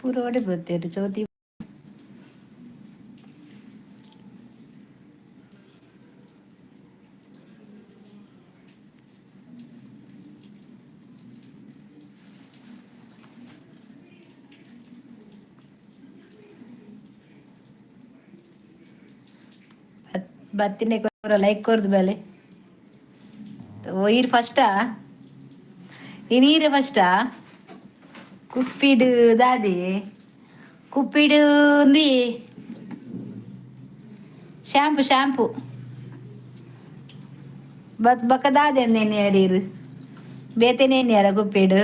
ಪೂರೋಡೆ ಬತ್ತೇರು Chouti. ಬತ್ತಿನೇ like ಕೊರ್ದು ಬೇಲೆ. ಓ, ಈರ್ ಫಸ್ಟಾ? ಈ ನೀರೆ ಫಸ್ಟಾ? ಕುಪ್ಪಿಡು ದಾದಿ, ಕುಪ್ಪಿಡು ఉంది. ಶಾಂಪು ಶಾಂಪು ಬತ್ ಬಕ್ಕ ದಾದೆ ಅಂದೇನಿ ಅಡೀರು ಬೇತೇನೇನಿ ಅರ ಕುಪ್ಪಿಡು.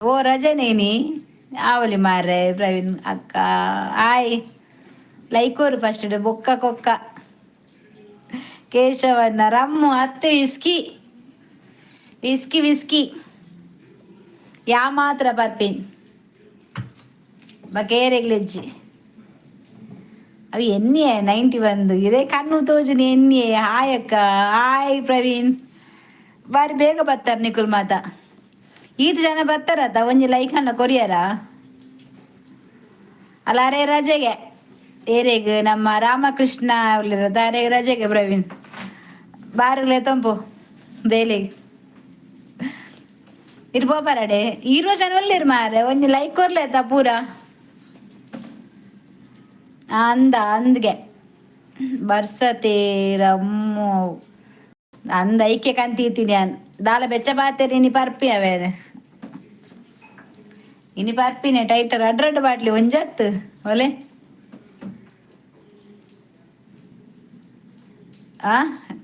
ಓ, ರಜನೇನಿ ಆವಲಿ ಮಾರ್ರೆ. ಪ್ರವೀಣ್ ಅಕ್ಕ ಆಯ್ ಲೈಕ್ ಕೋರು ಫಸ್ಟ್. ಬೊಕ್ಕ ಕೊಕ್ಕ ಕೇಶವನ್ನ ರಮ್ಮು ಅತ್ತೆ whisky whisky whisky ಯಾ ಮಾತ್ರ ಪರ್ಪಿನ್ ಬಕೇರೆಗ್ಲೆಜ್ಜಿ. ಅವಿ ಎನ್ನಿಯೆ 91 ಇದೇ ಕಣ್ಣು ತೋಜುನಿ ಎನ್ನಿಯೆ. ಹಾಯ್ ಅಕ್ಕ, ಹಾಯ್ ಪ್ರವೀಣ್. ಬಾರಿ ಬೇಗ ಬರ್ತಾರೆ ನಿಕುಲ್ ಮಾತ. ಈತ್ ಜನ ಬರ್ತಾರತ್ತ, ಒಂಜಿ ಲೈಕ್ ಅನ್ನ ಕೊರಿಯರ ಅಲ್ಲ. ಅರೆ, ರಜೆಗೆ ಏರೆಗ್ ನಮ್ಮ ರಾಮಕೃಷ್ಣ ಅರೆ ರಜೆಗೆ. ಪ್ರವೀಣ್ ಬಾರುಗ್ಲೆ ತಂಪು ಬೇಲೆಗ್ ಇರ್ಬೋ ಬರಡೆ. ಇರುವ ಜನ ಒಲ್ಲೇರು ಮಾರೆ, ಒಂಜಿ ಲೈಕ್ ಕೊರ್ಲೆ ಪೂರ. ಅಂದ ಅಂದ್ಗೆ ಬರ್ಸತೆ ರಮ್ಮು ಅಂದ ಐಕ್ಯ ಕಂತೀತೀನಿ. ದಾಲ ಬೆಚ್ಚ ಬಾತೇರಿ ಇನಿ ಪರ್ಪಿ ಅವೇನೆ, ಇನಿ ಪರ್ಪಿನೆ ಟೈಟರ್ ರಡ್ಡ್ ರಡ್ಡ್ ಬಾಟ್ಲಿ ಒಂಜತ್ತು ಒಲೆ. ಆ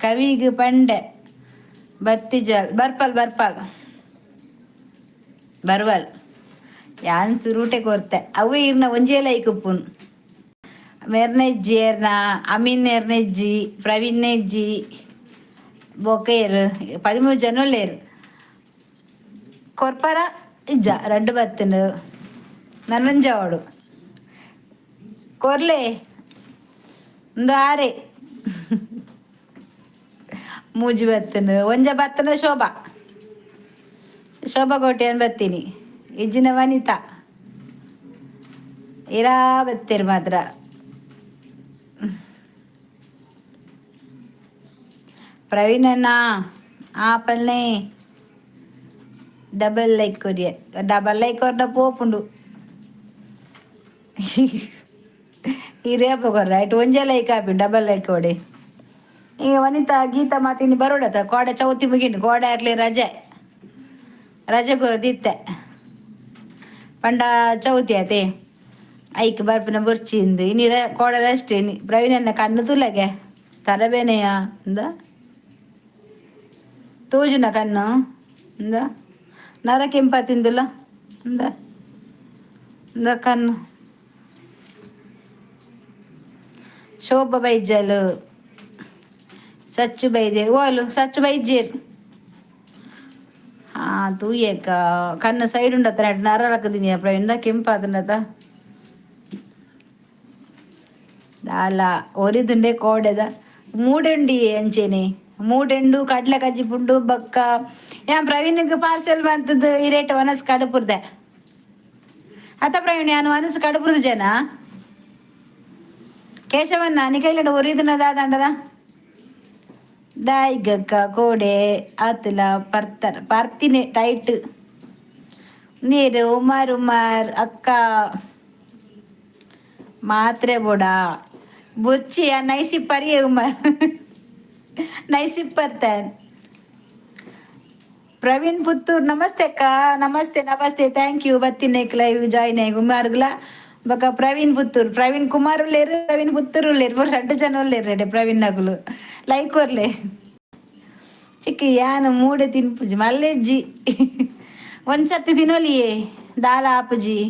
ಕವಿಗ್ ಪಂಡೆ ಬತ್ತಿಜಲ್ ಬರ್ಪಲ್ ಬರ್ಪಲ್ ಬರ್ವಲ್. ಯಾನ್ ಸುರೂಟೆ ಕೊರ್ತೆ ಅವು ಇರ್ನ ಒಂಜೇ ಲೈಕ್ ಉಪ್ಪುನ್. ಮೆರ್ನೆಜ್ಜಿ ಏರ್ನ ಅಮೀನ್ ಎರ್ನೆಜ್ಜಿ ಪ್ರವೀಣ್ ನೆಜ್ಜಿ ಬೊಕೇರು 13 ಜನ ಉಲ್ಲೇರು. ಕೊರ್ಪರ ಇಜ್ಜ ರಡ್ಡು ಬತ್ತುಂಡು ನನ್ನಂಜಾವಡು ಕೊರ್ಲೆ. ಒಂದು ಆರೆ ಮೂಜಿ ಬತ್ತುಂಡು ಒಂಜ ಬತ್ತನ. ಶೋಭಾ ಶೋಭಾ ಕೋಟೆಯನ್ನು ಬತ್ತೀನಿ. ಇಜ್ಜಿನ ವನಿತಾ ಇರಾ ಬತ್ತೀರಿ ಮಾತ್ರ. ಪ್ರವೀಣ್ ಅಣ್ಣ ಆ ಪಲ್ನೆ ಡಬಲ್ ಲೈಕ್ ಕೊರಿಯ. ಡಬಲ್ ಲೈಕ್ ಕೊರ್ನ ಪೋಪುಂಡು. ಇರೇಪ ಕೊರ್ರ ಐಟ್ ಒಂಜೇ ಲೈಕ್ ಆಪಿ ಡಬಲ್ ಲೈಕ್ ಕೊಡಿ. ಈಗ ವನಿತಾ ಗೀತಾ ಮಾತಿನಿ ಬರೋಡತ. ಕೋಡೆ ಚೌತಿ ಮುಗಿಂಡು, ಕೋಡೆ ಆಗ್ಲಿ ರಜೆ ರಜೆ ದಿತ್ತೆ ಪಂಡ ಚೌತಿ ಆತೆ ಐಕ್ ಬರ್ಪಿನ ಬೊರ್ಚಿಂದು. ಇನಿ ಕೋಡೆ ರೆಸ್ಟ್ ಇನಿ. ಪ್ರವೀಣನ್ನ ಕಣ್ಣು ತುಲಗೆ ತರಬೇನೆಯ ಅಂದ ತೋಜುನ ಕಣ್ಣು ಇಂದ ನರ ಕೆಂಪ ತಿಂದುಲ್ಲ ಇಂದ ಇಂದ ಕಣ್ಣು. ಶೋಭ ಬೈಜಲು ಸಚ್ಚು ಬೈದೇರು ಓಲು ಸಚ್ಚು ಬೈಜೇರು. ಹಾ, ತೂಯೇಕ ಕಣ್ಣು ಸೈಡ್ ಉಂಡತ್ತ ನರ ಲಕ್ಕದಿನಿ ಪ್ರವೀಣ್ ಕೆಂಪಾತಂಡತ. ದಾಲ ಒರಿದುಂಡೆ ಕೋಡೆದ ಮೂಡೆಂಡಿ ಅಂಚೆನೆ ಮೂಡೆಂಡು ಕಡ್ಲೆ ಕಜ್ಜಿ ಪುಂಡು ಬಕ್ಕ. ಯಾನ್ ಪ್ರವೀಣ್ಗ್ ಪಾರ್ಸೆಲ್ ಮಂತದ್ದು ಈ ರೇಟ್ ವನಸ್ ಕಡುಪುರ್ದೆ ಅತ್ತ ಪ್ರವೀಣ್? ಯಾನ್ ವನಸ್ ಕಡುಪುರ್ದು ಜನ. ಕೇಶವನ್ನ ನಿಕೈಲಡ ಒರಿದುನ ದಾದಾಂಡದ ದಾಯಿಗಕ್ಕ ಕೋಡೆ ಆತಲ ಪರ್ತರ ಪರ್ತಿನೆ ಟೈಟ್ ನೀರು. ಉಮಾರ್ ಉಮಾರ್ ಅಕ್ಕ ಮಾತ್ರೆ ಬೋಡ ಬುಚ್ಚಿ ನೈಸಿ ಪರಿಯೆ ಉಮಾರ್ ನೈಸಿ ಪರ್ತಾನ್. ಪ್ರವೀಣ್ ಪುತ್ತೂರ್ ನಮಸ್ತೆ ಅಕ್ಕ. ನಮಸ್ತೆ ನಮಸ್ತೆ, thank you ಬತ್ತಿನೇಕ್ live join ಆಗಿ. ಉಮಾರ್ಗ್ಲ ಬೊಕ ಪ್ರವೀಣ್ ಪುತ್ತೂರ್ ಪ್ರವೀಣ್ ಕುಮಾರ್ ಉಲ್ಲೇರು, ಪ್ರವೀಣ್ ಪುತ್ತೂರ್ ಉಲ್ಲೇರು, ರಡ್ಡು ಜನ ಉಲ್ಲೇರು ರೆಡೆ. ಪ್ರವೀಣ್ ನಗುಲು ಲೈಕ್ ಕೊರ್ಲೆ. ಚಿಕ್ಕ ಯಾನ್ ಮೂಡೆ ತಿನ್ಪುಜಿ ಮಲ್ಲೆಜ್ಜಿ. ಒಂದ್ಸರ್ತಿ ತಿನ್ನೊಲಿಯೇ ದಾಲ ಆಪುಜಿ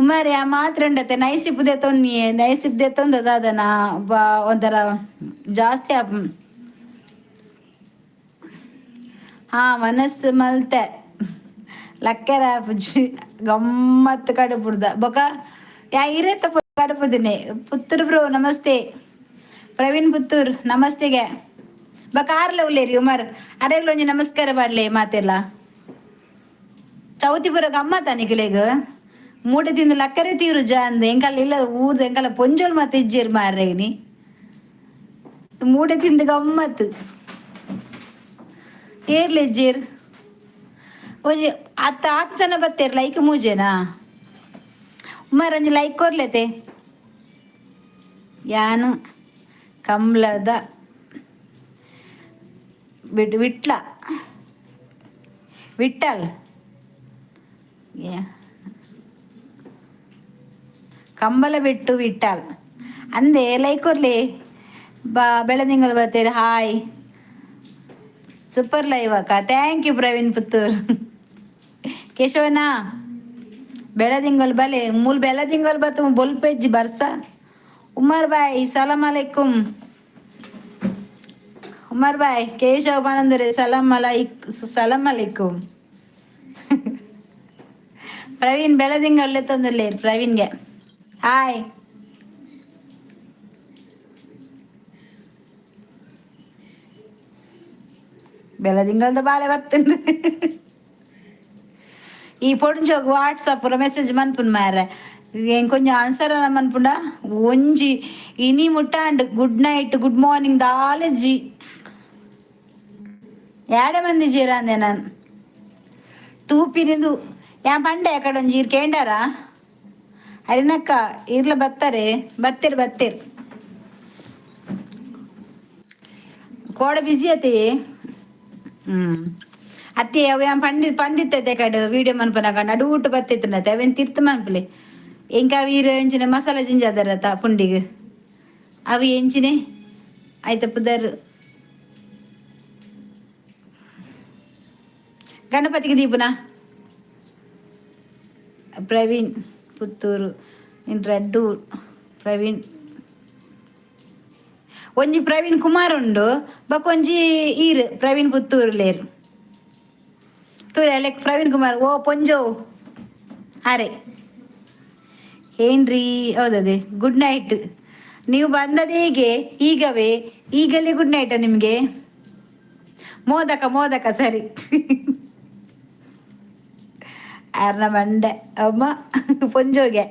ಉಮಾರಿ. ಆ ಮಾತ್ರ ಉಂಡತೆ ನೈಸಿಪುದೆ ತೊನ್ನಿಯೇ ನೈಸಿಪುದೆ ತೊಂದ ದಾದನ ಬಾ ಒಂಥರ ಜಾಸ್ತಿ ಆಪ್. ಹಾ, ಮನಸ್ಸು ಮಲ್ತೆ ಲಕ್ಕೆರ ಆಪುಜಿ ಗಮ್ಮತ್ತು ಕಡುಪುಡ್ದ ಬೊಕ ಯಾ ಇರೇತ ಕಡುಪುದಿನಿ. ಪುತ್ತೂರು ಬ್ರೋ ನಮಸ್ತೆ. ಪ್ರವೀಣ್ ಪುತ್ತೂರ್ ನಮಸ್ತೆಗೆ. ಬೊಕ ಆರ್ಲ ಉಲ್ಲೇರಿ ಉಮರ್ ಅರೆಗ್ಲ ಒಂಜಿ ನಮಸ್ಕಾರ ಪಾಡ್ಲೆ ಮಾತೆಲ್ಲ. Chauthi ಪೂರ ಗಮ್ಮತ್ತ ನಿಕಲೆಗ್ ಮೂಡೆ ತಿಂದು ಲಕ್ಕರೆ ತೀರು ಜಾಂದ್ ಎಂಕಲ್ ಇಲ್ಲ ಊರ್ದ ಎಂಕಲ ಪೊಂಜೋಲ್ ಮತ್ತೆ ಇಜ್ಜೇರ್ ಮಾರ್ರೆ. ಮೂಡೆ ತಿಂದು ಗಮ್ಮತ್. ಏರ್ಲೆ ಇಜ್ಜೇರ್? ಒಂಜಿ ಅತ್ತ ಆತ್ ಜನ ಬತ್ತೇರ್. ಲೈಕ್ ಮೂಜೇನಾ ಉಮಾರ್? ಒಂಜಿ ಲೈಕ್ ಕೊರ್ಲೆತೆ. ಯಾನು ಕಂಬ್ಳದ ಬಿಟ್ ವಿಟ್ಲ ವಿಠಲ್. ಕಂಬಳ ಬಿಟ್ಟು ವಿಠಲ್ ಅಂದೆ. ಲೈಕ್ ಕೊರ್ಲಿ ಬಾ. ಬೆಳದಿಂಗಳು ಬರ್ತೀರಿ. Hi, super live ಅಕ್ಕ. Thank you Praveen Puttur. ಕೇಶವಣ್ಣ, ಬೆಳದಿಂಗಳು ಬಲೆ. ಮೂಲ್ ಬೆಳದಿಂಗಳು ಬತ್ತು ಬೊಲ್ಪೆಜ್ಜಿ ಬರ್ಸ. ಉಮರ್ ಬಾಯ್, ಸಲಾಮ್ ಅಲೈಕುಂ ಉಮರ್ ಬಾಯ್. ಕೇಶವ ಬಾನಂದರೆ ಸಲಾಮ್ ಅಲೈಕ್, ಸಲಾಮ್ ಅಲೈಕುಂ. ಪ್ರವೀಣ್ ಬೆಳದಿಂಗಳು ತಂದುಲ್ಲೇರು. ಪ್ರವೀಣ್ಗೆ ಹಾಯ್. ಬೆಳದಿಂಗಳದ ಬಾಲೆ ಬರ್ತೇನೆ. ಈ ಪೊಡಿಂಚೋಗು ವಾಟ್ಸಪ್ ಮೆಸೇಜ್ ಮನ್ಪುನ್ ಮಾರ್ರೆ. ಏನ್ ಕೊಂಚ ಆನ್ಸರ್ ಮನ್ಪುಂಡ? ಒಂಜಿ ಇನಿ ಮುಟ್ಟಾಂಡ್ good night, good morning ದಾಲಜ್ಜಿ. ಏಡೆ ಮಂದಿ ಜೀರಾಂದೆ ನಾನು ತೂಪಿನಿಂದು. ಯಾ ಪಂಡೆ ಅಕಡೆ ಒಂಜಿ ಈರ್ ಕೇಂಡಾರ? ಅರಿನಕ್ಕ ಈರ್ಲ ಬತ್ತಾರೆ, ಬತ್ತೀರ್ ಬತ್ತೀರ್. ಕೋಡ ಬಿಸಿ ಅತಿ. ಅತ್ತಿ ಅವು ಯಾನ್ ಪಂಡಿ ಪಂದಿತ್ತೈತೆ ಕಡೆ ವೀಡಿಯೋ ಮನ್ಪುನಗ ನಡುಟು ಬತ್ತಿತ್ತನತೆ. ಅವೇನ್ ತಿರ್ತು ಮನ್ಪುಲೆ. ಎಂಕ ಅವು ಎಂಚಿನ ಮಸಾಲೆ ಜಿಂಜಾದರತ ಪುಂಡಿಗ್ ಅವು ಎಂಚಿನೆ ಆಯ್ತ ಪುದರ್? ಗಣಪತಿಗೆ ದೀಪುನ. ಪ್ರವೀಣ್ ಪುತ್ತೂರು ಇನ್ ರಡ್ಡು ಪ್ರವೀಣ್. ಒಂಜಿ ಪ್ರವೀಣ್ ಕುಮಾರ್ ಉಂಡು, ಬೊಕ ಒಂಜಿ ಈರ್ ಪ್ರವೀಣ್ ಪುತ್ತೂರು ಲೇರ್. ತೂಲೆ ಲೈಕ್ ಪ್ರವೀಣ್ ಕುಮಾರ್. ಓ ಪೊಂಜೋ ಅರೆ ಏನ್ರಿ? ಹೌದದೇ. Good night. ನೀವು ಬಂದದ್ದು ಹೇಗೆ? ಈಗವೇ, ಈಗಲೇ ಗುಡ್ ನೈಟಾ ನಿಮಗೆ? ಮೋದಕ ಮೋದಕ ಸರಿ. ಆರ್ನ ಮಂಡೆ ಅಮ್ಮ ಪೊಂಜೋಗೆ.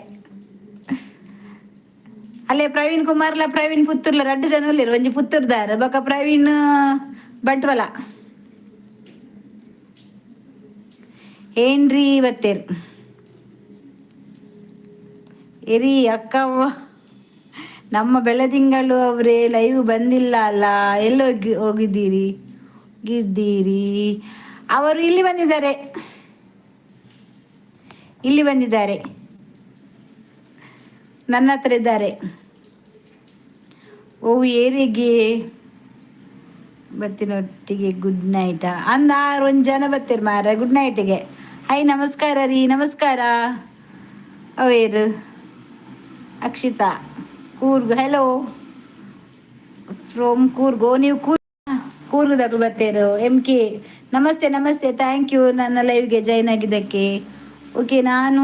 ಅಲ್ಲೇ ಪ್ರವೀಣ್ ಕುಮಾರ್ಲ ಪ್ರವೀಣ್ ಪುತ್ತೂರ್ಲ ರಡ್ಡು ಜನ ಉಲ್ಲೆರ್. ಒಂಜಿ ಪುತ್ತೂರ್ದಾರ್, ಬೊಕ ಪ್ರವೀಣ್ ಬಂಟ್ವಾಳ. ಏನ್ರಿ ಬತ್ತೇರ್ ಎರಿ ಅಕ್ಕವ್ವ? ನಮ್ಮ ಬೆಳದಿಂಗಳು ಅವರೇ, ಲೈವ್ ಬಂದಿಲ್ಲ ಅಲ್ಲ, ಎಲ್ಲೋಗಿ ಹೋಗಿದ್ದೀರಿ ಹೋಗಿದ್ದೀರಿ? ಅವರು ಇಲ್ಲಿ ಬಂದಿದ್ದಾರೆ, ಇಲ್ಲಿ ಬಂದಿದ್ದಾರೆ, ನನ್ನ ಹತ್ರ ಇದ್ದಾರೆ. ಓ ಏರಿಗೆ ಬತ್ತಿನೊಟ್ಟಿಗೆ ಗುಡ್ ನೈಟಾ ಅಂದ. ಒಂದು ಜನ ಬತ್ತೀರ್ ಮಾರ ಗುಡ್ ನೈಟಿಗೆ. ಹಾಯ್, ನಮಸ್ಕಾರ ರೀ, ನಮಸ್ಕಾರ. ಅವೇರು Akshita Coorg. Hello from Coorg. ನೀವು ಕೂರ್ಗದಾಗ ಬತ್ತೇರು. ಎಂ ಕೆ ನಮಸ್ತೆ, ನಮಸ್ತೆ. Thank you ನನ್ನ ಲೈವ್ಗೆ ಜಾಯ್ನ್ ಆಗಿದ್ದಕ್ಕೆ. ಓಕೆ, ನಾನು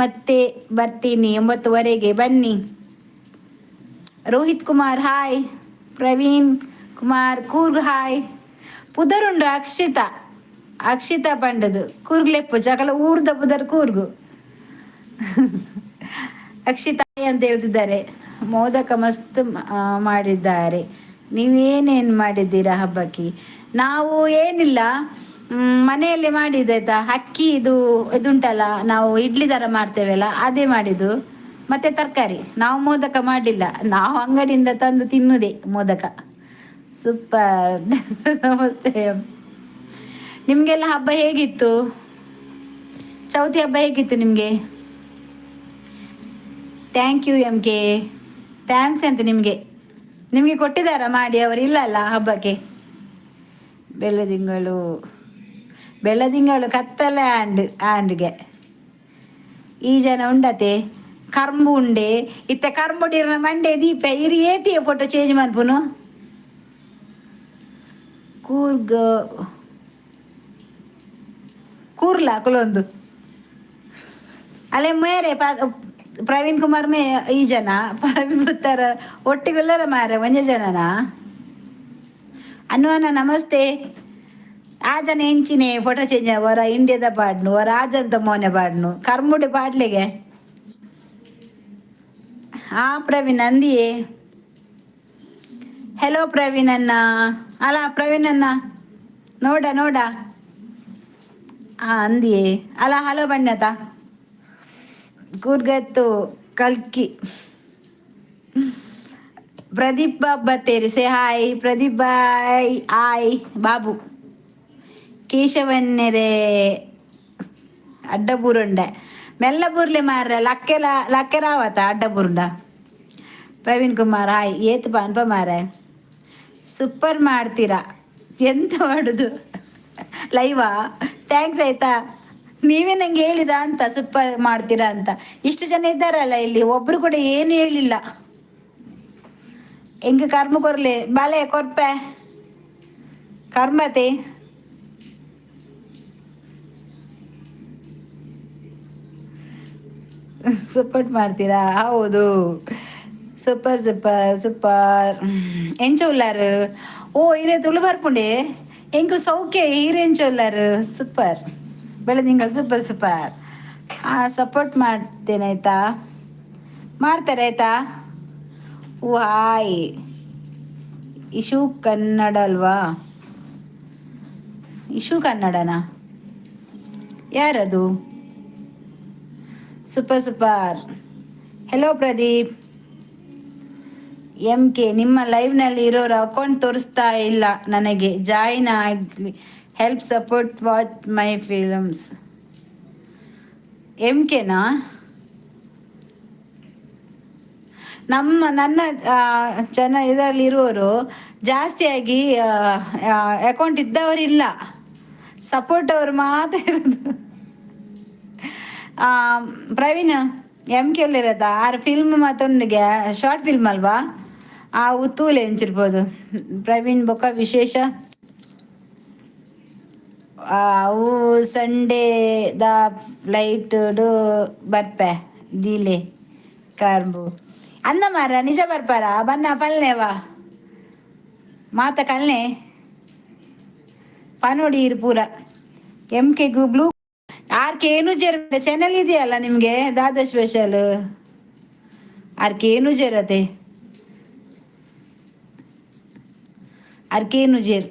ಮತ್ತೆ ಬರ್ತೀನಿ 9ವರೆಗೆ. ಬನ್ನಿ. ರೋಹಿತ್ ಕುಮಾರ್ ಹಾಯ್. ಪ್ರವೀಣ್ ಕುಮಾರ್ ಕೂರ್ಗ್ ಹಾಯ್. ಪುದರುಂಡು ಅಕ್ಷಿತಾ, ಅಕ್ಷಿತಾ ಪಂಡದು ಕೂರ್ಗ್ಲೆಪ್ಪು ಚಕಲ ಊರ್ದ ಪುದರ್ ಕೂರ್ಗು. ಅಕ್ಷಿತಾ ಅಂತ ಹೇಳ್ತಿದ್ದಾರೆ. ಮೋದಕ ಮಸ್ತ್ ಮಾಡಿದ್ದಾರೆ. ನೀವೇನೇನು ಮಾಡಿದ್ದೀರಾ ಹಬ್ಬಕ್ಕೆ? ನಾವು ಏನಿಲ್ಲ, ಮನೆಯಲ್ಲಿ ಮಾಡಿದ್ದು ಆಯ್ತಾ. ಅಕ್ಕಿ ಇದು ಇದುಂಟಲ್ಲ, ನಾವು ಇಡ್ಲಿ ಥರ ಮಾಡ್ತೇವಲ್ಲ, ಅದೇ ಮಾಡಿದ್ದು, ಮತ್ತೆ ತರಕಾರಿ. ನಾವು ಮೋದಕ ಮಾಡಲಿಲ್ಲ, ನಾವು ಅಂಗಡಿಯಿಂದ ತಂದು ತಿನ್ನುವುದೇ ಮೋದಕ. ಸೂಪರ್, ನಮಸ್ತೆ. ನಿಮಗೆಲ್ಲ ಹಬ್ಬ ಹೇಗಿತ್ತು? ಚೌತಿ ಹಬ್ಬ ಹೇಗಿತ್ತು ನಿಮಗೆ? Thank you M K. Thanks ಅಂತ ನಿಮಗೆ. ನಿಮಗೆ ಕೊಟ್ಟಿದ್ದಾರಾ ಮಾಡಿ? ಅವರು ಇಲ್ಲ ಅಲ್ಲ ಹಬ್ಬಕ್ಕೆ. ಬೆಲ್ಲದಿಂಗಳು ಬೆಳ್ಳದಿಂಗಳು ಕತ್ತಲೆ ಆಂಡ್ ಆಂಡ್ಗೆ ಈ ಜನ ಉಂಡತೆ. ಕರ್ಂಬು ಉಂಡೆ ಇತ್ತೆ. ಕರ್ಂಬುಡಿರ್ನ ಮಂಡೆ ದೀಪ ಇರಿ ಏತಿಯ ಫೋಟೋ ಚೇಂಜ್ ಮನ್ಪುನು. ಕೂರ್ಗ ಕೂರ್ಲ ಕುಲೊಂದು ಅಲ್ಲೇ ಮೇರೆ ಪ್ರವೀಣ್ ಕುಮಾರ್ ಮೇ ಈ ಜನ ಪ್ರವೀಣ್ ಪುತ್ತರ ಒಟ್ಟಿಗುಲ್ಲರ ಮಾರೆ ಒಂಜೆ ಜನನಾ? ಅನ್ವನ ನಮಸ್ತೆ. ಆಜನ ಎಂಚಿನೆ ಫೋಟೋ ಚೇಂಜ್ ವರ ಇಂಡಿಯಾದ ಪಾಡ್ನು, ವರ ಆಜಂತ ಮೋನೆ ಪಾಡ್ನು, ಕರ್ಮುಡಿ ಪಾಡ್ಲಿಗೆ. ಹಾ ಪ್ರವೀಣ್ ಅಂದಿಯೇ. ಹೆಲೋ ಪ್ರವೀಣ್ ಅಣ್ಣ. ಅಲ್ಲ ಪ್ರವೀಣ್ ಅಣ್ಣ, ನೋಡ ನೋಡ. ಹಾ ಅಂದಿಯೇ ಅಲ್ಲ. ಹಲೋ ಬಣ್ಣತ ಕೂರ್ಗತ್ತು ಕಲ್ಕಿ. ಪ್ರದೀಪ್ ಬಾಬ್ ಬತ್ತೇರಿ. ಸೇ ಹಾಯ್ ಪ್ರದೀಪ್ ಬಾಯ್. ಆಯ್ ಬಾಬು ಕೇಶವನ್ನೆರೆ ಅಡ್ಡಬೂರುಂಡೆ ಮೆಲ್ಲ ಬೂರ್ಲೆ ಮಾರ್ರೆ ಲಕ್ಕೆಲ ಲಕ್ಕೆ ರಾವತ ಅಡ್ಡಬೂರುಂಡ. ಪ್ರವೀಣ್ ಕುಮಾರ್ ಹಾಯ್. ಏತ್ ಅನ್ಪ ಮಾರೆ. ಸೂಪರ್ ಮಾಡ್ತೀರಾ. ಎಂತ ಮಾಡುದು ಲೈವಾ? Thanks ಆಯ್ತಾ. ನೀವೇ ನಂಗೆ ಹೇಳಿದ ಅಂತ, ಸೂಪರ್ ಮಾಡ್ತೀರಾ ಅಂತ. ಇಷ್ಟು ಜನ ಇದ್ದಾರಲ್ಲ ಇಲ್ಲಿ, ಒಬ್ರು ಕೂಡ ಏನು ಹೇಳಿಲ್ಲ. ಎಂಕ್ ಕರ್ಮ ಕೊರ್ಲೆ ಬಾಲೆ ಕೊರ್ಪೆ ಕರ್ಮತೆ. ಸಪೋರ್ಟ್ ಮಾಡ್ತೀರಾ? ಹೌದು. Super super super. ಎಂಚ ಉಲ್ಲಾರು? ಓ ಇರೇ ತುಳು ಬರ್ಪುಂಡೆ. ಎಂಕ್ಲು ಸೌಖ್ಯ. ಈರ್ ಎಂಚ ಉಲ್ಲಾರು? ಸೂಪರ್ ಬೆಳದಿಂಗಳು. Super super. Support ಮಾಡ್ತೇನೆ ಆಯ್ತಾ? ಮಾಡ್ತಾರೆ ಆಯ್ತಾ? ಓ ಹಾಯ್ ಇಶು. ಕನ್ನಡ ಅಲ್ವಾ? ಇಶು ಕನ್ನಡನಾ? ಯಾರದು? Super super. Hello Pradeep M K. ನಿಮ್ಮ ಲೈವ್ನಲ್ಲಿ ಇರೋರ ಅಕೌಂಟ್ ತೋರಿಸ್ತಾ ಇಲ್ಲ ನನಗೆ. ಜಾಯಿನ್ ಆಗಲಿ. Help support watch my films. M ಕೆನಾ? ನಮ್ಮ ನನ್ನ ಜನ ಇದರಲ್ಲಿ ಇರುವವರು ಜಾಸ್ತಿಯಾಗಿ ಅಕೌಂಟ್ ಇದ್ದವರಿಲ್ಲ, ಸಪೋರ್ಟ್ ಅವರು ಮಾತ್ರ ಇರೋದು. ಪ್ರವೀಣ್ ಎಮ್ ಕೆ ಇರತ್ತಾ? ಆರು ಫಿಲ್ಮ್ ಮತ್ತೊಂದಿಗೆ ಶಾರ್ಟ್ ಫಿಲ್ಮ್ ಅಲ್ವಾ? ಆ ಉತ್ತೂಲೆ ಎಂಚಿರ್ಬೋದು ಪ್ರವೀಣ್ ಬೊಕ್ಕ ವಿಶೇಷ. ಅವು ಸಂಡೇ the flight ಬರ್ಪೆ ದೀಲೆ ಕಾರ್ಬು ಅಂದ ಮಾರ. ನಿಜ ಬರ್ಪಾರ? ಬನ್ನ ಪಲ್ನೇವಾ ಮಾತ ಕಲ್ನೆ ಪನೋಡಿ ಇರು ಪೂರ. ಎಮ್ ಕೆಗು ಬ್ಲೂ ಆರ್ ಕೆ ಏನು ಜೇರ್ ಚಾನೆಲ್ ಇದೆಯಲ್ಲ ನಿಮಗೆ? ದಾದಾ ಸ್ಪೆಷಲ್ ಆರ್ ಕೆ ಏನು ಜೇರತೆ? ಆರ್ ಕೆ ಏನು ಜೇರ್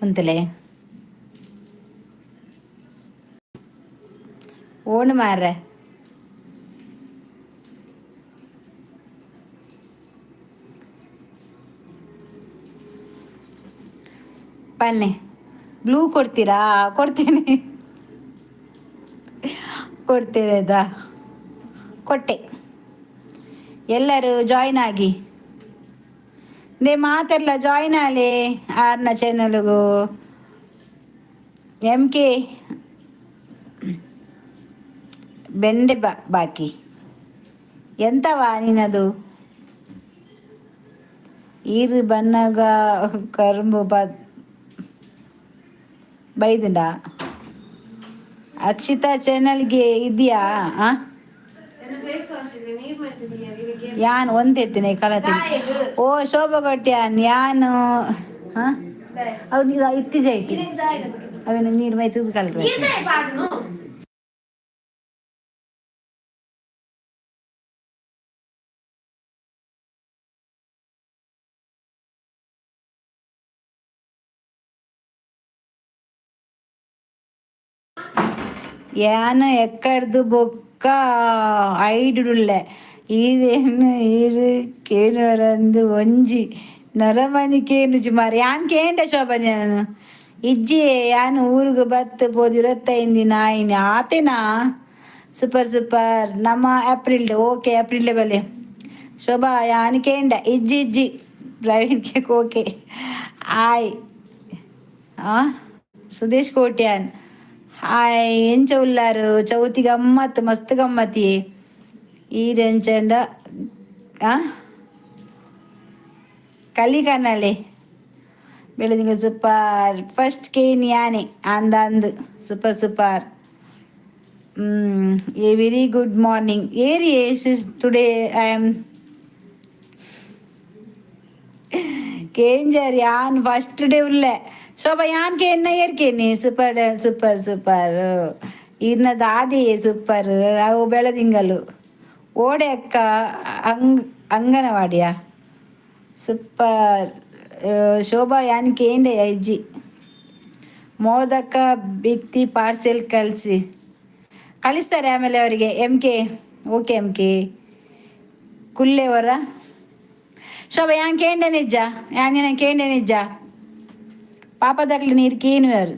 ಉಂತಲೆ ಓಣು ಮಾರ್ರೆ. ಪಲ್ನೆ ಬ್ಲೂ ಕೊಡ್ತೀರಾ? ಕೊಡ್ತೀನಿ, ಕೊಡ್ತೇನೆ ಆಯ್ತಾ? ಕೊಟ್ಟೆ. ಎಲ್ಲರೂ ಜಾಯಿನ್ ಆಗಿ. ನೇ ಮಾತೆಲ್ಲ ಜಾಯಿನ್ ಆಲೆ ಆರ್ನ ಚಾನಲ್ಗು. ಎಮ್ ಕೆ ಬೆಂಡೆ ಬಾಕಿ ಎಂತವಾ ನೀನದು? ಈರು ಬನ್ನಗ ಕರುಂಬು ಬ ಬೈದುಂಡ. ಅಕ್ಷಿತಾ ಚಾನಲ್ಗೆ ಇದೆಯಾ? ಆ ಯಾನ್ ಒಂದೆತ್ತಿನ ಕಲತೀನಿ. ಓ ಶೋಭಾ ಕೊಟ್ಯಾನ್ ಯಾನು. ಹಾಂ ಅವು ನೀರು ಇತ್ತೀಚೆ ಇಟ್ಟಿ ಅವೇನು ನೀರು ಮೈತದ ಕಲ್ಕ. ಯಾನ್ ಎಕ್ಕಡ್ದು ಬೊಕ್ಕ ಐಡುಳ್ಳೆ ಈರೇನು ಈರು ಕೇನುವರಂದು ಒಂಜಿ ನರಮನಿ ಕೇನುಜಿ ಮಾರ್. ಯಾನ್ ಕೇಂಡ ಶೋಭನ್ ನಾನು ಇಜ್ಜಿ. ಯಾನ್ ಊರುಗು ಬತ್ತು ಪೋದು 25 ದಿನ ಆಯಿನಿ ಆತೇನಾ. Super super. ನಮ್ಮ ಏಪ್ರಿಲ್ ಓಕೆ. ಏಪ್ರಿಲ್ ಬಲೆ ಶೋಭಾ. ಯಾನ್ ಕೇಂಡ ಇಜ್ಜಿ ಇಜ್ಜಿ. ಪ್ರವೀಣ್ ಕೇಕ್ ಓಕೆ ಆಯ್. ಸುದೇಶ್ ಕೋಟ್ಯಾನ್ ಹಾಯ್. ಎಂಚ ಉಲ್ಲಾರು? ಚೌತಿ ಗಮ್ಮತ್, ಮಸ್ತ್ ಗಮ್ಮತಿ. ಈರೆಂಚಂಡ ಕಲಿ ಕನ್ನಲೆ ಬೆಳೆದಿಂಗ. ಸೂಪರ್. ಫಸ್ಟ್ ಕೇನ್ ಯಾನೆ ಅಂದ ಅಂದು. Super super. A very good morning ಏರಿ sis. Today I am ಕೇಂಜರ್ ಯಾನ್ first day ಉಲ್ಲೆ. ಶೋಭಾ ಯಾನ್ ಕೇನ್ನ ಏರ್ಕೇನಿ. Super super super. ಇರ್ನ ದಾದಿ ಸೂಪರ್. ಅವು ಬೆಳದಿಂಗಲು ಓಡೆ ಅಕ್ಕ ಅಂಗ್ ಅಂಗನವಾಡಿಯ ಸೂಪರ್. ಶೋಭಾ ಯಾನ್ ಕೇಂಡೆ ಇಜ್ಜಿ. ಮೋದಕ ಬಿತ್ತಿ ಪಾರ್ಸೆಲ್ ಕಳಿಸಿ ಕಳಿಸ್ತಾರೆ ಆಮೇಲೆ ಅವರಿಗೆ. M K okay. M K ಕುಲ್ಲೆವರ. ಶೋಭಾ ಯಾನ್ ಕೇಂಡೆ ನಿಜ್ಜ, ಯಾನ್ ಕೇಂಡೆ ನಿಜ್ಜ. ಪಾಪದಾಗ್ಲಿ ನೀರು ಕೇನುವರು.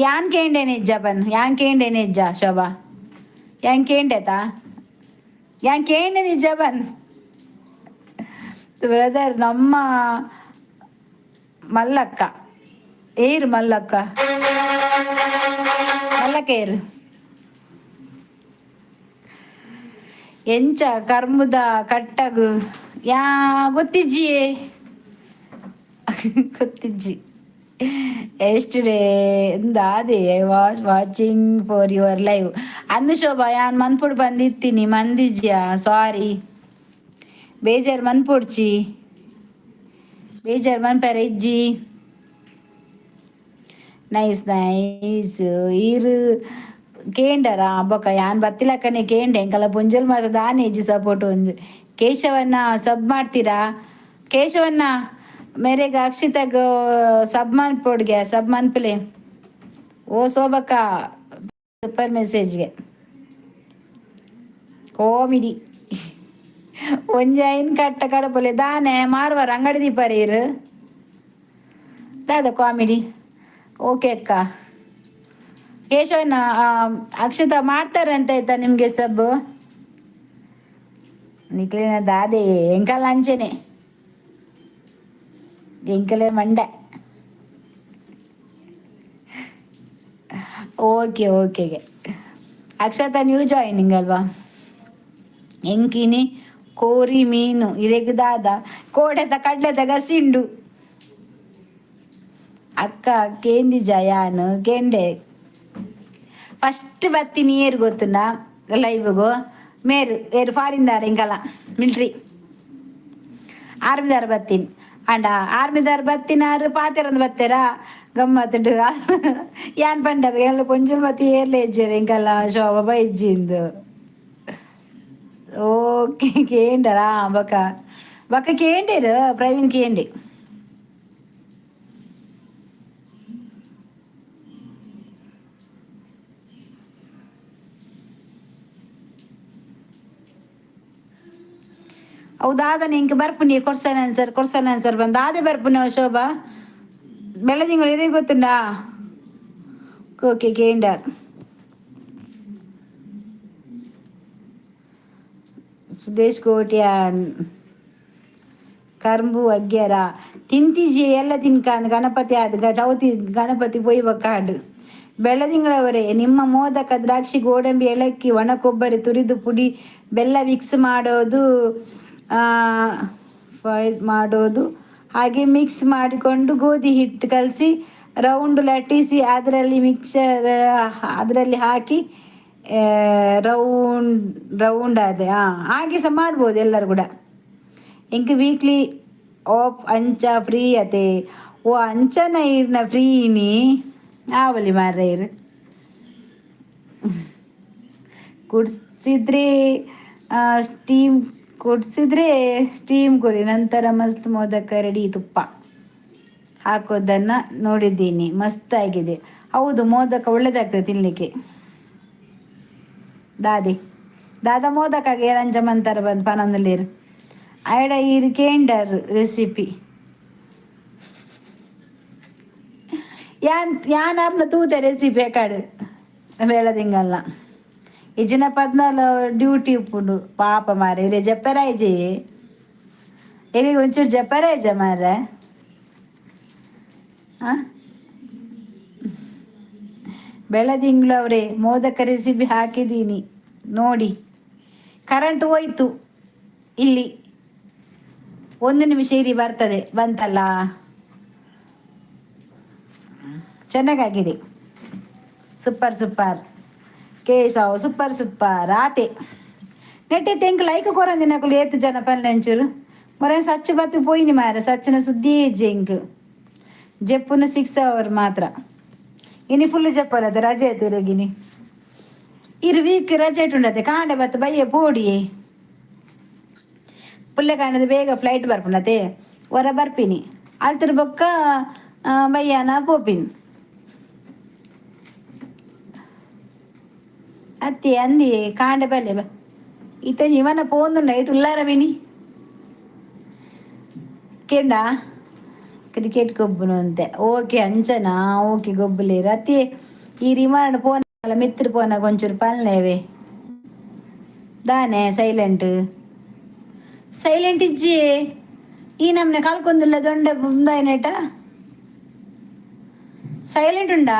ಯಾನ್ ಕೇಂಡೆ ನಿಜ್ಜ ಬನ್. ಯಾನ್ ಕೇಂಡೆ ನಿಜ್ಜ ಶೋಭಾ, ಯಾನ್ ಕೇಂಡೆತಾ? ಯಾನ್ ಕೇಂಡೆ ನಿಜ್ಜ ಬನ್. ಬ್ರದರ್, ನಮ್ಮ ಮಲ್ಲಕ್ಕ ಏರು, ಮಲ್ಲಕ್ಕ, ಮಲ್ಲಕ್ಕ ಏರು. ಎಂಚ ಕರ್ಮುದ ಕಟ್ಟಗು ಯಾ ಗೊತ್ತಿಜ್ಜಿಯೇ? ಗೊತ್ತಿಜ್ಜಿ. Yesterday ದಾದೆ I was watching for your live ಅಂದು. ಶೋಭಾ ಯಾನ್ ಮನ್ಪುಡು ಬಂದಿತ್ತೀನಿ, ಮಂದಿಜ್ಯಾ, ಸಾರಿ. ಬೇಜಾರು ಮನ್ಪೊಡ್ಚಿ, ಬೇಜಾರು ಮನ್ಪೆರೆ ಇಜ್ಜಿ. Nice nice. ಈರು ಕೇಂಡರಾ ಬೊಕ ಯಾನ್ ಬತ್ತಿಲಕ್ಕನೆ ಕೇಂಡೆ. ಎಂಕಲ ಪೊಂಜೊಲು ಮಾತ ದಾನೆ ಇಜ್ಜಿ ಸಪೋರ್ಟ್ ಒಂಜಿ. ಕೇಶವನ್ನ ಸಬ್ ಮಾಡ್ತೀರಾ? ಕೇಶವನ್ನ ಮೇರೆಗ್ ಅಕ್ಷಿತಗ್ ಸಬ್ ಮನ್ಪೊಡ್ಗೆ, ಸಬ್ ಮನ್ಪುಲೆ. ಓ ಶೋಭಕ್ಕ, ಸೂಪರ್ ಮೆಸೇಜ್ಗೆ. ಕಾಮಿಡಿ. ಒಂಜಿ ಐನ್ ಕಟ್ಟ ಕಡಪುಲೆ ದಾನೆ ಮಾರ್ವಾರ ಅಂಗಡಿ ದೀಪರ ಇರು ದಾದ ಕಾಮಿಡಿ. ಓಕೆ ಅಕ್ಕ. ಕೇಶವನ ಅಕ್ಷತಾ ಮಾಡ್ತಾರೆ ಅಂತ ಆಯ್ತಾ ನಿಮಗೆ ಸಬ್? ನಿಕ್ಲಿನ ದಾದೆ ಎಂಕಲ ಅಂಚೆನೆ, ಎಂಕಲೆ ಮಂಡೆ. ಓಕೆ ಓಕೆಗೆ. ಅಕ್ಷತಾ ನ್ಯೂ ಜಾಯಿನಿಂಗ್ ಅಲ್ವಾ? ಎಂಕಿನಿ ಕೋರಿ ಮೀನು ಇರೆಗ್ ದಾದ ಕೋಡೆದ ಕಡ್ಲೆದ ಗಸಿಂಡು. ಅಕ್ಕ ಕೇಂದಿ ಜಯಾನ್ ಕೆಂಡೆ ಫಸ್ಟ್ ಬತ್ತೀನಿ. ಏರು ಗೊತ್ತುಂಡ ಲೈವ್ಗು? ಮೇರು ಏರು ಫಾರಿನ್ದಾರ ಇಂಕಲ ಮಿಲ್ಟ್ರಿ ಆರ್ಮಿದಾರ ಬತ್ತೀನಿ. ಅಂಡ ಆರ್ಮಿದಾರ್ ಬತ್ತಿನಾರು ಪಾತೆರಂದು ಬತ್ತೆರಾ ಗಮ್ಮತ್ತುಡು. ಯಾನ್ ಪಂಡ ಎಲ್ಲ ಪೊಂಜುಲು ಮತ್ತ ಏರ್ಲೆ ಇಜ್ಜೆರ್ ಎಂಕಲ್ಲ ಶೋಭಾ ಬೈಜ್ಜಿಂದು. ಓಕೆ, ಕೇಂಡರಾ? ಬೊಕ ಬೊಕ ಕೇಂಡೇರು ಪ್ರವೀಣ್ ಕೇಂಡೆ. ಹೌದಾದನೆ ಇಂಕ್ ಬರ್ಪುನಿ ಕೊರ್ಸನ್ ಆನ್ಸರ್, ಕೊರ್ಸನ್ ಆನ್ಸರ್ ಬಂದು ಆದೆ ಬರ್ಪುನಿ. ಶೋಭಾ ಬೆಳದಿಂಗಳು ಇರೇ ಗೊತ್ತುಂಡಾ? ಓಕೆ, ಕೇಂಡರ್. ಸುದೇಶ್ ಕೋಟ್ಯಾನ್ ಕರ್ಂಬು ಅಗ್ಗ್ಯರ ತಿಂತಿಜಿ ಎಲ್ಲ ತಿನ್ಕಾಂದ್. ಗಣಪತಿ ಆದ ಚೌತಿ ಗಣಪತಿ ಪೊಯ್ ಬೊಕ್ಕಾಂಡ್. ಬೆಳದಿಂಗಳವರೇ, ನಿಮ್ಮ ಮೋದಕ ದ್ರಾಕ್ಷಿ, ಗೋಡಂಬಿ, ಏಲಕ್ಕಿ, ಒಣ ಕೊಬ್ಬರಿ ತುರಿದು ಪುಡಿ, ಬೆಲ್ಲ ಮಿಕ್ಸ್ ಮಾಡೋದು ಮಾಡೋದು. ಹಾಗೆ ಮಿಕ್ಸ್ ಮಾಡಿಕೊಂಡು ಗೋಧಿ ಹಿಟ್ಟು ಕಲಸಿ ರೌಂಡ್ ಲಟ್ಟಿಸಿ ಅದರಲ್ಲಿ ಮಿಕ್ಸರ್ ಅದರಲ್ಲಿ ಹಾಕಿ ರೌಂಡ್ ರೌಂಡ್ ಅದೇ. ಹಾಂ, ಹಾಗೆ ಸಹ ಮಾಡ್ಬೋದು ಎಲ್ಲರೂ ಕೂಡ. ಇಂಕ್ ವೀಕ್ಲಿ ಆಫ್ ಅಂಚ ಫ್ರೀ ಅತೆ. ಓ ಅಂಚನ ಇರ್ನ ಫ್ರೀನಿ ಆವಲಿ ಮಾರ್ರೆ. ಇರು ಕುಡ್ಸಿದ್ರೆ ಸ್ಟೀಮ್ ಕುಡ್ಸಿದ್ರೆ ಸ್ಟೀಮ್ ಕೊಡಿ, ನಂತರ ಮಸ್ತ್ ಮೋದಕ ರೆಡಿ. ತುಪ್ಪ ಹಾಕೋದನ್ನು ನೋಡಿದ್ದೀನಿ, ಮಸ್ತಾಗಿದೆ. ಹೌದು, ಮೋದಕ ಒಳ್ಳೆದಾಗ್ತದೆ ತಿನ್ನಲಿಕ್ಕೆ. ದಾದಿ ದಾದಾ ಮೋದಕಾಗೆ ರಂಜ ಮಂತರ ಬಂದು ಪನೊಂದುಲ್ಲೇರು ಐಡ ಈರ್ ಕೇಂಡರ್ ರೆಸಿಪಿ. ಯಾನ್ ಯಾನ್ ಅರ್ನ ತೂತೆ ರೆಸಿಪಿ ಕಾಡು ಬೇಳದಿಂಗಲ್ಲ. ಇಜ್ಜಿನ ಪದ್ನಾಲ್ ಡ್ಯೂಟಿ ಉಪ್ಪುಂಡು ಪಾಪ ಮಾರೆ. ಇರೆ ಜಪ್ಪೆರಾಯ್ಜಿ, ಇರೆಗ್ ಒಂಚೂರು ಜಪ್ಪೆರಾಯ್ಜ ಮಾರ್ರೆ. ಹಾಂ, ಬೆಳದಿಂಗಳು ಅವರೇ, ಮೋದಕ ರೆಸಿಪಿ ಹಾಕಿದ್ದೀನಿ ನೋಡಿ. ಕರೆಂಟ್ ಹೋಯ್ತು ಇಲ್ಲಿ, ಒಂದು ನಿಮಿಷ ಇರಿ, ಬರ್ತದೆ. ಬಂತಲ್ಲ, ಚೆನ್ನಾಗಾಗಿದೆ. Super super. Keshav super super ಆತೆ. ನೆಟ್ಟೆ ತೆಂಕ್ ಲೈಕ್ ಕೊರಂದಿನಕುಲು ಏತ್ ಜನ ಪಲ್ಲೆಂಚೂರು ಮೊರೆ ಸಚ್ಚು ಬತ್ತು ಪೋಯಿನಿ ಮಾರೆ. ಸಚ್ಚಿನ ಸುದ್ದಿ ಇಜ್ಜಿ. ಎಂಕ್ ಜೆಪ್ಪುನ 6 ಅವರ್ ಮಾತ್ರ. ಇನಿ ಫುಲ್ ಜಪ್ಪಲದ, ರಜೆ ತಿರುಗಿನಿ. ಇರು ವೀಕ್ ರಜೆ ಉಂಡತೆ. ಕಾಂಡೆ ಬತ್ತು ಬಯ್ಯ ಪೋಡಿಯೇ. ಪುಲ್ಲೆ ಕಾಂಡದ ಬೇಗ ಫ್ಲೈಟ್ ಬರ್ಪುಂಡತೆ, ಹೊರ ಬರ್ಪಿನಿ. ಅಲ್ತರ ಬೊಕ್ಕ ಬಯ್ಯಾನ ಪೋಪಿನಿ. ಅತ್ತಿ ಅಂದಿ ಕಾಂಡೆ ಬಲ್ಲೆ ಬ ಇತ್ತೆ ಇವನ ಪೋಂದುಂಡ ಐಟ್ ಉಲ್ಲಾರ ಬಿನಿ ಕೇಂಡ. ಕ್ರಿಕೆಟ್ ಗೊಬ್ಬುನು ಅಂತೆ. ಓಕೆ ಅಂಚನಾ? ಓಕೆ, ಗೊಬ್ಬುಲೇರು. ಅತ್ತಿ ಈ ರಿಮಾಂಡ್ ಪೋನ ಮಿತ್ರ ಪೋನ ಒಂಚೂರು ಪಲ್ಲೇವೆ ದಾನೆ. ಸೈಲೆಂಟ್ ಸೈಲೆಂಟ್ ಇಜ್ಜಿ. ಈ ನಮ್ನೆ ಕಲ್ಕೊಂದಿಲ್ಲ ದೊಂಡೆ ಮುಂದಾಯ್ನೇಟ. ಸೈಲೆಂಟ್ ಉಂಡಾ?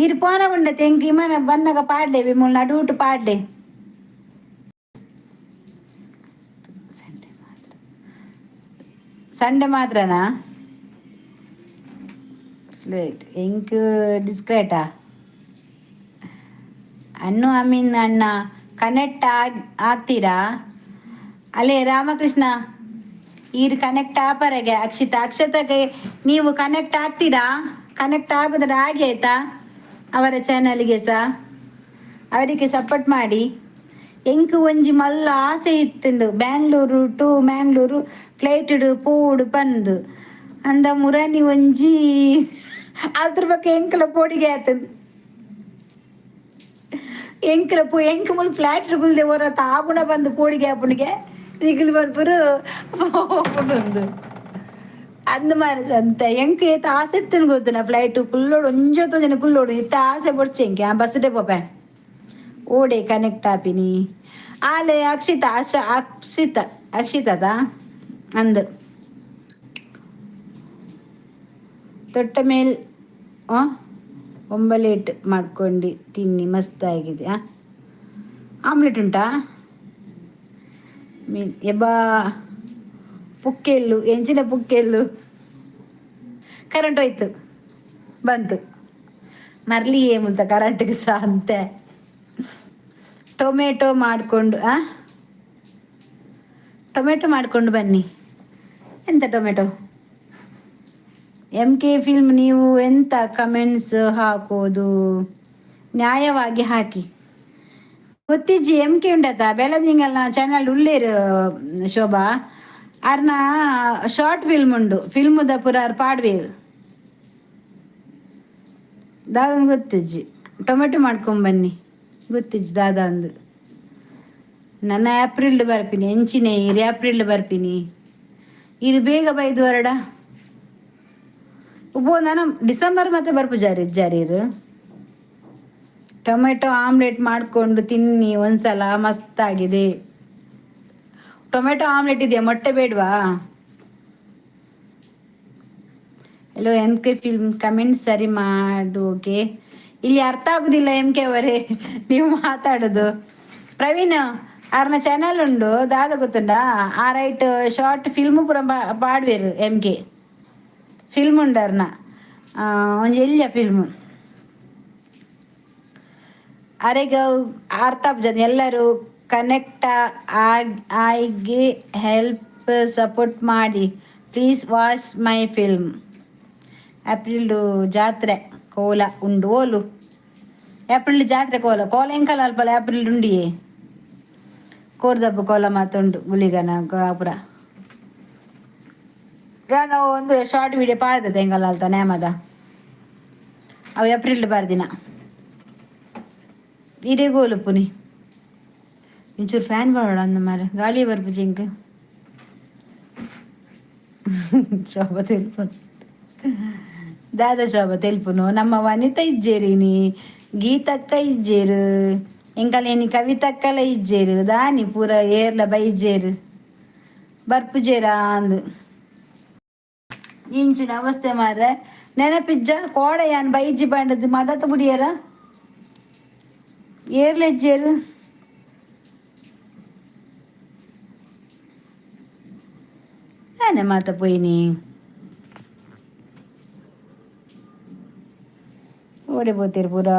ಈರ್ ಪೋನ ಉಂಡ ತೆಂಕಿ ಇಮನ ಬನ್ನಗ ಪಾಡ್ಡೆ ಮುಲ್ ನಡುಟು ಪಾಡ್ಡೆ. ಸಂಡೆ ಮಾತ್ರ, ಸಂಡೆ ಮಾತ್ರನಾ ಫ್ಲೈಟ್? ಎಂಕ್ ಡಿಸ್ಕ್ರೇಟಾ? ಅನ್ನು ಅಮೀನ್ ಅಣ್ಣ, ಕನೆಕ್ಟ್ ಆಗ್ ಆಗ್ತೀರಾ? ಅಲ್ಲೇ ರಾಮಕೃಷ್ಣ, ಈರ್ ಕನೆಕ್ಟ್ ಆಪರೆಗೆ. ಅಕ್ಷಿತ, ಅಕ್ಷತಗೆ ನೀವು ಕನೆಕ್ಟ್ ಆಗ್ತೀರಾ? ಕನೆಕ್ಟ್ ಆಗುದ್ರೆ ಹಾಗೆ ಆಯ್ತಾ? ಅವರ ಚಾನಲ್ಗೆ ಸಹ ಅವರಿಗೆ ಸಪೋರ್ಟ್ ಮಾಡಿ. ಎಂಕ್ ಒಂಜಿ ಮಲ್ಲ ಆಸೆ ಇತ್ತುಂಡು, ಬ್ಯಾಂಗ್ಳೂರು ಟು ಮ್ಯಾಂಗ್ಳೂರು ಫ್ಲೈಟ್ ಪೋಡು ಪಂದು. ಅಂದ ಮುರಾನಿ ಒಂಜಿ ಅದ್ರ ಬಗ್ಗೆ ಎಂಕಲ ಪೋಡಿಗೆ ಆತಂದು. ಎಂಕಲ ಪೋ ಎಂಕ್ ಮುಲ್ ಫ್ಲಾಟ್ ಕುಲ್ದೆ ಹೊರ ತಾಗುಣ ಬಂದು ಪೋಡಿಗೆ ಆಪುಣಿಗೆ. ನಿಕಲ್ ಪನ್ಪುರು ಪೋಪುಂಡು ಅಂದ ಮಾರಿ ಸಂತೆ. ಎಂಕ್ ಏತ್ ಆಸೆ ಇತ್ತುಂಡು ಗೊತ್ತುನ? ಫ್ಲೈಟ್ ಕುಲ್ಲೋಡು, ಒಂಜೊತ್ತು ಜನ ಕುಲ್ಲೋಡು ಇತ್ತ ಆಸೆ ಬೊಡ್ಚೆ ಎಂಕೆ. ಆ ಬಸ್ಸಡೆ ಪೋಪೆ. ಓಡೆ ಕನೆಕ್ಟ್ ಆಪಿನಿ ಆಲೆ ಅಕ್ಷಿತ ಅಕ್ಷ ಅಕ್ಷಿತ ಅಕ್ಷಿತದ ಅಂದು ತೊಟ್ಟ ಮೇಲ್ ಒಂಬಲೇಟ್ ಮಾಡ್ಕೊಂಡು ತಿನ್ನಿ, ಮಸ್ತಾಗಿದೆ. ಆ ಆಮ್ಲೆಟ್ ಉಂಟಾ? ಮೀನ್ ಎಬ್ಬಾ ಪುಕ್ಕೆಲ್ಲು ಎಂಚಿನ ಪುಕ್ಕೆಲ್ಲು. ಕರೆಂಟ್ ಹೋಯ್ತು, ಬಂತು. ಮರ್ಲಿ ಏಮುಲ್ತ ಕರೆಂಟ್ಗೆ ಸಹ ಅಂತೆ. ಟೊಮೆಟೊ ಮಾಡಿಕೊಂಡು, ಆ ಟೊಮೆಟೊ ಮಾಡಿಕೊಂಡು ಬನ್ನಿ. ಎಂತ ಟೊಮೆಟೊ? ಎಮ್ ಕೆ ಫಿಲ್ಮ್, ನೀವು ಎಂತ ಕಮೆಂಟ್ಸ್ ಹಾಕೋದು? ನ್ಯಾಯವಾಗಿ ಹಾಕಿ. ಗೊತ್ತಿಜ್ಜಿ. ಎಮ್ ಕೆ ಉಂಡತ ಬೆಳದಿಂಗಲ್ನ ಚಾನಲ್ ಉಳ್ಳೇರು ಶೋಭಾ ಅರ್ನ ಶಾರ್ಟ್ ಫಿಲ್ಮ್ ಉಂಡು. ಫಿಲ್ಮ್ದ ಪುರ ಅರ್ ಪಾಡ್ವೇರು. ದಾದನ್ ಗೊತ್ತಿಜ್ಜಿ. ಟೊಮೆಟೊ ಮಾಡ್ಕೊಂಬನ್ನಿ. ಗೊತ್ತಿಜ್ಜಿ ದಾದ ಅಂದು. ನನ್ನ ಏಪ್ರಿಲ್ ಬರ್ಪಿನಿ. ಎಂಚಿನೆ ಇರು ಏಪ್ರಿಲ್ ಬರ್ಪಿನಿ. ಇರು ಬೇಗ ಬೈದು ಹೊರಡ ಉಬ್ಬೋ. ನಾನು ಡಿಸೆಂಬರ್ ಮತ್ತೆ ಬರ್ಪು ಜಾರಿ ಜಾರೀರು. ಟೊಮೆಟೊ ಆಮ್ಲೆಟ್ ಮಾಡಿಕೊಂಡು ತಿನ್ನಿ ಒಂದ್ಸಲ, ಮಸ್ತಾಗಿದೆ. ಟೊಮೆಟೊ ಆಮ್ಲೆಟ್ ಇದೆಯಾ? ಮೊಟ್ಟೆ ಬೇಡವಾ? Hello M K film, comment ಸರಿ ಮಾಡು. ಓಕೆ, ಇಲ್ಲಿ ಅರ್ಥ ಆಗುದಿಲ್ಲ ಎಂ ಕೆ ಅವರೇ ನೀವು ಮಾತಾಡೋದು. ಪ್ರವೀಣ್ ಆರ್ನ ಚಾನಲ್ ಉಂಡು, ದಾದ ಗೊತ್ತುಂಡಾ? ಆ ರೈಟ್ ಶಾರ್ಟ್ ಫಿಲ್ಮ್ ಪೂರ ಪಾಡ್ವೇರು. ಎಂ ಕೆ ಫಿಲ್ಮ್ ಉಂಡು ಅರ್ನ ಒಂಜಿ ಎಲ್ಯ ಫಿಲ್ಮ್. ಅರೆಗ ಅರ್ಥ ಆಪುಜಿ. ಎಲ್ಲರೂ ಕನೆಕ್ಟ್ ಆಗಿ ಹೆಲ್ಪ್ ಸಪೋರ್ಟ್ ಮಾಡಿ. Please watch my film. April ಜಾತ್ರೆ ಕೋಲ ಉಂಡು. ಓಲು ಏಪ್ರಿಲ್ ಜಾತ್ರೆ ಕೋಲ? ಕೋಲ ಎಂಕಲ ಅಲ್ಪಲ ಏಪ್ರಿಲ್ ಉಂಡಿಯೇ. ಕೋರ್ದಬ್ಬ ಕೋಲ ಮಾತುಂಡು ಗುಲಿಗನ ಗೋಪುರ. ನಾವು ಒಂದು ಶಾರ್ಟ್ ವಿಡಿಯೋ ಪಾಡ್ದದ ಎಂಕಲ ಅಲ್ತ ನೇಮದ. ಅವು ಏಪ್ರಿಲ್ ಬಾರ್ದಿನ ಇಡೇ ಪುನಿ. ಒಂಚೂರು ಫ್ಯಾನ್ ಬಾಡ ಅಂದ ಮಾರೆ, ಗಾಳಿ ಬರ್ಪುಜಿ ಎಂಕ್. ಶೋಭಾ ತೆಲ್ಪುನು. ದಾದ ಶೋಭಾ ತೆಲ್ಪುನು? ನಮ್ಮ ವನಿತಾ ಇಜ್ಜೇರಿನಿ, ಗೀತಕ್ಕ ಇಜ್ಜೇರು, ಎಂಕಲೇನಿ ಕವಿತಕ್ಕಲ ಇಜ್ಜೇರು. ದಾನಿ ಪೂರ ಏರ್ಲ ಬೈಜೇರು, ಬರ್ಪುಜೇರಾ ಅಂದು. ಇಂಚಿನ ಅವಸ್ಥೆ ಮಾರ್ರೆ. ನೆನಪಿಜ್ಜ ಕೋಡೆ ಯಾನ್ ಬೈಜಿ ಬಂಡದು ಮದತ್ ಬುಡಿಯರ. ಏರ್ಲ ಇಜ್ಜೇರು. ದಾನೆ ಮಾತ ಪೋಯಿನಿ? ಓಡಿ ಪೋತೀರಿ ಪೂರಾ.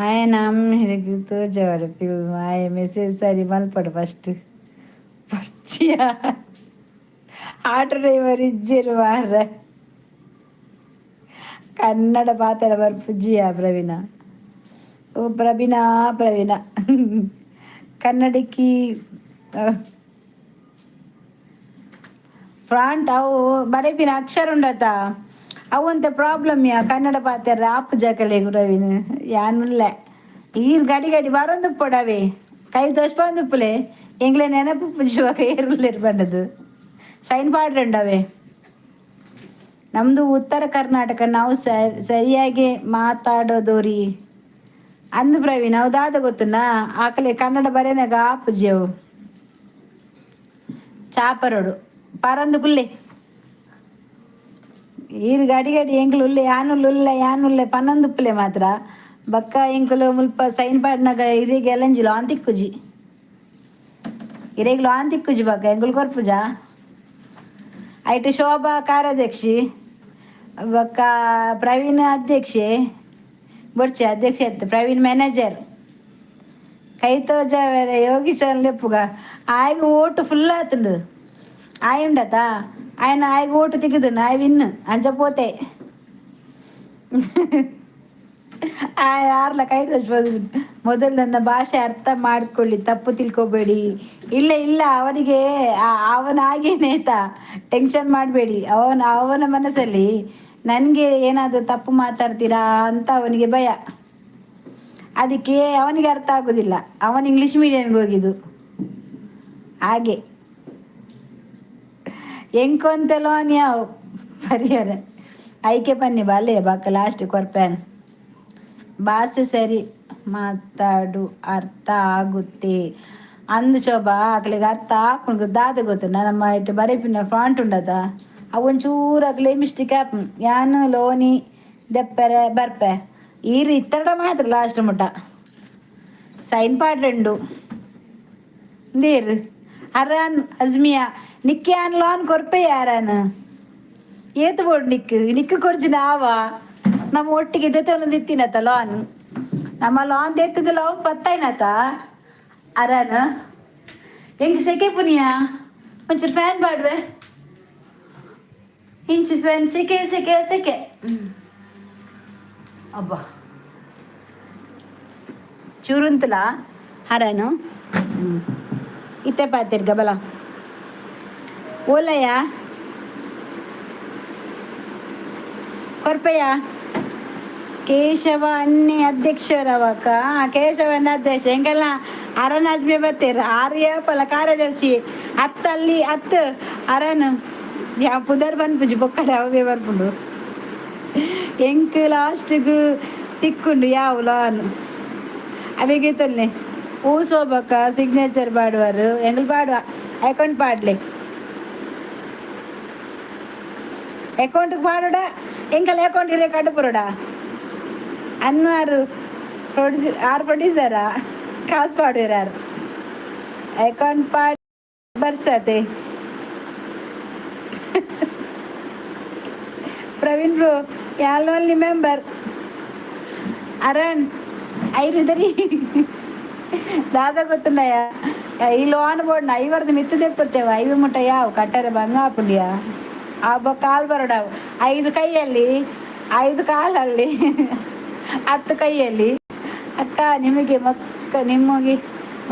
ఆయన ತೋಜಾಡು ಫಿಲ್ಮ್ ಆಯೆ ಮೆಸೇಜ್ ಸರಿ ಮಲ್ಪಡು ಫಸ್ಟ್. ಪರ್ಚಿಯ ಆಟೋ ಡ್ರೈವರ್ ಇಜ್ಜೆರು ಮಾರ್ರೆ. ಕನ್ನಡ ಪಾತೆರ ಬರ್ಪುಜ್ಜಿಯಾ ಪ್ರವೀಣ? ಓ ಪ್ರವೀಣ, ಪ್ರವೀಣ, ಕನ್ನಡಕ್ಕಿ ಫ್ರಾಂಟ್ ಅವು ಬರೆಪಿನ ಅಕ್ಷರ ಉಂಡತ, ಅವು ಒಂತೆ ಪ್ರಾಬ್ಲಮ್ ಯಾ. ಕನ್ನಡ ಪಾತೆರ ಆಪು ಜಕಲೆ ಪ್ರವೀಣ್ ಯಾನುಲ್ಲೆ. ಈರ್ ಗಡಿ ಗಡಿ ಬರೊಂದುಪ್ಪೊಡವೇ, ಕೈ ತೋಚ್ಪೊಂದುಪ್ಪುಲೆ. ಎಂಕ್ಲೆ ನೆನಪು ಪುಜುವಾಗ ಏರುಲ್ಲೆರ್ ಪಂಡದು ಸೈನ್ ಪಾಡ್ರಂಡವೆ. ನಮ್ಮದು ಉತ್ತರ ಕರ್ನಾಟಕ, ನಾವು ಸರಿಯಾಗಿ ಮಾತಾಡೋದು ರೀ ಅಂದು ಪ್ರವೀಣ್. ಹೌದಾದ ಗೊತ್ತುನಾ? ಆಕಲೆ ಕನ್ನಡ ಬರೇನಾಗ ಆಪುಜಿ ಅವು. ಚಾಪರೋಡು ಪರಂದು ಕುಲ್ಲೆ. ಈರ್ ಗಡಿ ಗಡಿ ಎಂಕ್ಲು ಉಲ್ಲೆ, ಯಾನುಲ್ಲು ಉಲ್ಲೆ, ಯಾನುಲ್ಲೆ ಪನ್ನೊಂದುಪ್ಪುಲೆ ಮಾತ್ರ. ಬಕ್ಕ ಎಂಕುಲು ಮುಲ್ಪ ಸೈನ್ ಪಾಡ್ನಾಗ ಇರೆಗ್ ಎಲ್ಲಂಜಿ ಲಾನ್ ತಿಕ್ಕುಜಿ, ಇರೆಗ್ ಲಾನ್ ತಿಕ್ಕುಜಿ. ಬಕ್ಕ ಎಂಕುಲು ಕೊರ್ಪುಜ. ಐಟ್ ಶೋಭಾ ಕಾರ್ಯದರ್ಶಿ, ಬೊಕ್ಕ ಪ್ರವೀಣ್ ಅಧ್ಯಕ್ಷೆ ಬೊಡ್ಚಿ, ಅಧ್ಯಕ್ಷ ಇತ್ತು ಪ್ರವೀಣ್ ಮ್ಯಾನೇಜರ್. ಕೈ ತೋಜಾವೆರೆ ಯೋಗೀಶನ್ ಲೆಪ್ಪುಗ. ಆಯ್ಗ ಓಟು ಫುಲ್ ಆತುಂಡು. ಆಯ್ ಉಂಡತ, ఆయన ಆಯ್ಗ ಓಟು ತಿಕ್ಕುದು, ಆಯ್ ವಿನ್ ಅಂಚ ಪೋತೆ. ಆಯ್ ಯಾರ್ಲ ಕೈ ತೋಚ್ಬೋದು. ಮೊದಲು ನನ್ನ ಭಾಷೆ ಅರ್ಥ ಮಾಡ್ಕೊಳ್ಳಿ, ತಪ್ಪು ತಿಳ್ಕೊಬೇಡಿ. ಇಲ್ಲ ಇಲ್ಲ, ಅವನಿಗೆ ಅವನಾಗೇನೆ ಆಯ್ತಾ, ಟೆನ್ಷನ್ ಮಾಡಬೇಡಿ. ಅವನ ಅವನ ಮನಸ್ಸಲ್ಲಿ ನನಗೆ ಏನಾದರೂ ತಪ್ಪು ಮಾತಾಡ್ತೀರಾ ಅಂತ ಅವನಿಗೆ ಭಯ. ಅದಕ್ಕೆ ಅವನಿಗೆ ಅರ್ಥ ಆಗೋದಿಲ್ಲ. ಅವನು ಇಂಗ್ಲೀಷ್ ಮೀಡಿಯಂಗೆ ಹೋಗಿದ್ದು ಹಾಗೆ. ಎಂಕೊಂತೆಲೋ ಯಾವ ಪರಿಹಾರ ಐಕೆ ಬನ್ನಿ ಬಾಲೆ ಬಾಕ ಲಾಸ್ಟ್ ಕೊರ್ಪೇನ್. ಭಾಷೆ ಸರಿ ಮಾತಾಡು, ಅರ್ಥ ಆಗುತ್ತೆ ಅಂದು ಶೋಭಾ. ಅಕ್ಲೆಗ್ ಅರ್ಥ ಆಪುಂಡು. ದಾದ ಗೊತ್ತುಂಡ, ನಮ್ಮ ಇಟ್ಟು ಬರೆಪಿನ ಫಾಂಟ್ ಉಂಡತ, ಅವು ಒಂಚೂರು ಅಕ್ಲೆ ಮಿಸ್ಟೇಕ್ ಆಪುಂಡು. ಯಾನ್ ಲೋನಿ ದೆಪ್ಪರೆ ಬರ್ಪೆ. ಈರ್ ಇತ್ತರಡ ಮಾತ್ರ ಲಾಸ್ಟ್ ಮುಟ್ಟ ಸೈನ್ ಪಾಡ್ರೆಂಡು ಇಂದೇರು ಅರಾನ್ ಅಜ್ಮಿಯಾ. ನಿಕ್ಕೆ ಯಾನ್ ಲೋನ್ ಕೊರ್ಪೆ ಯಾರಾನ್ ಏತು ಬೋಡು ನಿಕ್? ನಿಕ್ಕು ಕೊರ್ಜಿನ ಆವ? ನಮ್ಮ ಒಟ್ಟಿಗೆ ದೆತ್ತೊಂದಿತ್ತಿನತ ಲೋನ್. ನಮ್ಮ ಲೋನ್ ದೆತ್ತದ ಲೋನ್ ಪತ್ತಾಯ್ನತ ಅರಾನ್. ಎಂಕ್ ಸೆಕೆ ಪುನಿಯಾ, ಒಂಚೂರು ಫ್ಯಾನ್ ಪಾಡ್ವೆ. ಇಂಚು ಫ್ಯಾನ್. ಸೆಕೆ ಸೆಕೆ ಸೆಕೆ. ಅಬ್ಬಾ, ಚೂರುಂತಲ ಹರನು. ಇತ್ತೆ ಪಾತಿರ್ಗ ಬಲ ಓಲಯ್ಯ ಕೊರ್ಪಯ್ಯ. ಕೇಶವ ಅನ್ನಿ ಅಧ್ಯಕ್ಷರವಕ್ಕ. ಕೇಶವನ ಅಧ್ಯಕ್ಷ ಎಂಗೆಲ್ಲ ಅರನ್ ಅಜ್ಮಿ ಬರ್ತೀರ. ಆರ್ಯ ಫಲ ಕಾರ್ಯದರ್ಶಿ ಅತ್ತಲ್ಲಿ ಅತ್ತು ಅರನ್ ಯಾ ಪುದರ್ ಪನ್ಪುಜಿ ಬೊಕ್ಕಡೆ ಅವೇ ಬರ್ಪುಂಡು. ಎಂಕ್ ಲಾಸ್ಟ್ಗ್ ತಿಕ್ಕುಂಡು ಯಾವು ಲಾನ್ ಅವೆಗೆ ತೊಲ್ಲೆ. ಊಸೋಬಕ್ಕ ಸಿಗ್ನೇಚರ್ ಪಾಡುವರು. ಎಂಗ್ಲು ಪಾಡುವ ಅಕೌಂಟ್ ಪಾಡ್ಲೆ, ಅಕೌಂಟ್ಗೆ ಪಾಡುಡ. ಎಂಕಲ್ ಅಕೌಂಟ್ ಇರೇ ಕಡುಪುರುಡ. ಅನ್ವಾರು ಪ್ರೊಡ್ಯೂ ಆರ್ ಪ್ರೊಡ್ಯೂಸರಾ, ಕಾಸು ಪಾಡುವೆರಾರು. ಅಕೌಂಟ್ ಪಾಡ್ ಬರ್ಸತೆ. ಪ್ರವೀಣ್ ಬ್ರೋ ಯಾಲ್ ಓನ್ಲಿ ಮೆಂಬರ್. ಅರಣ್ ಐರುದರಿ ದಾದ ಗೊತ್ತುಂಡಯ್ಯ. ಈ ಲೋನ್ ಬೋರ್ಡ್ ಐವರ್ದು ಮಿತ್ತು ದೆಪ್ಪುರ್ಚೆವ. ಐವೆ ಮುಟ್ಟ ಯಾವ ಕಟ್ಟರೆ ಬಂಗ ಆಪುಂಡಿಯ. ಆ ಕಾಲು ಬರೋಡವು. ಐದು ಕೈಯಲ್ಲಿ, ಐದು ಕಾಲಲ್ಲಿ, 10 ಕೈಯಲ್ಲಿ. ಅಕ್ಕ, ನಿಮಗೆ ನಿಮಗೆ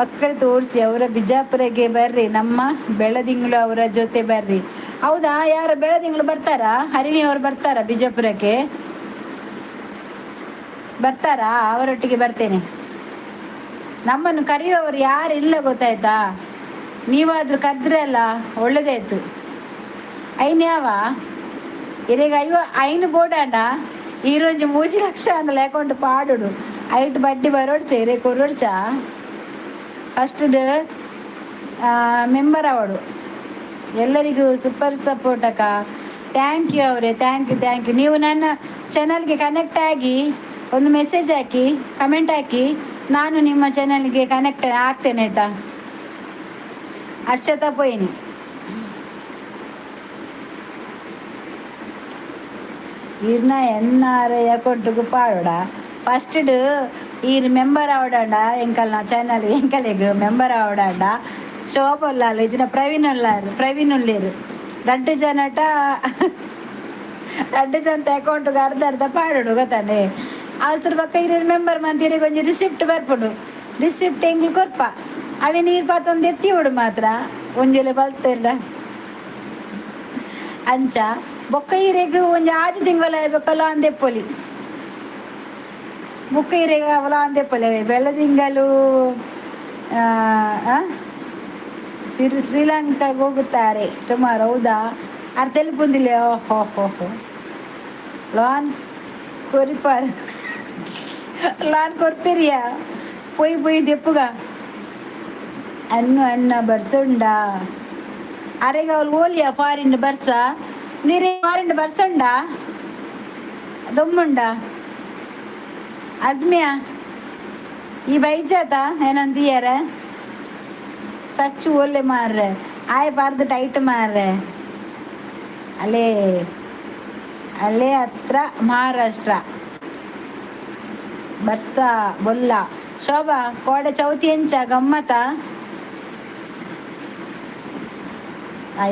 ಮಕ್ಕಳು ತೋರಿಸಿ ಅವರ ಬಿಜಾಪುರಗೆ ಬರ್ರಿ. ನಮ್ಮ ಬೆಳದಿಂಗಳು ಅವರ ಜೊತೆ ಬರ್ರಿ. ಹೌದಾ? ಯಾರು ಬೆಳದಿಂಗಳು ಬರ್ತಾರಾ? ಹರಿಣಿ ಅವರು ಬರ್ತಾರಾ? ಬಿಜಾಪುರಕ್ಕೆ ಬರ್ತಾರಾ? ಅವರೊಟ್ಟಿಗೆ ಬರ್ತೇನೆ. ನಮ್ಮನ್ನು ಕರೆಯುವವರು ಯಾರು ಇಲ್ಲ, ಗೊತ್ತಾಯ್ತಾ? ನೀವಾದರೂ ಕರೆದ್ರೆ ಅಲ್ಲ, ಒಳ್ಳೇದಾಯ್ತು. ಐನ್ ಯಾವ ಇರೆಗ್ ಐವ ಐನು ಬೋಡಾಂಡ ಈರೊಂಜಿ 3 ಲಕ್ಷ ಅಂಡಲ ಅಕೌಂಟ್ ಪಾಡುಡು. ಐಟ್ ಬಡ್ಡಿ ಬರೋಡ್ಚ ಇರೆ ಕೊರೊಡ್ಚ. ಫಸ್ಟ್ ಮೆಂಬರ್ ಅವಡು. ಎಲ್ಲರಿಗೂ ಸೂಪರ್ ಸಪೋರ್ಟ್ ಅಕ್ಕ. Thank you ಅವರೇ, thank you, thank you. ನೀವು ನನ್ನ ಚಾನಲ್ಗೆ ಕನೆಕ್ಟ್ ಆಗಿ ಒಂದು ಮೆಸೇಜ್ ಹಾಕಿ, ಕಮೆಂಟ್ ಹಾಕಿ. ನಾನು ನಿಮ್ಮ ಚಾನಲ್ಗೆ ಕನೆಕ್ಟ್ ಆಗ್ತೇನೆ, ಆಯ್ತಾ? ಅರ್ಷತಾ ಪೋಯಿನಿ. ಈರ್ನ ಎನ್ ಆರ್ ಅಕೌಂಟ್ಗ್ ಪಾಡೋಡ. ಫಸ್ಟ್ ಈರ್ ಮೆಂಬರ್ ಆವಡಾಂಡ, ಎಂಕಲ್ನ ಚಾನಲ್ ಎಂಕಲೆಗ್ ಮೆಂಬರ್ ಆವಡಾಂಡ. ಶೋಭ ಉಲ್ಲಾಲ್ ಇಜ್ಜಿಡ ಪ್ರವೀಣ್ ಉಲ್ಲಾರ್, ಪ್ರವೀಣ್ ಉಲ್ಲೇರು. ರಡ್ಡ್ ಜನಟ, ರಡ್ಡ್ ಜನತ ಅಕೌಂಟ್ಗ್ ಅರ್ಧ ಅರ್ಧ ಪಾಡೋಡು, ಗೊತ್ತಾಂಡೆ? ಅಲ್ತುರ್ ಬೊಕ್ಕ ಇರೆನ್ ಮೆಂಬರ್ ಮಂತ್ ಇರೆಗ್ ಒಂಜಿ ರಿಸಿಪ್ಟ್ ಬರ್ಪುಂಡು. ರಿಸಿಪ್ಟ್ ಎಂಕ್ಲು ಕೊರ್ಪ, ಅವೆ ನೀರು ಪಾತೊಂದು ಎತ್ತಿಯೋಡು ಮಾತ್ರ. ಒಂಜೊಲೆ ಬಲ್ತೆರ್ಡ ಅಂಚ ಬೊಕ್ಕ ಇರೆಗ್ ಒಂಜಿ 6 ತಿಂಗಳ ಬೊಕ್ಕ ಲಾನ್ ದೆಪ್ಪೊಲಿ. ಬೊಕ್ಕ ಇರೆಗ್ ಲಾನ್ ದೆಪ್ಪೊಲಿ. ಅವೆ ಬೆಳದಿಂಗಲು ಸಿರಿ ಶ್ರೀಲಂಕಾಗೆ ಹೋಗುತ್ತಾರೆ ಟುಮಾರೋ. ಹೌದಾ? ಅರ್ ತೆಲುಪುಂದಿಲ್ಲ. ಓಹೋ ಹೋ ಹೋ. ಲಾನ್ ಕೊರಿಪಾರ್, ಲಾನ್ ಕೊರ್ಪಿರಿಯಾ? ಪೊಯ್ ಪೊಯ್ ದೆಪ್ಪುಗ. ಅನ್ನು ಅಣ್ಣ ಬರ್ಸುಂಡ? ಅರೆಗ ಅವ್ಲು ಓಲಿಯ ಫಾರಿನ್ ಬರ್ಸ? ನೀರೇ ಫಾರಿನ್ ಬರ್ಸಂಡ ದೊಮ್ಮುಂಡ? ಅಜ್ಮಿಯಾ, ಈ ಬೈಜಾತ ಏನಂತೀಯಾರ? ಸಚ್ಚು ಒಲ್ಲೆ ಮಾರ್ರೆ, ಆಯ್ ಬಾರ್ದು ಟೈಟ್ ಮಾರ್ರೆ. ಅಲ್ಲೇ ಅಲ್ಲೇ ಹತ್ರ ಮಹಾರಾಷ್ಟ್ರ ಬರ್ಸ ಬೊಲ್ಲ. ಶೋಭಾ, ಕೋಡೆ ಚೌತಿ ಎಂಚ ಗಮ್ಮತ?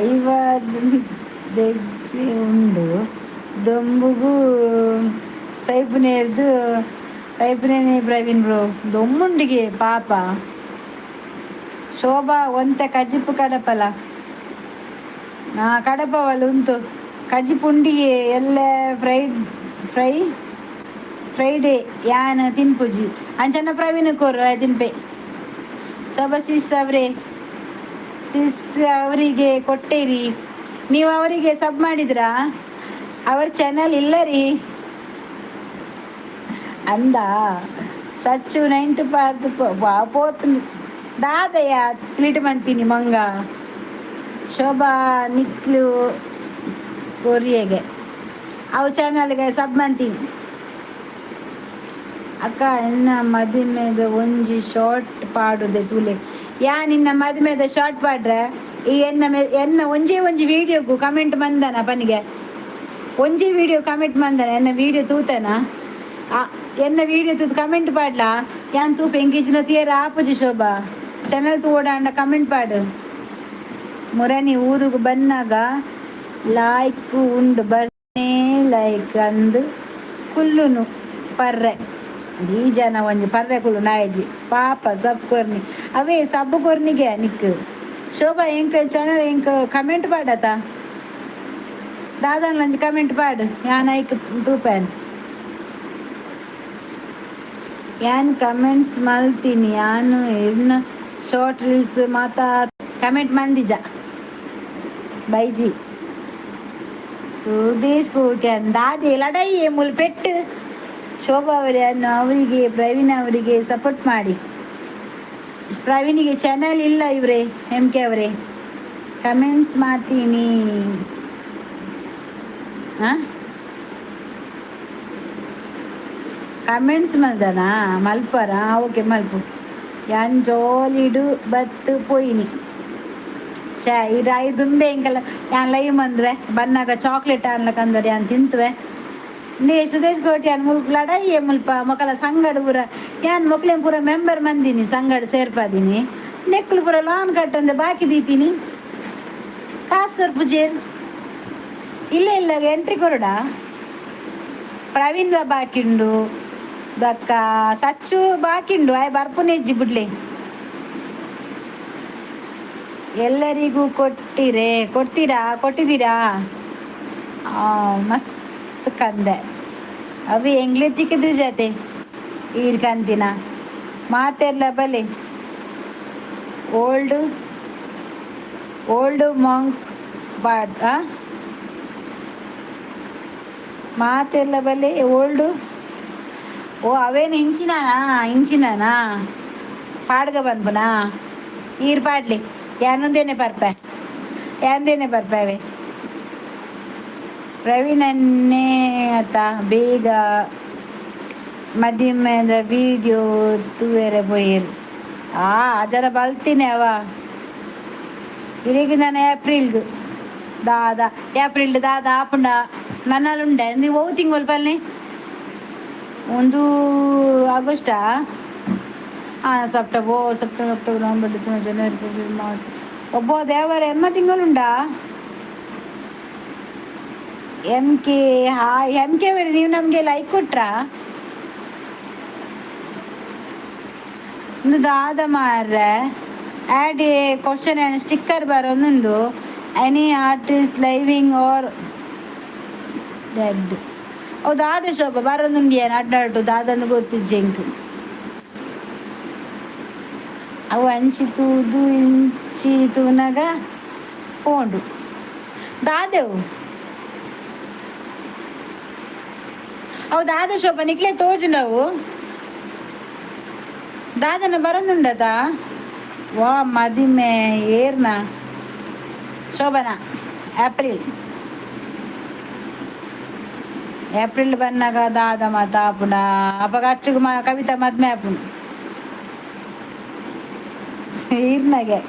ಐವ ದೆಗ್ಗಿ ಉಂಡು. ದೊಂಬುಗು ಸೈಪುನೇರ್ದು ಸೈಪುನೇನೆ. ಪ್ರವೀಣ್ ಬ್ರೋ, ದೊಮ್ಮುಂಡಿಗೆ ಪಾಪ. ಶೋಭಾ, ಒಂತೆ ಕಜಿಪು ಕಡಪಲ. ಹಾ, ಕಡಪವಲ್ಲ ಉಂತು ಕಜಿಪುಂಡಿಗೆ. ಎಲ್ಲ ಫ್ರೈಡ್ ಫ್ರೈ ಫ್ರೈಡೇ ಯಾನ್ ತಿನ್ಪುಜಿ. ಅಂಚನ ಪ್ರವೀಣ್ ಕೊರು ತಿನ್ಪೆ. ಶೋಭಾ ಸಿಸ್ ಅವರೇ, ಸಿಸ್ ಅವರಿಗೆ ಕೊಟ್ಟೇರಿ. ನೀವು ಅವರಿಗೆ ಸಬ್ ಮಾಡಿದ್ರಾ? ಅವ್ರ ಚಾನಲ್ ಇಲ್ಲ ರೀ ಅಂದ. ಸಚ್ಚು ನೈಂಟು ಪಾರ್ದು ಪೋತು ದಾದಯ್ಯ ಕ್ಲೀಟ್ ಮಂತೀನಿ ಮಂಗ. ಶೋಭಾ, ನಿಕ್ಲು ಕೊರಿಯಗೆ ಅವು ಚಾನಲ್ಗೆ ಸಬ್ ಮಂತೀನಿ. ಅಕ್ಕ, ಎನ್ನ ಮದಿಮೆದ ಒಂಜಿ ಶಾರ್ಟ್ ಪಾಡುದೆ ತೂಲೆ. ಯಾ ನಿನ್ನ ಮದಿಮೆದ ಶಾರ್ಟ್ ಪಾಡ್ರೆ? ಈ ಎನ್ನ ಮೆ ಎನ್ನ ಒಂಜೇ ಒಂಜಿ ವೀಡಿಯೋಗು ಕಮೆಂಟ್ ಬಂದನ ಪನಿಗೆ? ಒಂಜಿ ವೀಡಿಯೋ ಕಮೆಂಟ್ ಬಂದನ? ಎನ್ನ ವೀಡಿಯೋ ತೂತನ? ಆ ಎನ್ನ ವೀಡಿಯೋ ತೂತು ಕಮೆಂಟ್ ಪಾಡ್ಲಾ. ಯಾನ್ ತೂಪ ಎಂಗೇಜ್ನ ತಿಯರ ಆಪುಜಿ. ಶೋಭಾ, ಚಾನಲ್ ತೂವೊಡಾಂಡ ಕಮೆಂಟ್ ಪಾಡು. ಮುರಣಿ ಊರುಗು ಬನ್ನಾಗ ಲಾಯ್ಕ್ ಉಂಡು ಬರ್ನೇ ಲೈಕ್ ಅಂದು ಕುಲ್ಲುನು ಪರ್ರೆ. ಈ ಜನ ಒಂಜಿ ಪರ್ರೆ ಕುಲ್ಲು ನಾಯಜಿ ಪಾಪ. ಸಬ್ ಕೊರ್ನಿ, ಅವೇ ಸಬ್ಬು ಕೊರ್ನಿಗೆ ನಿಕ್. ಶೋಭಾ, ಎಂಕ್ ಚಾನಲ್ ಎಂಕ್ ಕಮೆಂಟ್ ಪಾಡತ. ದಾದನ್ ಒಂಜಿ ಕಮೆಂಟ್ ಪಾಡು, ಯಾನ್ ಐಕ್ ತೂಪೇನ್. ಯಾನ್ ಕಮೆಂಟ್ಸ್ ಮಲ್ತೀನಿ. ಯಾನ್ ಇರ್ನ ಶಾರ್ಟ್ ರೀಲ್ಸ್ ಮಾತಾ ಕಮೆಂಟ್ ಮಂದಿಜ ಬೈಜಿ. ಸುದೇಶ್ ಕೋಟ್ಯಾನ್ ದಾದೆ ಲಡಾಯಿ ಮುಲ್ ಪೆಟ್ಟು? ಶೋಭಾ ಅವರೇ, ಅನ್ನು ಅವರಿಗೆ, ಪ್ರವೀಣ್ ಅವರಿಗೆ ಸಪೋರ್ಟ್ ಮಾಡಿ. ಪ್ರವೀಣಿಗೆ ಚಾನಲ್ ಇಲ್ಲ ಇವರೇ. ಎಂ ಕೆ ಅವರೇ, ಕಮೆಂಟ್ಸ್ ಮಾಡ್ತೀನಿ. ಹಾಂ, ಕಮೆಂಟ್ಸ್ ಮಲ್ದನಾ? ಮಲ್ಪರ? ಓಕೆ, ಮಲ್ಪು. ಯಾನ್ ಜೋಲಿಡು ಬತ್ತು ಪೋಯಿನಿ. ಶಾ ಈ ರಾಯಿ ದುಂಬೆ ಎಂಕಲ್ಲ. ಯಾನ್ ಲೈವ್ ಬಂದ್ವೆ ಬನ್ನಾಗ ಚಾಕ್ಲೇಟ್ ಅನ್ಲಕಂದ್ರೆ ಯಾನ್ ತಿಂತುವೆ. ನೇ ಸುದೇಶ್ ಕೋಟಿ, ಯಾನ್ ಮುಲ್ಪ ಲಡಾಯಿ ಮುಲ್ಪ ಮೊಕಲ ಸಂಗಡ ಪೂರ. ಯಾನ್ ಮೊಕ್ಲೇನ್ ಪೂರ ಮೆಂಬರ್ ಮಂದಿನಿ, ಸಂಗಡ ಸೇರ್ಪಾದಿನಿ. ನೆಕ್ಲು ಪೂರ ಲಾನ್ ಕಟ್ಟಂದೆ ಬಾಕಿ ದೀತೀನಿ. ಕಾಸು ಕೊರ್ಪುಜೇರ್. ಇಲ್ಲ ಇಲ್ಲ, ಎಂಟ್ರಿ ಕೊರಡ. ಪ್ರವೀಣ್ಲ ಬಾಕಿ ಉಂಡು, ಬೊಕ್ಕ ಸಚ್ಚು ಬಾಕಿ ಉಂಡು. ಆಯ್ ಬರ್ಪುನೆಜ್ಜಿ ಬುಡ್ಲೆ. ಎಲ್ಲರಿಗೂ ಕೊಟ್ಟಿರೆ? ಕೊಡ್ತೀರಾ? ಕೊಟ್ಟಿದ್ದೀರಾ? ಮಸ್ತ್ ಕಂದೆ. ಅವಿ ಎಂಗ್ಲೆ ತಿಕ್ಕಿದ್ರು ಜಾತೆ ಈರ್ ಕಂತಿನ ಮಾತೆರ್ಲ ಬಲೆ. ಓಲ್ಡ್ ಓಲ್ಡ್ ಮಾಂಕ್ ಪಾಡ್. ಮಾತೆರ್ಲ ಬಲೆ. ಓಲ್ಡ್ ಓ ಅವೇನು ಇಂಚಿನಾನಾ? ಇಂಚಿನಾನಾ? ಪಾಡ್ಗ ಪನ್ಪುನಾ? ಈರ್ ಪಾಡ್ಲಿ, ಯಾನೊಂದೇನೆ ಪರ್ಪೆ, ಯಾಂದೇನೆ ಪರ್ಪೆ ಅವೆ. ಪ್ರವೀಣನ್ನೇ ಆತ ಬೇಗ ಮದಿಮೆದ ವೀಡಿಯೋ ತೂವೆರೆ ಪೋಯೆರ್. ಆ ಜರ ಬಲ್ತೀನಿ ಅವ. ಇರೆಗ್ ನಾನು ಏಪ್ರಿಲ್ಗ್ ದಾದ, ಏಪ್ರಿಲ್ ದಾದ ಆಪುಂಡ? ನನ್ನಾಲುಂಡೆ ನೀವು ಒವು ತಿಂಗಳು ಪಲ್ನೆ? ಒಂದು ಆಗಸ್ಟಾ? ಹಾಂ, September, September, October, November, December, January, February, March. ಒಬ್ಬ ದೇವರ ಎಮ್ಮ ತಿಂಗಳುಂಡಾ? M K, hi M K ಅವರೇ, ನೀವು ನಮಗೆ ಲೈಕ್ ಕೊಟ್ರಾ? ಒಂದು ದಾದ ಮಾರ್ರೆ. Add a question and sticker ಬರೋದುಂಡು. Any artist living or dead? ಓ ದಾದ ಶೋಭ ಬರೋದುಂಡು ಏನು ಅಡ್ಡಾಡು ದಾದಂದು ಗೊತ್ತಿಜ್ಜೆ ಎಂಕ್. ಅವು ಅಂಚಿ ತೂದು ಇಂಚಿ ತೂನಗ ಪೋಂಡು ದಾದೆವು. ಅವು ದಾದ ಶೋಭ ನಿಕ್ಲೆ ತೋಜುಂಡವು ದಾದನ ಬರೋದುಂಡತ. ವಾ ಮದಿಮೆ ಏರ್ನ ಶೋಭನಾ? ಏಪ್ರಿಲ್, ಏಪ್ರಿಲ್ ಬನ್ನಗ ದಾದ ಮಾತ ಆಪುಂಡ? ಅಪಗ ಅಚ್ಚುಗು ಮ ಕವಿತಾ ಮದ್ಮೆ ಆಪುಂಡು ಈರ್ನಗೆ.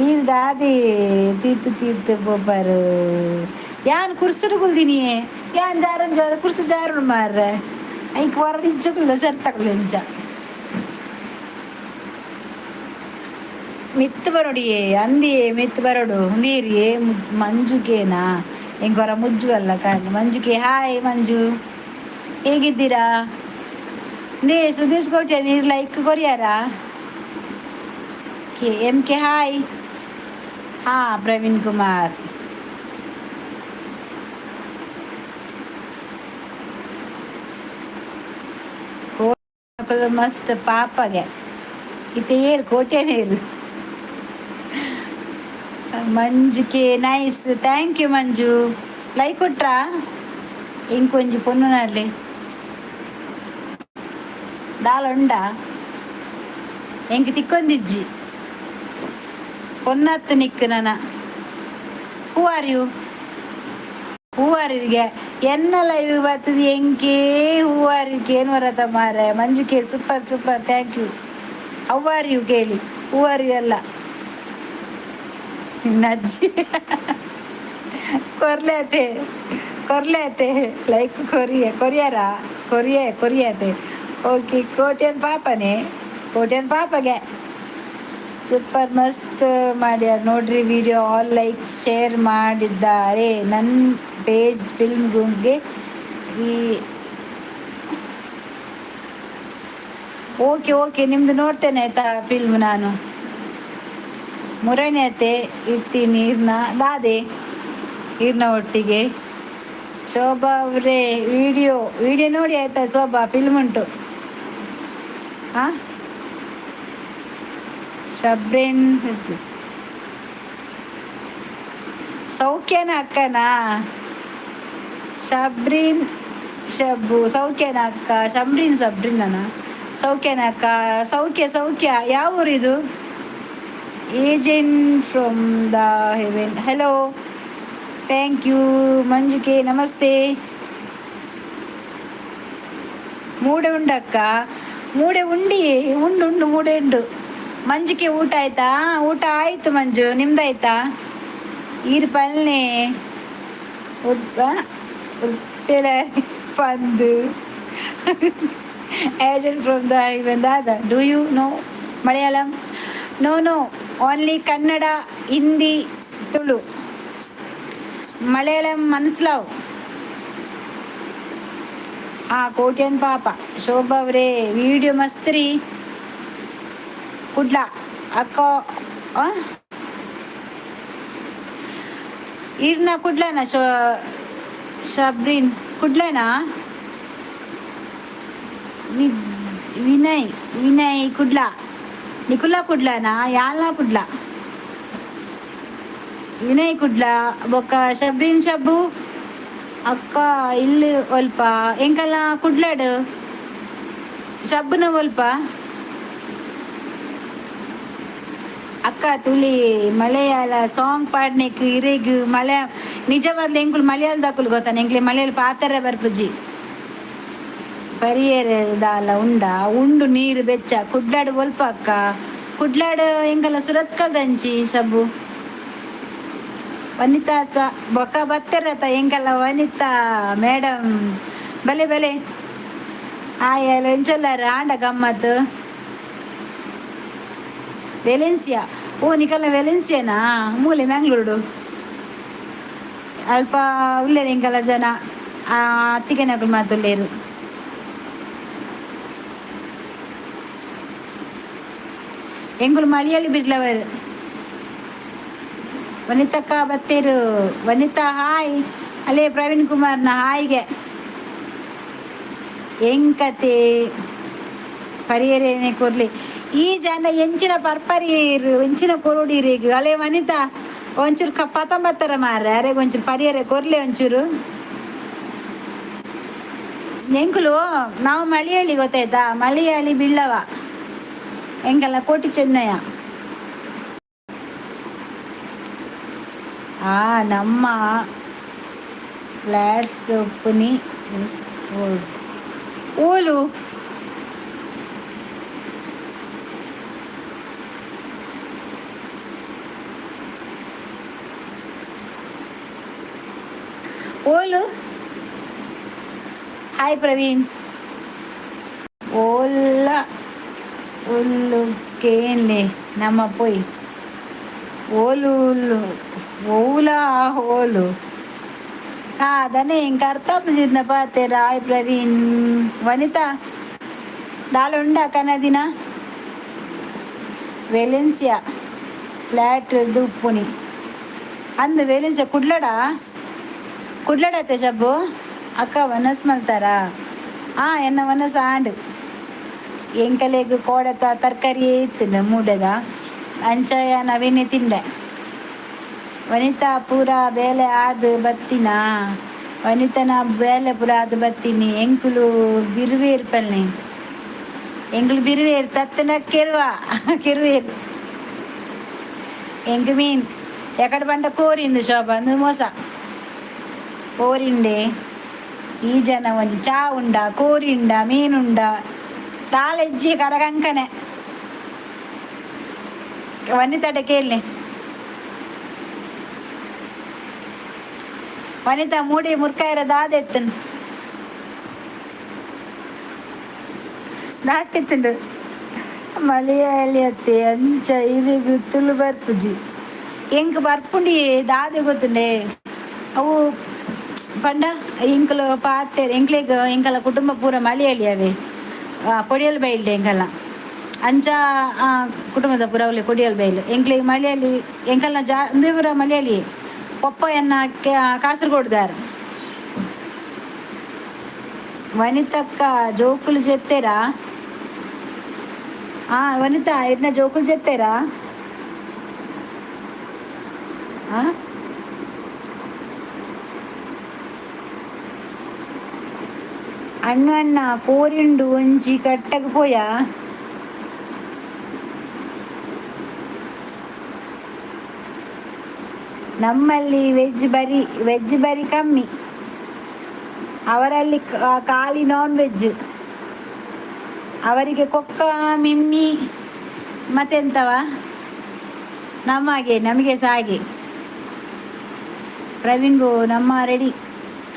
ಈರ್ ದಾದಿ ತೀರ್ತು ತೀರ್ತು ಪೋಪರು. ಯಾನ್ ಕುರ್ಸುಡು ಕುಲ್ದಿನಿ, ಯಾನ್ ಜಾರನ್ ಜಾರ ಕುರ್ಸು ಜಾರುಡು ಮಾರ್ರೆ. ಐಕ್ ಹೊರಡಿಂಚಕುಲ್ಲ ಸೆರ್ತಕುಲು ಇಂಚ ಮಿತ್ತು ಬರೋಡಿಯೇ ಅಂದಿಯೇ ಮಿತ್ತು ಬರೋಡು ಉಂದೀರಿಯೇ ಮಂಜುಗೇನಾ? ಎಂಕೊರ ಮುಜ್ಜು ಅಲ್ಲ ಕಾರಣ ಮಂಜುಗೆ. ಹಾಯ್ ಮಂಜು, ಹೇಗಿದ್ದೀರಾ? They Sudesh ಕೋಟೆ ನೀರು ಲೈಕ್ ಕೊರಿಯಾರಾ? K M K hi. ಹಾಂ ಪ್ರವೀಣ್ ಕುಮಾರ್. ಕೋಟೆ ಮಸ್ತ್ ಪಾಪಗೆ ಇತ್ತೆ ಏರು ಕೋಟೆನೇ ಇರು. Manju K nice, thank you Manju. Like ಕೊಟ್ರಾ? ಇಂಕೊಂಜಿ ಪೊನ್ನು ನಡ್ಲಿ ದಾಲ ಉಂಡಾ? ಎಂಕ್ ತಿಕ್ಕೊಂದಿಜ್ಜಿ ಪೊನ್ನತ್ತು ನಿಕ್ ನನ. Who are you? Who are ಯುಗೆ ಎನ್ನ ಲೈವ್ ಬರ್ತದೆ ಎಂಕೇ. Who are you ಏನು ಬರತ್ತ ಮಾರೆ? Manju K super super, thank you. How are you ಕೇಳಿ, who are you ಅಲ್ಲ. ನಿನ್ನ ಅಜ್ಜಿ ಕೊರ್ಲೆ ಕೊರ್ಲೆ ಲೈಕ್ ಕೊರಿಯ ಕೊರಿಯರ ಕೊರಿಯ ಕೊರಿಯತೆ. ಓಕೆ, ಕೋಟ್ಯನ್ ಪಾಪನೇ, ಕೋಟ್ಯನ್ ಪಾಪಗೆ. ಸೂಪರ್, ಮಸ್ತ್ ಮಾಡ್ಯಾರ ನೋಡ್ರಿ ವಿಡಿಯೋ. ಆಲ್ ಲೈಕ್ ಶೇರ್ ಮಾಡಿದ್ದಾರೆ. ನನ್ನ ಪೇಜ್ ಫಿಲ್ಮ್ ರೂಮ್ಗೆ ಈ. ಓಕೆ ಓಕೆ, ನಿಮ್ಮದು ನೋಡ್ತೇನೆ ಆಯ್ತಾ ಫಿಲ್ಮ್ ನಾನು. ಮುರಣತೆ ಇತ್ತಿ ನೀರ್ನ ದಾದೆ ನೀರ್ನ ಒಟ್ಟಿಗೆ. ಶೋಭಾ ಅವರೇ, ವಿಡಿಯೋ ವಿಡಿಯೋ ನೋಡಿ ಆಯ್ತಾ ಶೋಭಾ? ಫಿಲ್ಮ್ ಉಂಟು. ಹಾಂ, ಶಬ್ರೇನ್ ಸೌಖ್ಯನ ಅಕ್ಕನಾ? ಶಬ್ರಿನ್ ಶಬ್ಬು ಸೌಖ್ಯನ ಅಕ್ಕ? ಶಬ್ರಿನ್ ಸಬ್ರಿನ್ ಅಣ್ಣ ಸೌಖ್ಯನ ಅಕ್ಕ? ಸೌಖ್ಯ ಸೌಖ್ಯ. ಯಾವ ಊರಿದು? Agent from the heaven, hello, thank you Manju K, namaste. ಮೂಡೆ ಉಂಡಕ್ಕ? ಮೂಡೆ ಉಂಡಿ ಉಂಡು ಉಂಡು ಮೂಡೆ ಉಂಡು. ಮಂಜುಕೆ ಊಟ ಆಯ್ತಾ? ಊಟ ಆಯ್ತು ಮಂಜು, ನಿಮ್ದಾಯ್ತಾ? ಈರ್ ಪಲ್ನೆ ಪಂದು. Agent from the heaven Dada, do you know Malayalam? No no, only Kannada, Hindi, Tulu. Malayalam ಮನಸ್ಲಾವ್. ಹಾಂ, ಕೋಟ್ಯನ್ ಪಾಪ. ಶೋಭಾ ಅವರೇ, ವಿಡಿಯೋ ಮಸ್ತ್ ರೀ. ಕುಡ್ಲ ಅಕ್ಕ ಇರ್ನ ಕುಡ್ಲನ? ಶೋ ಶಬ್ರಿನ್ ಕುಡ್ಲನಾ? ವಿನಯ್ ವಿನಯ್ ಕುಡ್ಲ, ನಿಕುಲ ಕುಡ್ಲನಾ? ಯಾಲ್ನ ಕುಡ್ಲ? ವಿನಯ್ ಕುಡ್ಲ ಬೊಕ್ಕ ಶಬ್ರಿನ್ ಶಬ್ಬು ಅಕ್ಕ ಇಲ್ಲಿ ಒಲ್ಪ ಎಂಕಲ್ಲ ಕುಡ್ಲಾಡು ಶಬ್ಬುನ ಒಲ್ಪ ಅಕ್ಕ ತುಳಿ ಮಲಯಾಳ ಸಾಂಗ್ ಪಾಡ್ನೆಕ್ ಇರೆಗ್ ಮಳೆ ನಿಜವಾದ್ಲ ಎಂಕುಲು ಮಲಯಾಳದಕುಲು ಗೊತ್ತಾನೆ ಎಂಕ್ಲೆ ಮಲಯಾಳ ಪಾತರ ಬರ್ಪುಜಿ. ಪರಿಯರೆ ದಾಲ ಉಂಡ ಉಂಡು ನೀರು ಬೆಚ್ಚ. ಕುಡ್ಲಾಡು ಒಲ್ಪ ಅಕ್ಕ? ಕುಡ್ಲಾಡು ಎಂಕಲ್ಲ ಸುರತ್ಕಲ್ ದಂಚಿ ಶಬ್ಬು. ವನಿತಾ ಚ ಬೊಕ್ಕ ಬತ್ತೆರತ ಎಂಕಲ್ಲ ವನಿತಾ ಮೇಡಮ್. ಬಲೆ ಬಲೆ. ಹಾಯ್, ಹಲೋ, ಎಂಚೊಲ್ಲಾರು? ಆಂಡ ಗಮ್ಮತ್. ವೆಲೆನ್ಸಿಯಾ? ಓ, ನಿಕಲ್ನ ವೆಲೆನ್ಸಿಯಾನಾ? ಮೂಲೆ ಮ್ಯಾಂಗ್ಳೂರುಡು ಅಲ್ಪ ಉಲ್ಲೇರು ಎಂಕಲ್ಲ ಜನ. ಅತ್ತಿಗೆನಕುಲು ಮಾತ ಉಲ್ಲೇರು. ಎಂಕುಲು ಮಲಯಾಳಿ ಬಿಡ್ಲವರು. ವನಿತಕ್ಕ ಬತ್ತೇರು. ವನಿತಾ ಹಾಯ್. ಅಲ್ಲೇ ಪ್ರವೀಣ್ ಕುಮಾರ್ನ ಹಾಯ್ಗೆ. ಎಂಕತೆ ಪರಿಯರೇನೆ ಕೊರ್ಲಿ. ಈ ಜನ ಎಂಚಿನ ಪರ್ಪರಿಯರು, ಎಂಚಿನ ಕೊರೊಡಿರಿಗೆ. ಅಲೆ ವನಿತಾ, ಒಂಚೂರು ಪತಂಬತ್ತರ ಮಾರ್ರೆ, ಅರೆಗ್ ಒಂಚೂರು ಪರಿಯರೆ ಕೊರ್ಲೆ ಒಂಚೂರು. ಎಂಕುಲು ನಾವು ಮಲಯಾಳಿ, ಗೊತ್ತಾಯ್ತಾ? ಮಲಯಾಳಿ ಬಿಳ್ಳವ. ಎಂಕಲ್ಲ ಕೋಟಿ ಚೆನ್ನಯ್ಯ. ಆ ನಮ್ಮ ಫ್ಲಾಟ್ಸ್ ಪುನಿ ಓಲು. ಓಲು. ಹಾಯ್ ಪ್ರವೀಣ್. ಓಲ್ಲ ಉಲ್ಲು ಕೇನ್ಲೆ ನಮ್ಮ ಪೊಯ್ ಓಲು ಉಲ್ಲು ಓಲಾ ಓಲು ಅದನ್ನೇ ಇಂಕ ಅರ್ಥ ಆಪುಜಿರ್ನ ಪಾತೆರ. ಹಾಯ್ ಪ್ರವೀಣ್. ವನಿತಾ, ದಾಲ ಉಂಡಾ ಕನದಿನ? ವೆಲೆನ್ಸಿಯಾ ಫ್ಲ್ಯಾಟ್ ಉಪ್ಪುನಿ ಅಂದ್. ವೆಲೆನ್ಸಿಯಾ ಕುಡ್ಲಡ, ಕುಡ್ಲಡತ್ತೆ ಶಬ್ಬು. ಅಕ್ಕ, ವನಸ್ ಮಲ್ತಾರಾ? ಆ ಎನ್ನ ವನಸ್ ಆಂಡ್. ಎಂಕಲೆಗ್ ಕೋಡತ ತರಕಾರಿ ಇತ್ತುಂಡು ಮೂಡೆದ ಅಂಚ ನವೀನೆ ತಿಂಡೆ. ವನಿತಾ, ಪೂರ ಬೇಲೆ ಆದ್ ಬತ್ತಿನ? ವನಿತನ ಬೇಲೆ ಪೂರ ಆದ್ ಬತ್ತೀನಿ. ಎಂಕುಲು ಬಿರುವೇರ್ ಪಲ್ನೆ. ಎಂಕುಲು ಬಿರುವೇರ್ ತತ್ತನ ಕೆರುವ ಕೆರುವೇರ್. ಎಂಕ್ ಮೀನ್ ಎಕಡೆ ಬಂಡ ಕೋರಿಂದು ಶೋಭಾ ಅಂದು ಮೋಸ ಕೋರಿಂಡೆ. ಈ ಜನ ಒಂಜಿ ಚಾ ಉಂಡ, ಕೋರಿಂಡ, ಮೀನುಂಡ, ತಾಲೆಜ್ಜಿ ಕರಗಂಕನೆ. ವನಿತಾಡ ಕೇಳಿ. ವನಿತಾ, ಮೂಡಿ ಮುರ್ಕಾಯರ ದಾದೆತ್ತುಂಡು? ದಾತೆತ್ತುಂಡು? ಮಲಯಾಳಿ ಅತ್ತೆ, ಅಂಚ ಇರಿಗು ತುಳು ಬರ್ಪುಜಿ. ಎಂಕ್ ಬರ್ಪುಂಡಿ, ದಾದೆ ಗೊತ್ತುಂಡೆ? ಅವು ಪಂಡ ಎಂಕುಲು ಪಾತೆರ್ ಎಂಕ್ಲೆಗ್ ಎಂಕಲ ಕುಟುಂಬ ಪೂರ ಮಲಯಾಳಿ ಅವೇ. ಕೊಡಿಯಲ್ ಬೈಲ್ಡೆ ಎಂಕಲ್ನ. ಅಂಚ ಕುಟುಂಬದ ಪೂರ ಅವಲೆ ಕೊಡಿಯಲ್ ಬೈಲ್. ಎಂಕ್ಲೆಗ್ ಮಲಯಾಳಿ ಎಂಕಲ್ನ ಜಾ ಉಂದು ಪೂರ ಮಲಯಾಳಿ. ಪೊಪ್ಪ ಎನ್ನ ಕಾಸರಗೋಡ್ದಾರ್. ವನಿತಕ್ಕ, ಜೋಕುಲು ಜೆತ್ತೆರಾ? ಆ ವನಿತಾ, ಇರ್ನ ಜೋಕುಲು ಜೆತ್ತೆರಾ? ಆ ಅಣ್ಣ ಅಣ್ಣ, ಕೋರಿಂಡು ಒಂಜಿ ಕಟ್ಟಗ್ ಪೋಯಾ? ನಮ್ಮಲ್ಲಿ ವೆಜ್ ಬರಿ, ವೆಜ್ ಬರಿ ಕಮ್ಮಿ. ಅವರಲ್ಲಿ ಖಾಲಿ ನಾನ್ ವೆಜ್. ಅವರಿಗೆ ಕೊಕ್ಕ ಮಿಮ್ಮಿ ಮತ್ತೆಂತವ. ನಮಗೆ ನಮಗೆ ಸಹ ಹಾಗೆ. ಪ್ರವೀಣ್ ಬೋ ನಮ್ಮ ರೆಡಿ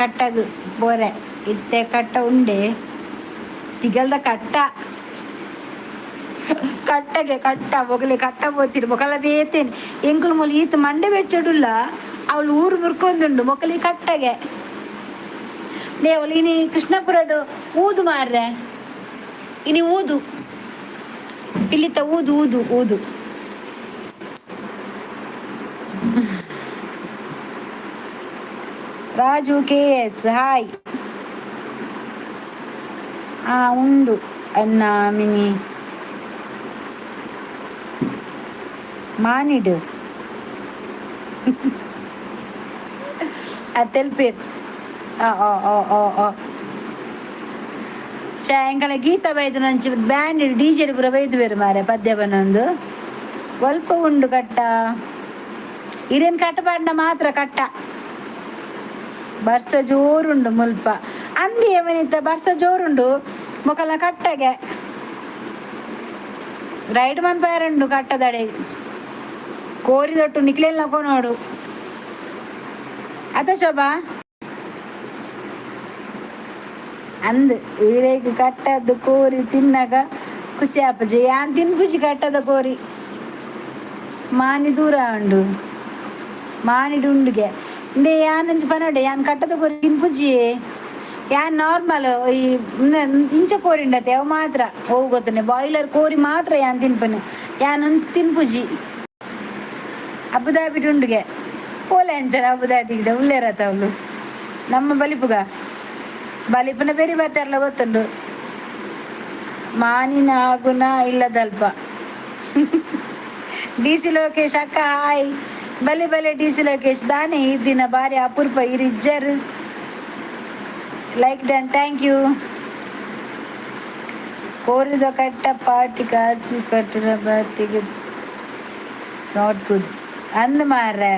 ಕಟ್ಟಗ್ ಬೋರೆ. ಇತ್ತೆ ಕಟ್ಟ ಉಂಡೆ ತಿಗಲ್ದ ಕಟ್ಟ ಕಟ್ಟಗೆ ಕಟ್ಟ ಮೊಗಲೆ ಕಟ್ಟ ಪೋತಿರು ಮೊಕಲ ಬೇತೇನೆ. ಎಂಕುಲು ಮೂಲು ಈತ ಮಂಡೆ ಬೆಚ್ಚಡುಲ್ಲ. ಅವಳು ಊರು ಮುರ್ಕೊಂದುಂಡು ಮೊಕಲಿ ಕಟ್ಟಗೆ. ದೇವಳು ಇನಿ ಕೃಷ್ಣಪುರಡು ಊದು ಮಾರ್ರೆ. ಇನಿ ಊದು ಪಿಲಿತ ಊದು ಊದು ಊದು. Raju K S hi. ಆ ಉಂಡು ಅಣ್ಣ ಮಿನಿ ಮಾನಿಡು ತೆಲ್ಪೇರ್. ಆ ಆ ಆ ಆ ಆ ಎಂಕಲ ಗೀತ ಬೈದು ನಂಚಿ ಬ್ಯಾಂಡ್ ಡಿಜೆ ಪೂರ ಬೈದು ಬೇರೆ ಮಾರೆ. ಪದ್ಯ ಬನ್ನೊಂದು ಒಲ್ಪ ಉಂಡು ಕಟ್ಟ. ಇರೇನು ಕಟ್ಟ ಪಾಡ್ನ ಮಾತ್ರ ಕಟ್ಟ. ಬರ್ಸ ಜೋರುಂಡು ಮುಲ್ಪ. ಅಂದಿ ಏಮನಿತ್ತ, ಬರ್ಸ ಜೋರುಂಡು ಮೊಕಲ ಕಟ್ಟಗೆ ರೈಡ್ ಮನ್ಪಾಯರುಂಡು. ಕಟ್ಟದಡೆ ಕೋರಿ ದೊಟ್ಟು ನಿಕ್ಲೆಲ್ಲ ಕೊನೋಡು. ಅತ ಶೋಭಾ ಅಂದ್ ಈರೆಗ್ ಕಟ್ಟದ್ದು ಕೋರಿ ತಿನ್ನಾಗ ಖುಷಿ ಆಪುಜಿ. ಯಾನ್ ತಿನ್ಪುಜಿ ಕಟ್ಟದ ಕೋರಿ. ಮಾನಿ ದೂರ ಉಂಡು, ಮಾನಿಡ್ ಉಂಡುಗೆ. ಇಂದೆ ಯಾನ್ ಒಂಜಿ ಪನೊಡೆ, ಯಾನ್ ಕಟ್ಟದ ಕೋರಿ ತಿನ್ಪುಜಿಯೇ. ಯಾನ್ ನಾರ್ಮಲ್ ಈ ಇಂಚ ಕೋರಿಂಡತೆ ಅವು ಮಾತ್ರ. ಅವು ಗೊತ್ತನೆ, ಬಾಯ್ಲರ್ ಕೋರಿ ಮಾತ್ರ ಯಾನ್ ತಿನ್ಪುನು. ಯಾನ್ ತಿನ್ಪುಜಿ. ಅಬುದಾಬಿಡ್ ಉಂಡುಗೆ. ಪೋಲೆ ಅಂಚನ ಅಬುದಾಬಿಡ್ ಉಲ್ಲೇರತ ಅವಳು. ನಮ್ಮ ಬಲಿಪುಗ ಬಲಿಪುನ ಬೇರೆ ಬರ್ತಾರಲ್ಲ, ಗೊತ್ತುಂಡು. ಮಾನಿನ ಆಗುನ ಇಲ್ಲದಲ್ಪ. ಡಿ ಸಿ ಲೋಕೇಶ್ ಅಕ್ಕ, ಹಾಯ್. ಬಲೆ ಬಲೆ ಡಿ ಸಿ ಲೋಕೇಶ್. ದಾನೆ ಈ ದಿನ ಬಾರಿ ಅಪರೂಪ ಇರಿಜ್ಜರ್. Like done, thank you. ಕೋರಿದ ಕಟ್ಟ ಪಾರ್ಟಿ ಕಾಸು ಕಟ್ಟುನ ಬಾತಿಗೆ not good ಅಂದ್ ಮಾರ್ರೆ.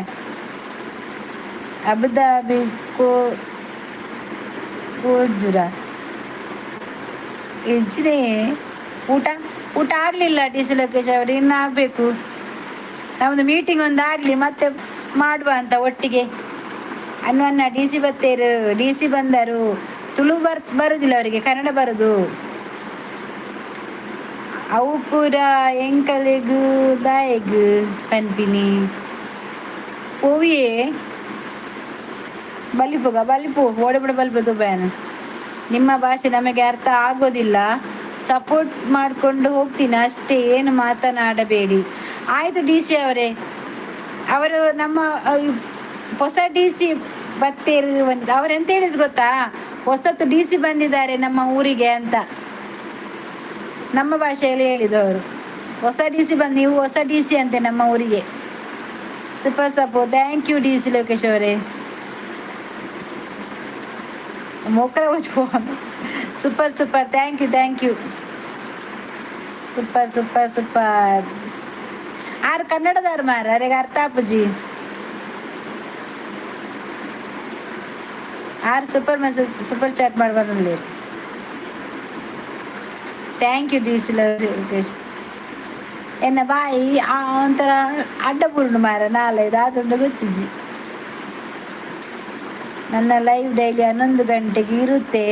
ಅಬುದಾಬಿ ಕೋ ಕೋಜುರ ಎಂಚಿನೇ? ಊಟ ಊಟ ಆಗಲಿಲ್ಲ ಡಿ ಸಿ ಲೋಕೇಶ್ ಅವರು, ಇನ್ನು ಆಗಬೇಕು. ನಮ್ಮದು ಮೀಟಿಂಗ್ ಒಂದು ಆಗಲಿ, ಮತ್ತೆ ಮಾಡುವ ಅಂತ ಒಟ್ಟಿಗೆ ಅನ್ವನ್ನ. ಡಿ ಸಿ ಬತ್ತೇರು, ಡಿ ಸಿ ಬಂದರು. ತುಳು ಬರುದಿಲ್ಲ ಅವರಿಗೆ, ಕನ್ನಡ ಬರುದು. ಅವು ಪೂರ ಎಂಕಲೆಗ್ ದಾಯೆಗ್ ಪನ್ಪಿನಿ ಓವಿಯೇ? ಬಲಿಪುಗ ಬಲಿಪು ಓಡಬಿಡ ಬಲಿಪು ದುಬಾಯನ. ನಿಮ್ಮ ಭಾಷೆ ನಮಗೆ ಅರ್ಥ ಆಗೋದಿಲ್ಲ, ಸಪೋರ್ಟ್ ಮಾಡಿಕೊಂಡು ಹೋಗ್ತೀನಿ ಅಷ್ಟೇ, ಏನು ಮಾತನಾಡಬೇಡಿ. ಆಯಿತು ಡಿ ಸಿ ಅವರೇ. ಅವರು ನಮ್ಮ ಹೊಸ ಡಿ ಸಿ ಬತ್ತೇರು ಬಂದಿದ್ದು. ಅವ್ರು ಎಂತ ಹೇಳಿದ್ರು ಗೊತ್ತಾ? ಹೊಸತು ಡಿ ಸಿ ಬಂದಿದ್ದಾರೆ ನಮ್ಮ ಊರಿಗೆ ಅಂತ ನಮ್ಮ ಭಾಷೆಯಲ್ಲಿ ಹೇಳಿದವರು. ಹೊಸ ಡಿ ಸಿ ಬಂದು, ನೀವು ಹೊಸ ಡಿ ಸಿ ಅಂತೆ ನಮ್ಮ ಊರಿಗೆ. ಸೂಪರ್ ಸಪೋ, thank you D C Lokesh ಅವರೇ. ಮೋಕಲ. Super super, thank you, thank you. Super super super. ಆರು ಕನ್ನಡದಾರು ಮಾರ, ಅರೆಗೆ ಅರ್ಥ ಆಪುಜಿ. ಆರು ಸೂಪರ್ ಮೆಸೇಜ್, ಸೂಪರ್ ಚಾಟ್ ಮಾಡಬಾರ್ದು. Thank you D C Lokesh. ಎನ್ನ ಬಾಯಿ ಒಂಥರ ಅಡ್ಡ ಪೂರ್ಣ ಮಾರ, ನಾಳೆ ದಾದಂತ ಗೊತ್ತಿಜ್ಜಿ. ನನ್ನ ಲೈವ್ ಡೈಲಿ 11 ಗಂಟೆಗೆ ಇರುತ್ತೆ,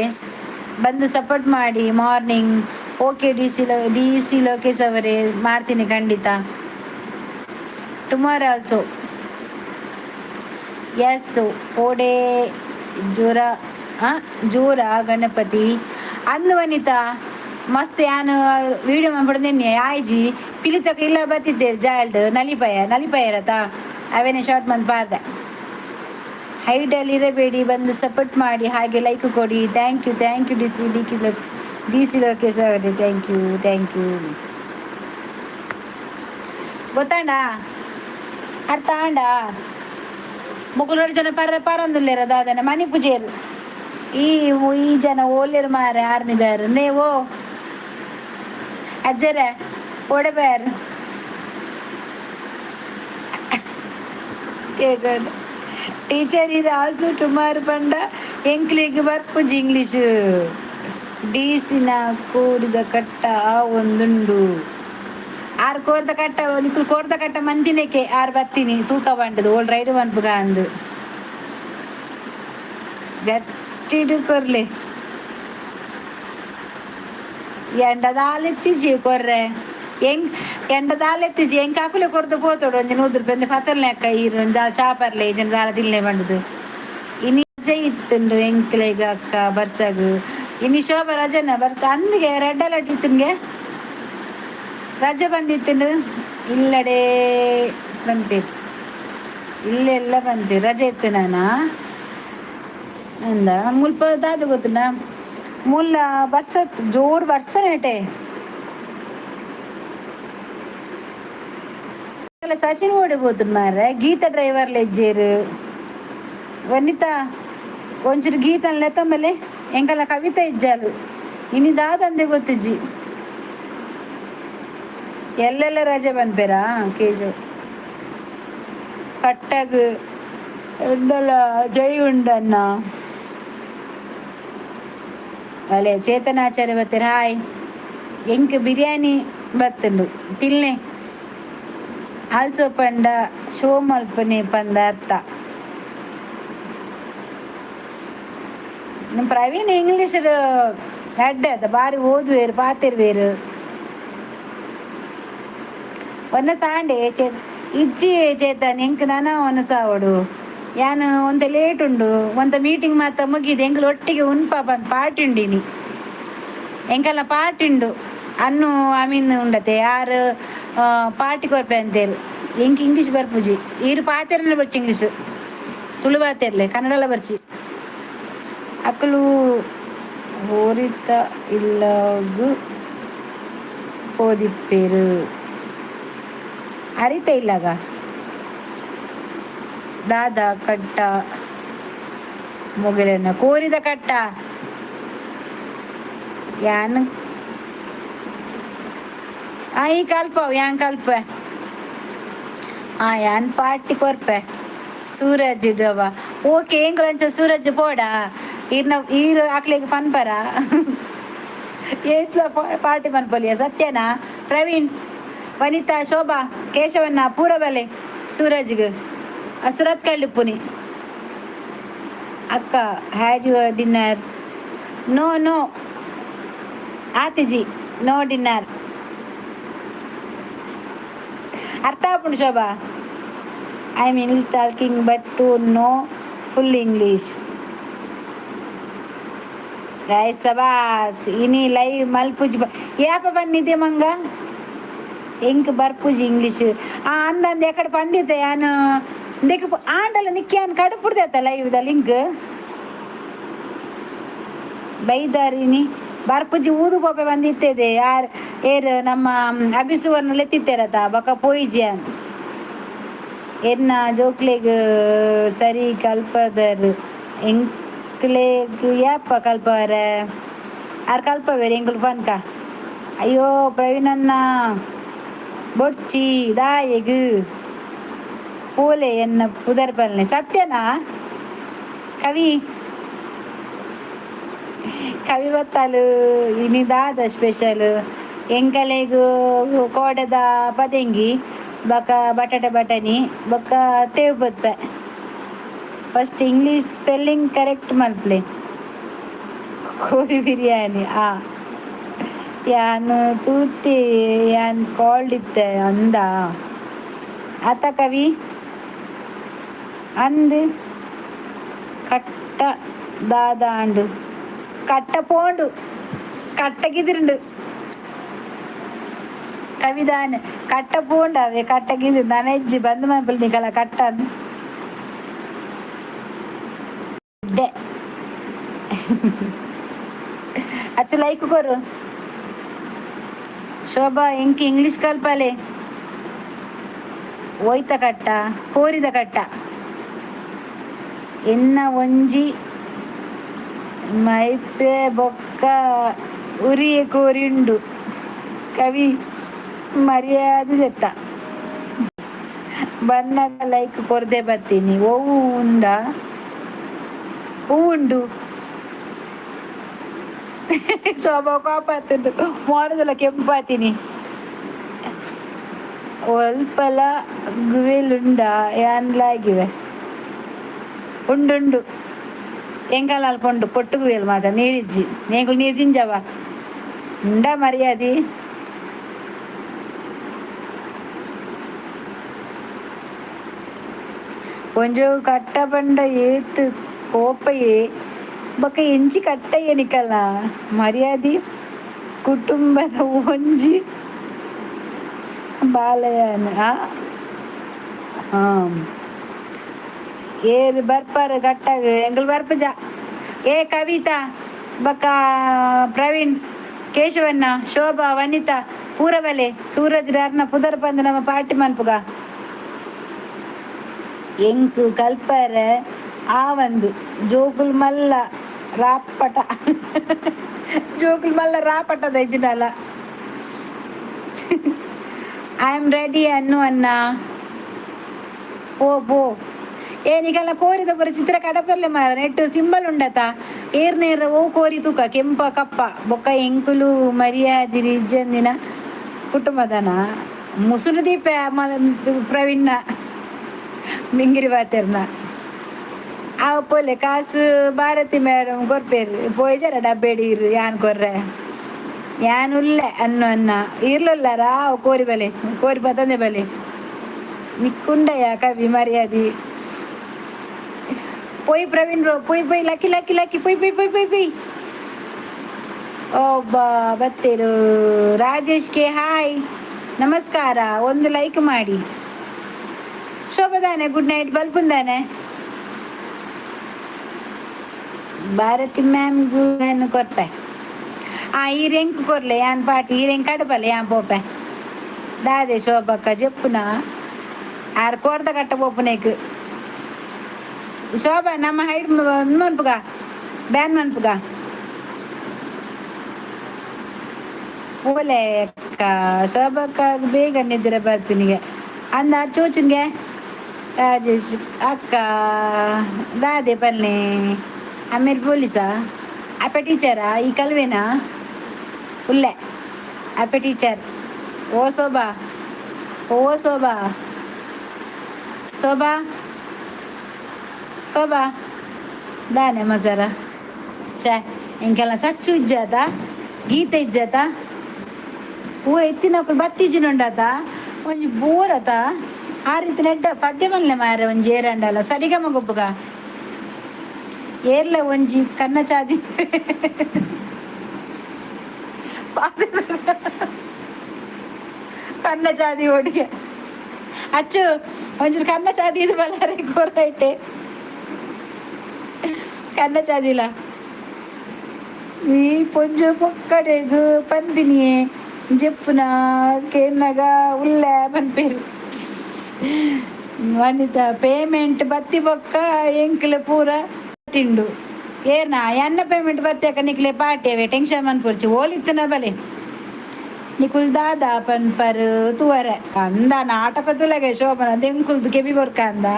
ಬಂದು ಸಪೋರ್ಟ್ ಮಾಡಿ morning. Okay D C low D C Lokesh ಅವರೇ, ಮಾಡ್ತೀನಿ ಖಂಡಿತ. Tomorrow also. ಎಸ್. ಓಡೆ ಜೋರ ಜೋರ ಗಣಪತಿ ಅಂದು ವನಿತಾ. ಮಸ್ತ್ ಯಾನ್ ವೀಡಿಯೋ ಮಾಡ್ಬಿಡ್ದೇನೆ ಆಯ್ಜಿ. ಪಿಲಿತಕ ಇಲ್ಲ ಬತ್ತಿದ್ದೆ ಜಾಲ್ಡ್ ನಲಿಪಾಯ ನಲಿಪಾಯ ಇರತ್ತಾ, ಅವೇನೆ ಶಾರ್ಟ್ ಬಂದು ಪಾರ್ದೆ. ಹೈಡಲ್ಲಿ ಇರಬೇಡಿ, ಬಂದು ಸಪೋರ್ಟ್ ಮಾಡಿ, ಹಾಗೆ ಲೈಕ್ ಕೊಡಿ. Thank you, thank you D C D K Lok D C Lokesh ಅವರೇ. Thank you, thank you. ಗೊತ್ತಾಂಡ? ಅರ್ಥ ಆಂಡ? ಮೊಕ್ಕುಲು ಜನ ಪರ ಪರಂದುಲ್ಲೇರ ದಾದನ ಮನಿ ಪೂಜೆಯರು. ಈ ಈ ಜನ ಓಲೇರು ಮಾರೆ ಆರ್ಮಿದಾರು. ನೇವೋ ಅಜ್ಜರ ಓಡಬೇರ್ ಕೇಶವ್ ಟೀಚರ್ ಇರ್ ಆಲ್ಸೋ ಟುಮಾರ್ ಪಂಡ ಎಂಕ್ಲೆಗ್ ಬರ್ಪುಜಿ ಇಂಗ್ಲೀಷ್. ಡಿಸಿನ ಕೋರಿದ ಕಟ್ಟ ಒಂದುಂಡು. ಆರ್ ಕೋರ್ದ ಕಟ್ಟ, ನಿಕುಲು ಕೋರ್ದ ಕಟ್ಟ ಮಂದಿನಕ್ಕೆ ಆರ್ ಬತ್ತೀನಿ ತೂಕ ಬಂಡದು ಓಲ್ ರೈಡ್ ಮನ್ಪುಗ ಅಂದು ಗಟ್ಟಿಡು ಕೊರ್ಲೆ. ಎಂಡದಾಲೆತ್ತಿಜಿ ಕೊರ್ರೆ ಎಂಕ್ ಎಂಡದಾಲೆತ್ತಿಜಿ. ಎಂಕ್ ಅಕುಲೆ ಕೊರ್ದು ಪೋತೋಡು. ಒಂಜಿ 100 ರೂಪಾಯಿ ಒಂಜಿ ಪತ್ತೊಲ್ನೆ ಅಕ್ಕ ಈರ್ ಒಂಜಿ ಚಾಪರ್ಲೆ ಇಜ್ಜಂಡ ದಾಲ ತಿನ್ಲೆ ಪಂಡುದು. ಇನಿ ರಜೆ ಇತ್ತುಂಡು ಎಂಕ್ಲೆಗ್ ಅಕ್ಕ ಬರ್ಸಗ್. ಇನಿ ಶೋಭ ರಜೆನ ಬರ್ಸ ಅಂದಿಗೆ ರೆಡ್ ಅಲರ್ಟ್ ಇತ್ತುನ್ಗೆ. ರಜೆ ಬಂದಿತ್ತುಂಡು. ಇಲ್ಲಡೆ ಪನ್ಪೇರು, ಇಲ್ಲೆಲ್ಲ ಪನ್ಪೇರು ರಜೆ ಇತ್ತು. ನಾನ ಅಂದ ಮುಲ್ಪ ದಾದ ಗೊತ್ತುಂಡ? ಮುಲ್ಲ ಬರ್ಸ, ಜೋರು ಬರ್ಸನೇಟೆ. ಸಚಿನ್ ಓಡಿ ಪೋತುಂಡು ಮಾರ್ರೆ. ಗೀತಾ ಡ್ರೈವರ್ ಲೆಜ್ಜೇರು. ವನಿತಾ, ಒಂಚೂರು ಗೀತನ್ ಲೆತ್ತಂಬಲೆ. ಎಂಕಲ್ಲ ಕವಿತಾ ಇಜ್ಜಾಲು. ಇನಿ ದಾದಂದೆ ಗೊತ್ತಿಜ್ಜಿ. ಎಲ್ಲೆಲ್ಲ ರಜೆ ಪನ್ಪೇರಾ ಕೇಶವ್? ಕಟ್ಟಗ್ ಎಂಡಲ ಜೈ ಉಂಡನ್ನ. ಅಲೆ ಚೇತನಾಚಾರ್ಯ ಬತ್ತೀರ, ಹಾಯ್. ಎಂಕ್ ಬಿರಿಯಾನಿ ಬತ್ತುಂಡು ತಿನ್ಲೆ. ಆಲ್ಸೋ ಪಂಡ ಶೋ ಮಲ್ಪನೆ ಪಂದ ಅರ್ಥ. Praveen English ಎಡ್ಡೆ ಅದ, ಬಾರಿ ಓದುವೇರು, ಪಾತೆರ್ವೇರು. ಒನ್ನ ಸಾಂಡೆ ಚೇ ಇಜ್ಜಿ ಚೇತನ್, ಎಂಕ್ ನನ ಒನಸಾವಡು. ಯಾನ್ ಒಂತೆ ಲೇಟ್ ಉಂಡು, ಒಂತ ಮೀಟಿಂಗ್ ಮಾತ ಮುಗಿದೆ. ಎಂಕ್ಲು ಒಟ್ಟಿಗೆ ಉನ್ಪ ಬಂದ್ ಪಾರ್ಟಿ ಉಂಡಿನಿ. ಎಂಕಲ್ನ ಪಾರ್ಟಿ ಉಂಡು. ಅನ್ನು ಅಮೀನ್ ಉಂಡತೆ ಯಾರು ಪಾರ್ಟಿ ಕೊರ್ಪೆ ಅಂತೇರು. ಎಂಕ್ ಇಂಗ್ಲೀಷ್ ಬರ್ಪುಜಿ. ಈರು ಪಾತೆರನೆ ಬರ್ಚಿ ಇಂಗ್ಲೀಷ್. ತುಳು ಪಾತೆರ್ಲೆ, ಕನ್ನಡಲ ಬರ್ಚಿ. ಅಕುಲು ಹೋರಿತ ಇಲ್ಲಗು ಪೋದಿಪ್ಪೇರು. ಅರಿತ ಇಲ್ಲಗ ದಾದಾ ಕಟ್ಟ ಮೊಗಲೆನ ಕೋರಿದ ಕಟ್ಟ ಯಾನ್ ಆ ಈ ಕಲ್ಪ ಯಾನ್ ಕಲ್ಪ ಆ ಯಾನ್ ಪಾರ್ಟಿ ಕೊರ್ಪೆ ಸೂರಜ್ ಇಡವ. ಓಕೆ, ಎಂಕುಲಂಚ ಸೂರಜ್ ಪೋಡಾ. ಈರ್ನ ಈರ್ ಅಕ್ಲೆಗ್ ಪನ್ಪರ ಏತ್ಲ ಪಾರ್ಟಿ ಮನ್ಪೊಲಿಯ. ಸತ್ಯನಾ? ಪ್ರವೀಣ್, ವನಿತಾ, ಶೋಭಾ, ಕೇಶವನ್ನ ಪೂರ ಬಲೆ ಸೂರಜ್ಗ್. ಸುರತ್ ಕಳ್ಳಿಪ್ಪುನಿ. ಅಕ್ಕ, had your dinner? No, no. ಆತಿಜಿ, no dinner. ಅರ್ಥ ಆಪುಂಡು ಶೋಭಾ. I am English talking but to no full English. Guys, ಸಬಾಸ್. ಇನಿ ಲೈವ್ ಮಲ್ಪುಜಿ ಯಾಪ ಬನ್ನಿದೆ ಮಂಗ. ಎಂಕ್ ಬರ್ಪುಜಿ ಇಂಗ್ಲೀಷ್. ಆ ಅಂದಂದು ಎಕಡೆ ಪಂದಿತ್ತೆ ಯಾನ್ ಇಂದೆಕ್ ಆಂಡಲ ನಿಕ್ಕಿ ಯಾನ್ ಕಡುಪುಡ್ದೆ live the link ಬೈದಾರಿನಿ. ಬರ್ಪುಜಿ ಊದು ಪೋಪೆ ಬಂದಿತ್ತೇದೆ. ಯಾರ್ ಏರ್ ನಮ್ಮ ಅಭಿಸುವರ್ನ ಲೆತ್ತಿತ್ತೇರತ ಬಕ ಪೋಯಿಜಿ. ಎನ್ನ ಜೋಕ್ಲೆಗ್ ಸರಿ ಕಲ್ಪದರ್. ಎಂಕ್ಲೆಗ್ ಯಾಪ ಕಲ್ಪವರೆ? ಆರ್ ಕಲ್ಪವೇರು ಎಂಕುಲು ಪನ್ಕ. ಅಯ್ಯೋ ಪ್ರವೀಣಣ್ಣ, ಬೊಡ್ಚಿ ದಾಯೆಗ್ ಪೋಲೆ ಎನ್ನ ಪುದರ್ ಪಲ್ನೆ. ಸತ್ಯನಾ ಕವಿ? ಕವಿ ಬತ್ತಾಲು. ಇನಿ ದಾದ ಸ್ಪೆಷಲ್? ಎಂಕಲೆಗ್ ಕೋಡೆದ ಪದೆಂಗಿ ಬೊಕ ಬಟಾಟೆ ಬಟನಿ ಬೊಕ್ಕ ತೇವು ಬತ್ಪೆ. First English spelling correct ಮಲ್ಪ್ಲೆ. ಕೋರಿ ಬಿರಿಯಾನಿ. ಆ ಯಾನ್ ತೂತೆ, ಯಾನ್ ಕಾಲ್ಡ್ ಇತ್ತೆ ಅಂದ ಆತ ಕವಿ ಅಂದ್. ಕಟ್ಟ ದಾದಾಂಡು? ಕಟ್ಟ ಪೋಂಡು, ಕಟ್ಟಗಿದಿರುಂಡು. ಕವಿದಾನೆ ಕಟ್ಟ ಪೋಂಡವೆ ಕಟ್ಟಗಿದು ನನಜ್ಜಿ ಬಂದ್ ಮಲ್ಪಲ್ ನಿಕಲ ಕಟ್ಟನ್ ಡೆ. ಅಚ್ಚು ಲೈಕ್ ಕೊರು. ಶೋಭಾ, ಎಂಕ್ ಇಂಗ್ಲೀಷ್ ಕಲ್ಪಲೆ. ಒಯ್ತ ಕಟ್ಟ? ಕೋರಿದ ಕಟ್ಟ. ಎನ್ನ ಒಂಜಿ ಮೈಪೆ ಬೊಕ್ಕ ಉರಿಯೆ ಕೋರಿಂಡು. ಕವಿ ಮರ್ಯಾದೆ ದೆತ್ತ. ಬನ್ನಗ ಲೈಕ್ ಕೊರ್ದೆ ಬತ್ತೀನಿ. ಒವು ಉಂಡ ಹೂವುಂಡು. ಶೋಭಾ ಕೋಪಾತುಂಡು, ಮೋನದಲ ಕೆಂಪಾತೀನಿ. ಒಲ್ಪಲ ಗುವೆಲುಂಡ ಯಾನ್ಲಾಗಿವೆ? ಉಂಡುಂಡು, ಎಂಕಲ್ ಅಲ್ಪ ಉಂಡು. ಪೊಟ್ಟು ಗುವೆಲ್ ಮಾತ ನೀರಿಜ್ಜಿ. ನೇಗುಲು ನೀರು ಜಿಂಜವ ಉಂಡ ಮರ್ಯಾದಿ. ಒಂಜೋ ಕಟ್ಟ ಪಂಡ ಏತ್ ಕೋಪಯೇ. ಬೊಕ ಎಂಚಿ ಕಟ್ಟಯ್ಯ ನಿಕಲ್ನ ಮರ್ಯಾದಿ? ಕುಟುಂಬದ ಒಂಜಿ ಬಾಲಯಾನ. ಹಾಂ, ಏರು ಬರ್ಪಾರು ಕಟ್ಟಾಗ? ಎಂಕುಲು ಬರ್ಪುಜ. ಏ ಕವಿತಾ ಬೊಕ್ಕ ಪ್ರವೀಣ್, ಕೇಶವಣ್ಣ, ಶೋಭಾ, ವನಿತಾ ಪೂರಬಲೆ. ಸೂರಜ್ ಅರ್ನ ಪುದರ್ ಪಂದ್ ನಮ್ಮ ಪಾರ್ಟಿ ಮನ್ಪುಗ. ಎಂಕ್ ಕಲ್ಪರೆ ಆವಂದು. ಜೋಕುಲ್ ಮಲ್ಲ ರಾಪಟ, ಜೋಕುಲ್ ಮಲ್ಲ ರಾಪಟ ದೈಜಿನಲ. I am ready ಅನ್ನು ಅನ್ನ. ಪೋ ಪೋ. ಏ ನಿಕಲ್ನ ಕೋರಿದ ಪೂರ ಚಿತ್ರ ಕಡಪರ್ಲೆ ಮಾರ. ನೆಟ್ ಸಿಂಬಲ್ ಉಂಡತ? ಏರ್ ನೇರ ಓ ಕೋರಿ ತೂಕ, ಕೆಂಪ ಕಪ್ಪ. ಬೊಕ್ಕ ಎಂಕುಲು ಮರ್ಯಾದಿರಿ ಇಜ್ಜಂದಿನ ಕುಟುಂಬದನ. ಮುಸುನು ದೀಪ ಪ್ರವೀಣ್ನ ಮಿಂಗಿರಿ ಬಾತೆರ್ನ. ಆ ಪೋಲೆ ಕಾಸು ಭಾರತಿ ಮೇಡಮ್ ಕೊರ್ಪೇರು ಪೋಯ್ಜಾರ ಡಬ್ಬೆಡೀರು ಯಾನ್ ಕೊರ್ರೆ ಯಾನ್ ಉಲ್ಲೆ ಅನ್ನು ಅನ್ನ ಇರ್ಲುಲ್ಲಾರ ಕೋರಿ ಬಲೆ ಕೋರಿ ಬತ್ತಂದೆ ಬಲೆ ನಿಕ್ಕುಂಡಯ್ಯ ಕವಿ ಮರ್ಯಾದಿ. ಪೋಯ್ ಪ್ರವೀಣ್ ಬ್ರೋ, ಪೋಯ್ ಪೋಯ್. ಲಕ್ಕಿ ಲಕ್ಕಿ ಲಕ್ಕಿ, ಪೋಯ್ ಪೋಯ್ ಪೋಯ್ ಪೋಯ್ ಪೋಯ್. ಒಬ್ಬ ಬತ್ತೇರು. ರಾಜೇಶ್ ಕೆ ಹಾಯ್, ನಮಸ್ಕಾರ. ಒಂದು ಲೈಕ್ ಮಾಡಿ. ಶೋಭದಾನೆ, ಗುಡ್ ನೈಟ್. ಬಲ್ಪುಂದಾನೆ ಭಾರತಿ ಮ್ಯಾಮ್ಗೂ ನಾನು ಕೊರ್ಪೆ. ಆ ಈರೆಂಕ್ ಕೊರ್ಲೆ ಯಾನ್ ಪಾಟಿ ಈರೆಂಕ್ ಕಡಪಲೆ ಯಾನ್ ಪೋಪೆ. ದಾದೆ ಶೋಭಕ್ಕ ಜೆಪ್ಪುನ ಆರ್ ಕೋರ್ದ ಕಟ್ಟ ಪೋಪುನೇಕ್. ಶೋಭಾ ನಮ್ಮ ಹೈಡ್ ಮನ್ಪುಗ ಬ್ಯಾನ್ ಮನ್ಪುಗ ಓಲೆ ಅಕ್ಕ. ಶೋಭಕ್ಕ ಬೇಗ ನಿದ್ರೆ ಬರ್ಪಿನಿಗೆ ಅಂದ ಚೋಚುನ್ಗೆ. ರಾಜೇಶ್ ಅಕ್ಕ ದಾದೆ ಪಲ್ಲೆ ಆಮೇಲೆ ಪೊಲೀಸಾ ಅಪ್ಪ ಟೀಚರಾ ಈ ಕಲ್ವೇನಾ ಉಲ್ಲೆ ಅಪ್ಪ ಟೀಚರ್. ಓ ಶೋಭಾ, ಓ ಶೋಭಾ, ಶೋಭಾ, ಶೋಭಾ ದಾನೆ ಮಸಾರ. ಛೇ, ಇಂಕೆಲ್ಲ ಸಚ್ಚು ಇಜ್ಜಾತ ಗೀತೆ ಇಜ್ಜಾತ ಪೂರ ಎತ್ತಿನಕುಲು ಬತ್ತಿಜಿನುಂಡಾತ ಒಂಜಿ ಬೋರತ ಆ ರೀತಿ ನೆಡ್ಡ ಪದ್ಯ ಮಲ್ಲೆ ಮಾರೆ. ಒಂಜಿ ಏರಂಡಲ ಸರಿಗಮ ಗೊಬ್ಬುಗ ಏರ್ಲ ಒಂಜಿ ಕನ್ನ ಚಾದಿ ಕನ್ನ ಚಾದಿ ಒಡಿಗೆ ಅಚ್ಚು ಒಂಚೂರು ಕನ್ನ ಚಾದಿ ಇದು ಬಲ್ಲಾರೆ ಕೋರೈಟೆ ಕನ್ನ ಚಾದಿಲ. ಈ ಪೊಂಜು ಪೊಕ್ಕಡೆಗು ಪನ್ಪಿನಿಯೇ ಜೆಪ್ಪುನ ಕೇನ್ನಗ ಉಲ್ಲೆ ಪನ್ಪೇರು. ವನಿತಾ ಪೇಮೆಂಟ್ ಬತ್ತಿ ಬೊಕ್ಕ ಎಂಕ್ಲೆ ಪೂರ ತಿಂಡು ಏರ್ನಾ ಎನ್ನ ಪೇಮೆಂಟ್ ಬತ್ತಿ ನಿಕ್ಲೆ ಪಾಟ್ಯವೇ ಟೆನ್ಷನ್ ಮನ್ಪುರ್ಚಿ ಓಲಿತ್ತನ ಬಲೆ ನಿಕುಲ್ ದಾದಾ ಪನ್ಪರ್ ತುವರೆ ಅಂದ ನಾಟಕ ತುಲಗೆ ಶೋಭನ ದೆಂಕುಲ್ದು ಕೆಬಿ ಕೊರ್ಕ ಅಂದ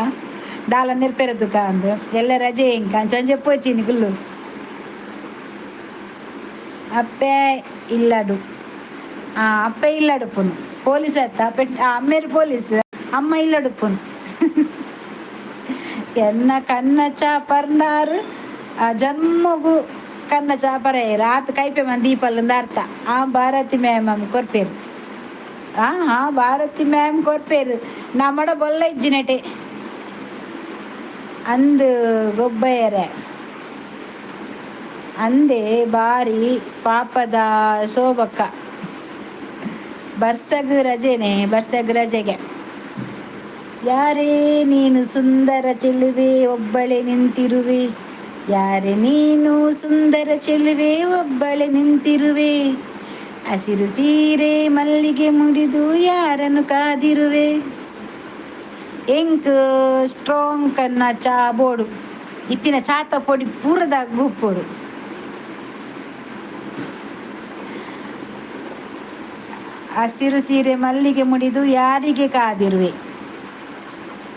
ದಾಲ ನೆರ್ಪೆರ ತುಕ ಅಂದ್ ಎಲ್ಲ ರಜೆ ಎಂಕ ಸಂಜೆ ಪೋಚಿ ನಿಕುಲ್ಲು. ಅಪ್ಪೆ ಇಲ್ಲಡು ಆ ಅಪ್ಪೆ ಇಲ್ಲಡುಪ್ಪುನು ಪೊಲೀಸ್ ಅತ್ತ ಅಪ್ಪೆ ಅಮ್ಮೇರು ಪೊಲೀಸ್ ಅಮ್ಮ ಇಲ್ಲಡುಪ್ಪುನು. ಎನ್ನ ಕನ್ನ ಚಾ ಪರ್ನಾರು ಆ ಜನ್ಮಗು ಕನ್ನ ಚಾ ಪರ ರಾತ್ ಕೈಪೆ ಮನ್ ದೀಪಲ್ಲಂದ ಅರ್ಥ. ಆ ಭಾರತಿ ಮ್ಯಾಮ್ ಕೊರ್ಪೇರು. ಆ ಹಾ ಭಾರತಿ ಮ್ಯಾಮ್ ಕೊರ್ಪೇರು ನಮ್ಮಡ ಬೊಲ್ಲ ಇಜ್ಜಿನೆಟೆ ಅಂದು ಗೊಬ್ಬಯರೆ ಅಂದೆ ಬಾರಿ ಪಾಪದ ಶೋಭಕ್ಕ. ಬರ್ಸಗು ರಜೆನೆ ಬರ್ಸಗು ರಜೆಗೆ. ಯಾರೇ ನೀನು ಸುಂದರ ಚೆಲುವೆ ಒಬ್ಬಳೆ ನಿಂತಿರುವೆ, ಯಾರೇ ನೀನು ಸುಂದರ ಚೆಲುವೆ ಒಬ್ಬಳೆ ನಿಂತಿರುವೆ, ಹಸಿರು ಸೀರೆ ಮಲ್ಲಿಗೆ ಮುಡಿದು ಯಾರನ್ನು ಕಾದಿರುವೆ. ಎಂಕ್ ಸ್ಟ್ರಾಂಗ್ ಕನ್ನ ಚಾ ಬೋಡು ಇತ್ತಿನ ಚಾತ ಪೊಡಿ ಪೂರದ ಗುಪ್ಪೊಡು. ಹಸಿರು ಸೀರೆ ಮಲ್ಲಿಗೆ ಮುಡಿದು ಯಾರಿಗೆ ಕಾದಿರುವೆ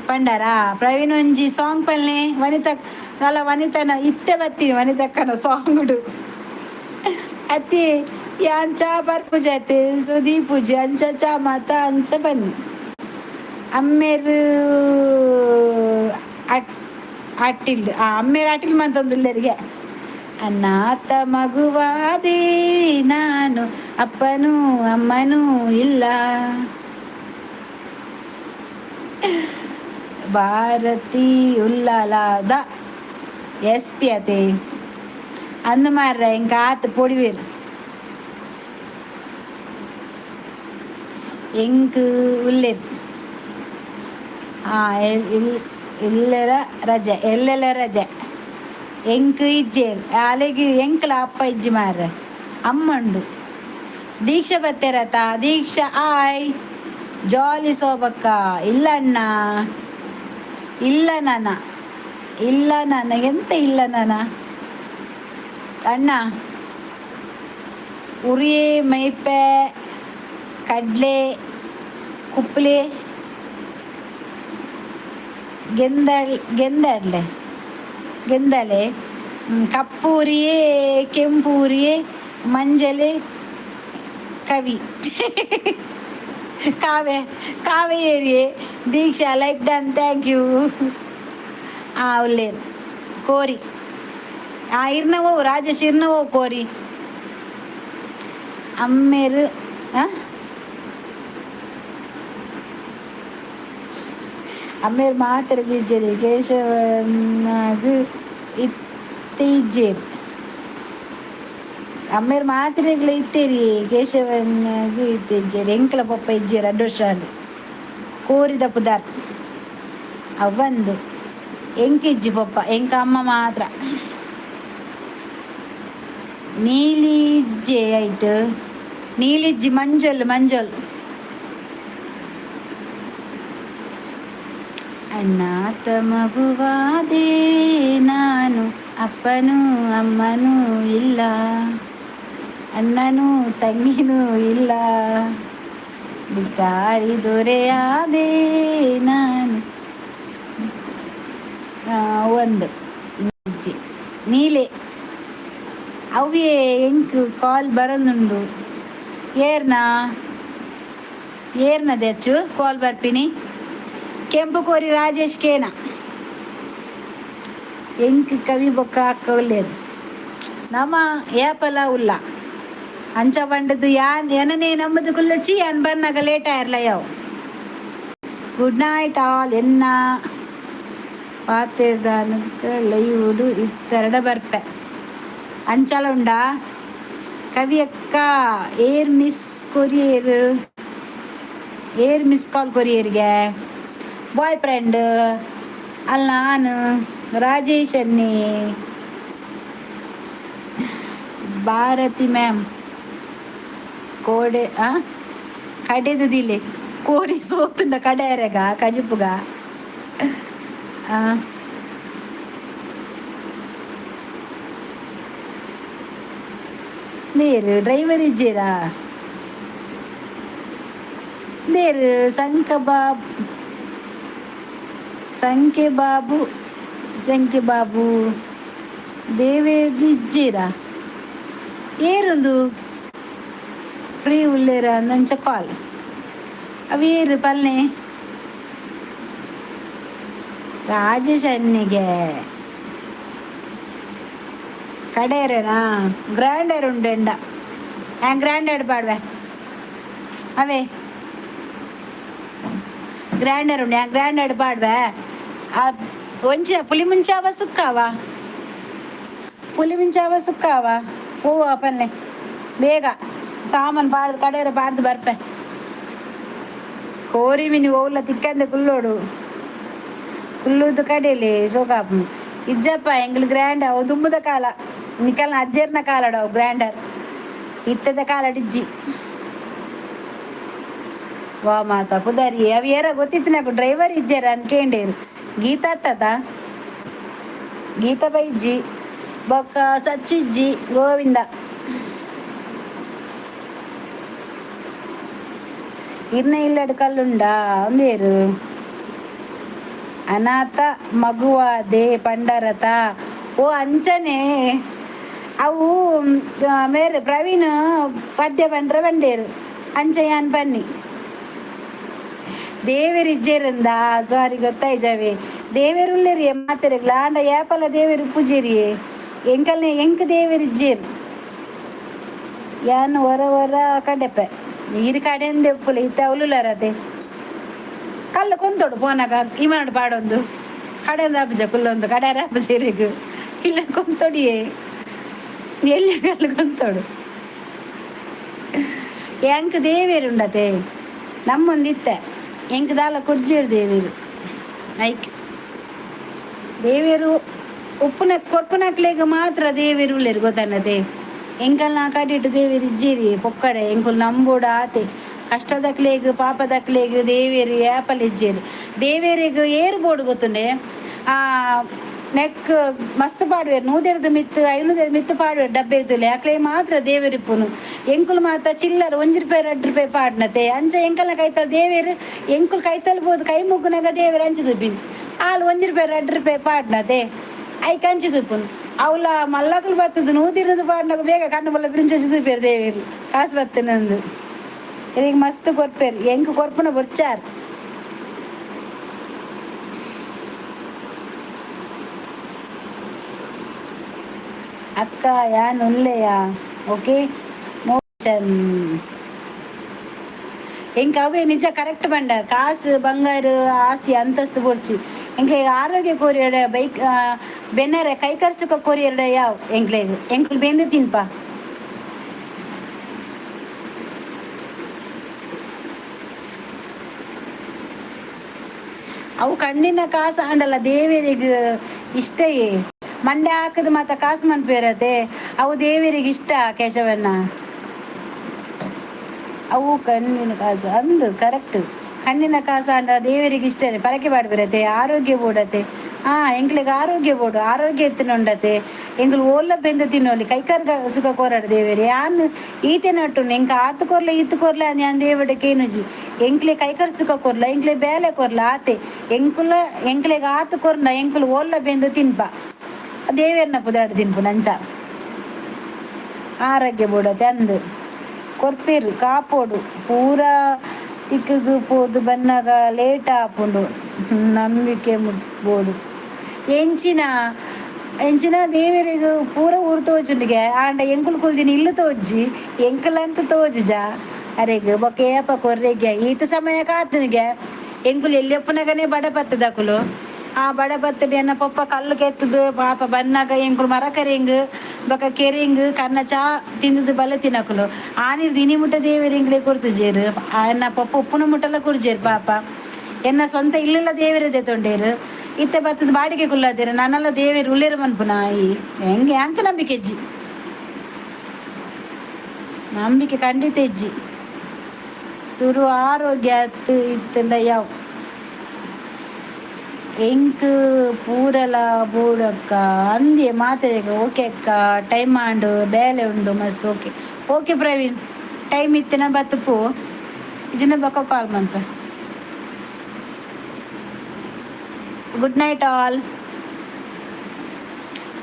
ಪಂಡಾರಾ. ಪ್ರವೀಣ್ ಒಂಜಿ ಸಾಂಗ್ ಪಲ್ನೆ ವನಿತಾ ಅಲ್ಲ ವನಿತನ ಇತ್ತೆ ಬತ್ತೀನಿ ವನಿತಕ್ಕನ ಸಾಂಗುಡು ಅತ್ತಿ ಯಾನ್ ಚಾ ಪರ್ಪುಜೆ ಅತ್ತೆ ಸುದೀ ಪೂಜೆ ಅಂಚ ಚಾ ಮಾತ ಅಂಚ ಬನ್ನಿ. ಅಮ್ಮೇರು ಅಟ್ ಅಟ್ಟಿಲ್ ಆ ಅಮ್ಮೇರು ಅಟ್ಟಿಲ್ ಮಂತೊಂದುಲ್ಲೆರಿಗೆ. ಅನಾಥ ಮಗುವಾದೆ ನಾನು ಅಪ್ಪನೂ ಅಮ್ಮನೂ ಇಲ್ಲ. ಭಾರತಿ ಉಲ್ಲಾಲಾದ ಎಸ್ ಪಿ ಅತೆ ಅಂದ ಮಾರ್ರೆ ಇಂಕ ಆತ್ ಪೊಡಿವೇರು ಎಂಕ್ ಉಲ್ಲೇರು. ಆ ಇಲ್ಲರ ರಜೆ ಎಲ್ಲೆಲ್ಲ ರಜೆ ಎಂಕ್ ಇಜ್ಜೇರ್ ಅಲೆಗ್ ಎಂಕ್ಲ ಅಪ್ಪ ಇಜ್ಜಿ ಮಾರ್ರೆ ಅಮ್ಮಂಡು. ದೀಕ್ಷಾ ಬತ್ತೇರತ ದೀಕ್ಷಾ ಆಯ್ ಜಾಲಿ ಸೋಬಕ್ಕ. ಇಲ್ಲ ಅಣ್ಣ ಇಲ್ಲ ನಾನ ಇಲ್ಲ ನಾನ ಎಂತ ಇಲ್ಲ ನಾನ ಅಣ್ಣ. ಉರಿ ಮೈಪೆ ಕಡಲೆ ಕುಪ್ಪಲಿ ಗೆಂದಳ್ ಗೆಂದಡ್ಲೆ ಗೆಂದಲೆ ಕಪ್ಪೂರಿಯೇ ಕೆಂಪೂರಿಯೇ ಮಂಜಲೆ ಕವಿ ಕಾವೆ ಕಾವೇರಿಯೇ. Deeksha like done, thank you. ಆ ಉಲ್ಲೇರು ಕೋರಿ. ಆ ಇರ್ನವೋ ರಾಜೇಶ್, ಇರ್ನವೋ ಕೋರಿ. ಅಮ್ಮೇರು ಆ ಅಮ್ಮೇರು ಮಾತೆರ್ಗ್ ಕೇಶವನಾಗ್ ಇತ್ತೆ ಇಜ್ಜೆರ್. ಅಮ್ಮೇರು ಮಾತೆರೆಗ್ಲ ಇತ್ತೇರಿ, ಕೇಶವನಾಗ್ ಇತ್ತೆ ಇಜ್ಜೆರ್. ಎಂಕ್ಲ ಪೊಪ್ಪ ಇಜ್ಜೆರ್ ರಡ್ಡ್ ವರ್ಷ ಆಂಡ್. ಕೋರಿದ ಪುದರ್ ಅವಂದು. ಎಂಕ್ ಇಜ್ಜಿ ಪೊಪ್ಪ, ಎಂಕ್ ಅಮ್ಮ ಮಾತ್ರ. ನೀಲಿಜ್ಜೆ ಐಟ್ ನೀಲಿಜ್ಜಿ, ಮಂಜಲ್ ಮಂಜಲ್. ಅನಾಥ ಮಗುವಾದೆ ನಾನು, ಅಪ್ಪನೂ ಅಮ್ಮನೂ ಇಲ್ಲ, ಅಣ್ಣನೂ ತಂಗಿನೂ ಇಲ್ಲ, ಭಿಕಾರಿ ದೊರೆಯಾದೆ ನಾನು. ಒಂದು ಇಜ್ಜಿ ನೀಲೆ. ಅವೇ ಎಂಕ್ ಕಾಲ್ ಬರಂದುಂಡು. ಏರ್ನ ಏರ್ನ ದೆಚ್ಚು ಕಾಲ್ ಬರ್ಪಿನಿ? ಕೆಂಪು ಕೋರಿ ರಾಜೇಶ್ ಕೇನ. ಎಂಕ್ ಕವಿ ಬೊಕ್ಕ ಅಕ್ಕ ಉಲ್ಲೇರು. ನಮ ಏಪಲ ಉಲ್ಲ. ಅಂಚ ಪಂಡದು ಯಾನ್ ಎನನೇ ನಮ್ಮದು ಕುಲ್ಲಚಿ. ಯಾನ್ ಬನ್ನಗ ಲೇಟ್ ಆಯಿರ್ಲ ಯಾವ. ಗುಡ್ ನೈಟ್ ಆಲ್. ಎನ್ನ ಪಾತೆರ್ದಾನಕ ಲೈವುಡು ಇತ್ತೆರಡ ಬರ್ಪೆ. ಅಂಚಲ ಉಂಡಾ ಕವಿ ಅಕ್ಕ? ಏರ್ ಮಿಸ್ ಕೊರಿಯೇರು? ಏರ್ ಮಿಸ್ ಕಾಲ್ ಕೊರಿಯರ್ಗೆ? ಬಾಯ್ ಫ್ರೆಂಡ್ ಅಲ್ಲ ನಾನು, ರಾಜೇಶ್ ಅನ್ನಿ. ಭಾರತಿ ಮ್ಯಾಮ್ ಕೋಡೆ ಆ ಕಡೆದುದಿಲೆ. ಕೋರಿ ಸೋತುಂಡ ಕಡೆಯರೆಗ ಕಜಿಪುಗ ಆ ನೇರು ಡ್ರೈವರ್ ಇಜ್ಜೇರಾ? ನೇರು ಸಂಕ ಬಾಬು, ಸಂಖ್ಯೆ ಬಾಬು, ಸಂಖ್ಯೆ ಬಾಬು ದೇವೇರ್ ಇಜ್ಜೇರಾ? ಏರುಂದು ಫ್ರೀ ಉಲ್ಲೇರ ಅಂದಂಚ ಕಾಲ್. ಅವೇರು ಪಲ್ನೆ? ರಾಜೇಶ್ ಅನ್ನಿಗೆ ಕಡೇರೇನಾ? ಗ್ರ್ಯಾಂಡರ್ ಉಂಡೆಂಡ ಆ್ಯಂಡ್ ಗ್ರ್ಯಾಂಡರ್ ಪಾಡ್ವೆ. ಅವೇ ಗ್ರ್ಯಾಂಡರ್ ಉಂಡೆ, ಗ್ರ್ಯಾಂಡರ್ ಪಾಡ್ವೆ. ಆ ಒಂಜಿ ಪುಲಿ ಮುಂಚಾವ ಸುಕ್ಕಾವ, ಪುಲಿ ಮುಂಚಾವ ಸುಕ್ಕಾವ. ಹೂವು ಪನ್ನೆ ಬೇಗ ಸಾಮಾನು ಪಾಡ್ ಕಡೆಯರ ಪಾಡ್ದು ಬರ್ಪೆ. ಕೋರಿ ಮಿನಿ ಓಲ ತಿಕ್ಕಂದೆ ಕುಲ್ಲೋಡು, ಕುಲ್ಲುದು ಕಡೆಯಲ್ಲಿ ಶೋಕಾಪು. ಇಜ್ಜಪ್ಪ, ಎಂಗ್ಲು ಗ್ರ್ಯಾಂಡ್ ಅವು ದುಂಬುದ ಕಾಲ. ನಿಕಲ್ನ ಅಜ್ಜೆರ್ನ ಕಾಲಡು ಅವು ಗ್ರ್ಯಾಂಡರ್. ಇತ್ತದ ಕಾಲಡ್ ಇಜ್ಜಿ. ವಾ ಮಾತ ಪುದರಿ ಅವು ಏರ ಗೊತ್ತಿತ್ತು ನಾಕು. ಡ್ರೈವರ್ ಇಜ್ಜೇರ ಅಂದ್ಕೇಂಡೇರು. ಗೀತಾ ಅತ್ತದ, ಗೀತಾ ಬೈಜ್ಜಿ, ಬೊಕ್ಕ ಸಚ್ಚಿಜ್ಜಿ, ಗೋವಿಂದ. ಇರ್ನ ಇಲ್ಲಡ್ ಕಲ್ಲುಂಡಾ ಒಂದೇರು? ಅನಾಥ ಮಗುವಾದೆ ಪಂಡರತ. ಓ ಅಂಚನೆ. ಅವು ಮೇರೆ ಪ್ರವೀಣ್ ಪದ್ಯ ಪಂಡ್ರ ಬಂಡೇರು. ಅಂಚ ಯಾನ್ ಬನ್ನಿ ದೇವೆರ್ ಇಜ್ಜೇರಂದ ಸಾರಿ ಗೊತ್ತಾಯ್ಜಾವೆ. ದೇವೆರ್ ಉಲ್ಲೇರಿ ಮಾತೆರೆಗ್ಲ, ಆಂಡ ಏಪಲ ದೇವೆರ್ ಪೂಜೇರಿಯೇ. ಎಂಕಲ್ನೆ ಎಂಕ್ ದೇವೆರ್ ಇಜ್ಜೇರು. ಯಾನ್ ಒರ ಒರ ಕಡೆಪೆ ನೀರು ಕಡೆಂದೆ ಉಪ್ಪುಲೆ. ಇತ್ತೆ ಅವ್ಲುಲಾರತೆ ಕಲ್ಲು ಕೊಂತೋಡು ಪೋನಾಗ ಇಮನಡು ಪಾಡೊಂದು ಕಡೆಂದ ಆಪುಜ. ಕುಲ್ಲೊಂದು ಕಡೆ ಆಪುಜ. ಇಲ್ಲ ಕೊಂತೊಡಿಯೇ, ಎಲ್ಲಿ ಕಲ್ಲು ಕೊಂತೋಡು. ಎಂಕ್ ದೇವೇರು ಉಂಡತೆ ನಮ್ಮೊಂದಿತ್ತೆ. ಎಂಕ್ ದಾಲ ಕುರ್ಜೇರು ದೇವೇರು. ಐಕ್ ದೇವೇರು ಉಪ್ಪುನ ಕೊರ್ಪುನಕ್ಲೆಗ್ ಮಾತ್ರ ದೇವೇರು ಉಲ್ಲೇರು ಗೊತ್ತನ್ನತೆ. ಎಂಕಲ್ನ ಕಡಿಟ್ ದೇವೇರು ಇಜ್ಜೇರಿ ಪೊಕ್ಕಡೆ. ಎಂಕುಲು ನಂಬೋಡು ಆತೆ. ಕಷ್ಟದಕ್ಲೆಗ್ ಪಾಪದಕ್ಲೆಗ್ ದೇವೇರು ಏಪಲ್ ಇಜ್ಜೇರು. ದೇವೇರಿಗ್ ಏರು ಬೋಡು ಗೊತ್ತುಂಡೆ? ಆ ನೆಕ್ ಮಸ್ತ್ ಪಾಡುವೆರ್. ನೂದೆರ್ದ ಮಿತ್ತು, ಐನೂದೆರ್ದ ಮಿತ್ತು ಪಾಡುವೆರ್ ಡಬ್ಬೆ ತುಲೆ. ಅಕ್ಲೆ ಮಾತ್ರ ದೇವೆರ್ ಇಪ್ಪುನು. ಎಂಕುಲು ಮಾತ ಚಿಲ್ಲರ್ 1 ರೂಪಾಯಿ 2 ರೂಪಾಯಿ ಪಾಡ್ನತೆ. ಅಂಚ ಎಂಕಲ್ನ ಕೈತಲ್ ದೇವೆರ್, ಎಂಕುಲು ಕೈತಲ್ ಬೋದು ಕೈ ಮುಗ್ಗುನಾಗ ದೇವೆರ್ ಅಂಚ ತುಪಿನ್. ಆಲ್ 1 ರೂಪಾಯಿ 2 ರೂಪಾಯಿ ಪಾಡ್ನತೆ, ಐಕ್ ಅಂಚ ತುಪುನು. ಅವ್ಲ ಮಲ್ಲಕುಲು ಬತ್ತದು ನೂದಿರುದು ಪಾಡ್ನಾಗ ಬೇಗ ಕಣ್ಣು ಬಲ್ಲ ಪ್ರಿನ್ಸೆಸ್ ತುಪೇರು. ದೇವೆರ್ ಕಾಸು ಬತ್ತನಂದು ಈಗ ಮಸ್ತ್ ಕೊರ್ಪೇರು. ಎಂಕ್ ಕೊರ್ಪುನ ಬೊರ್ಚಾರ್. ಅಕ್ಕ ಯಾನ್ ಉಲ್ಲೆಯಾ? ಓಕೆ, ಮೋಷನ್ ಎಂಕ್ ಅವೇ ನಿಜ ಕರೆಕ್ಟ್ ಬಂಡ. ಕಾಸು, ಬಂಗಾರ, ಆಸ್ತಿ, ಅಂತಸ್ತು ಬೊಡ್ಚಿ ಎಂಕ್ಲೆಗ್. ಆರೋಗ್ಯ ಕೊರಿಯಡ, ಬೈಕ್ ಬೆನ್ನರೆ ಕೈ ಕರ್ಸುಕ ಕೊರಿಯಡ ಯಾವ್ ಎಂಕ್ಲೆಗ್. ಎಂಕುಲು ಬೆಂದು ತಿನ್ಪ. ಅವು ಕಣ್ಣಿನ ಕಾಸು ಆಂಡಲ ದೇವರಿಗೆ ಇಷ್ಟಯೇ. ಮಂಡೆ ಹಾಕದ ಮಾತ ಕಾಸು ಮನ್ಪೇರತೆ, ಅವು ದೇವರಿಗೆ ಇಷ್ಟ ಕೇಶವಣ್ಣ. ಅವು ಕಣ್ಣಿನ ಕಾಸು ಅಂದು ಕರೆಕ್ಟ್. ಕಣ್ಣಿನ ಕಾಸು ಅಂಡ ದೇವರಿಗೆ ಇಷ್ಟನೇ. ಪರಕೆ ಬಾಡ್ಬಿರತೆ. ಆರೋಗ್ಯ ಬೋಡತೆ. ಹಾ, ಎಂಕ್ಲೆಗ್ ಆರೋಗ್ಯ ಬೋಡು. ಆರೋಗ್ಯ ಎತ್ತಿನ ಉಂಡತೆ. ಎಂಕುಲು ಓಲ್ಲ ಬೆಂದ ತಿನ್ನೋಲಿ, ಕೈಕಾರ್ ಸುಖ ಕೋರಾಡು ದೇವೇರಿ. ಯಾನ್ ಈತೆ ನಟ್ಟು ಎಂಕ್ ಆತು ಕೊರ್ಲೆ, ಈತು ಕೊರ್ಲೆ ಅಂದ್ ಯಾನ್ ದೇವಡ ಕೇನುಜಿ. ಎಂಕ್ಲೆ ಕೈಕಾರ್ ಸುಖ ಕೊರ್ಲ, ಎಂಕ್ಲೆ ಬೇಲೆ ಕೊರ್ಲ, ಆತೆ. ಎಂಕುಲ ಎಂಕ್ಲೆಗ್ ಆತು ಕೊರ್ನ ಎಂಕುಲು ಓಲ್ಲ ಬೆಂದ ತಿನ್ಪ, ದೇವೇರ್ನ ಪುದಾಡ್ ತಿನ್ಪು ನಂಚ. ಆರೋಗ್ಯ ಬೋಡತೆ ಅಂದು ಕೊರ್ಪೇರು, ಕಾಪೋಡು. ಪೂರ ತಿಕ್ಕಗ್ ಪೋದು ಬನ್ನಗ ಲೇಟ್ ಆಪುಂಡು. ನಂಬಿಕೆ ಬೋಡು. ಎಂಚಿನ ಎಂಚಿನ ದೇವರಿಗೆ ಪೂರ ಊರು ತೋಜುಂಡಿಗೆ. ಆಂಡ ಎಂಕುಲು ಕುಲ್ದಿನ ಇಲ್ಲು ತೋಜಿ, ಎಂಕುಲಂತ ತೋಜುಜ ಅರೆಗ್. ಬೊಕ್ಕ ಏಪ ಕೊರ್ರೆಗೆ? ಈತ ಸಮಯ ಕಾತನಿಗೆ. ಎಂಕುಲು ಎಲ್ಲಿ ಒಪ್ಪುನಗನೇ ಬಡ ಪತ್ತದಕುಲು. ಆ ಬಡ ಬತ್ತದ ಎನ್ನ ಪೊಪ್ಪ ಕಲ್ಲು ಕೆತ್ತದು ಪಾಪ ಬನ್ನಾಗ ಎಂಕುಲು ಮರ ಕರಿಂಗ್ ಬೊಕ ಕೆರಿಂಗ್ ಕನ್ನ ಚಾ ತಿಂದದು ಬಲ ತಿನ್ನಕುಲು. ಆನಿರ್ ದಿನಿ ಮುಟ್ಟ ದೇವೆರ್ ಎಂಕ್ಲೆ ಕೊರ್ತುಜೇರು. ಎನ್ನ ಪೊಪ್ಪ ಉಪ್ಪುನ ಮುಟ್ಟಲ ಕೊರ್ಜೇರು ಪಾಪ. ಎನ್ನ ಸ್ವಂತ ಇಲ್ಲೆಲ್ಲ ದೇವರದೇ ತೊಂಡೇರು. ಇತ್ತೆ ಬತ್ತದ ಬಾಡಿಗೆ ಕುಲ್ಲದೇರು. ನಾನೆಲ್ಲ ದೇವೇರು ಉಲ್ಲೇರು ಮನ್ಪುನ ಈ ಹೆಂಗೆ? ಅಂಕ ನಂಬಿಕೆ ಇಜ್ಜಿ, ನಂಬಿಕೆ ಖಂಡಿತ ಇಜ್ಜಿ. ಸುರು ಆರೋಗ್ಯ ಇತ್ತಂಡ ಯಾವ ಎಂಕ್ ಪೂರಲ ಬೋಡಕ್ಕ ಅಂದೆ ಮಾತೆರೆಗ್. ಓಕೆ ಅಕ್ಕ, ಟೈಮ್ ಆಂಡು, ಬೇಲೆ ಉಂಡು ಮಸ್ತ್. Okay okay Praveen, time ಇತ್ತಿನ ಬತ್ತಪು ಇಜಿನ ಬೊಕ್ಕ ಕಾಲ್ ಮನ್ಪೆ. Good night all.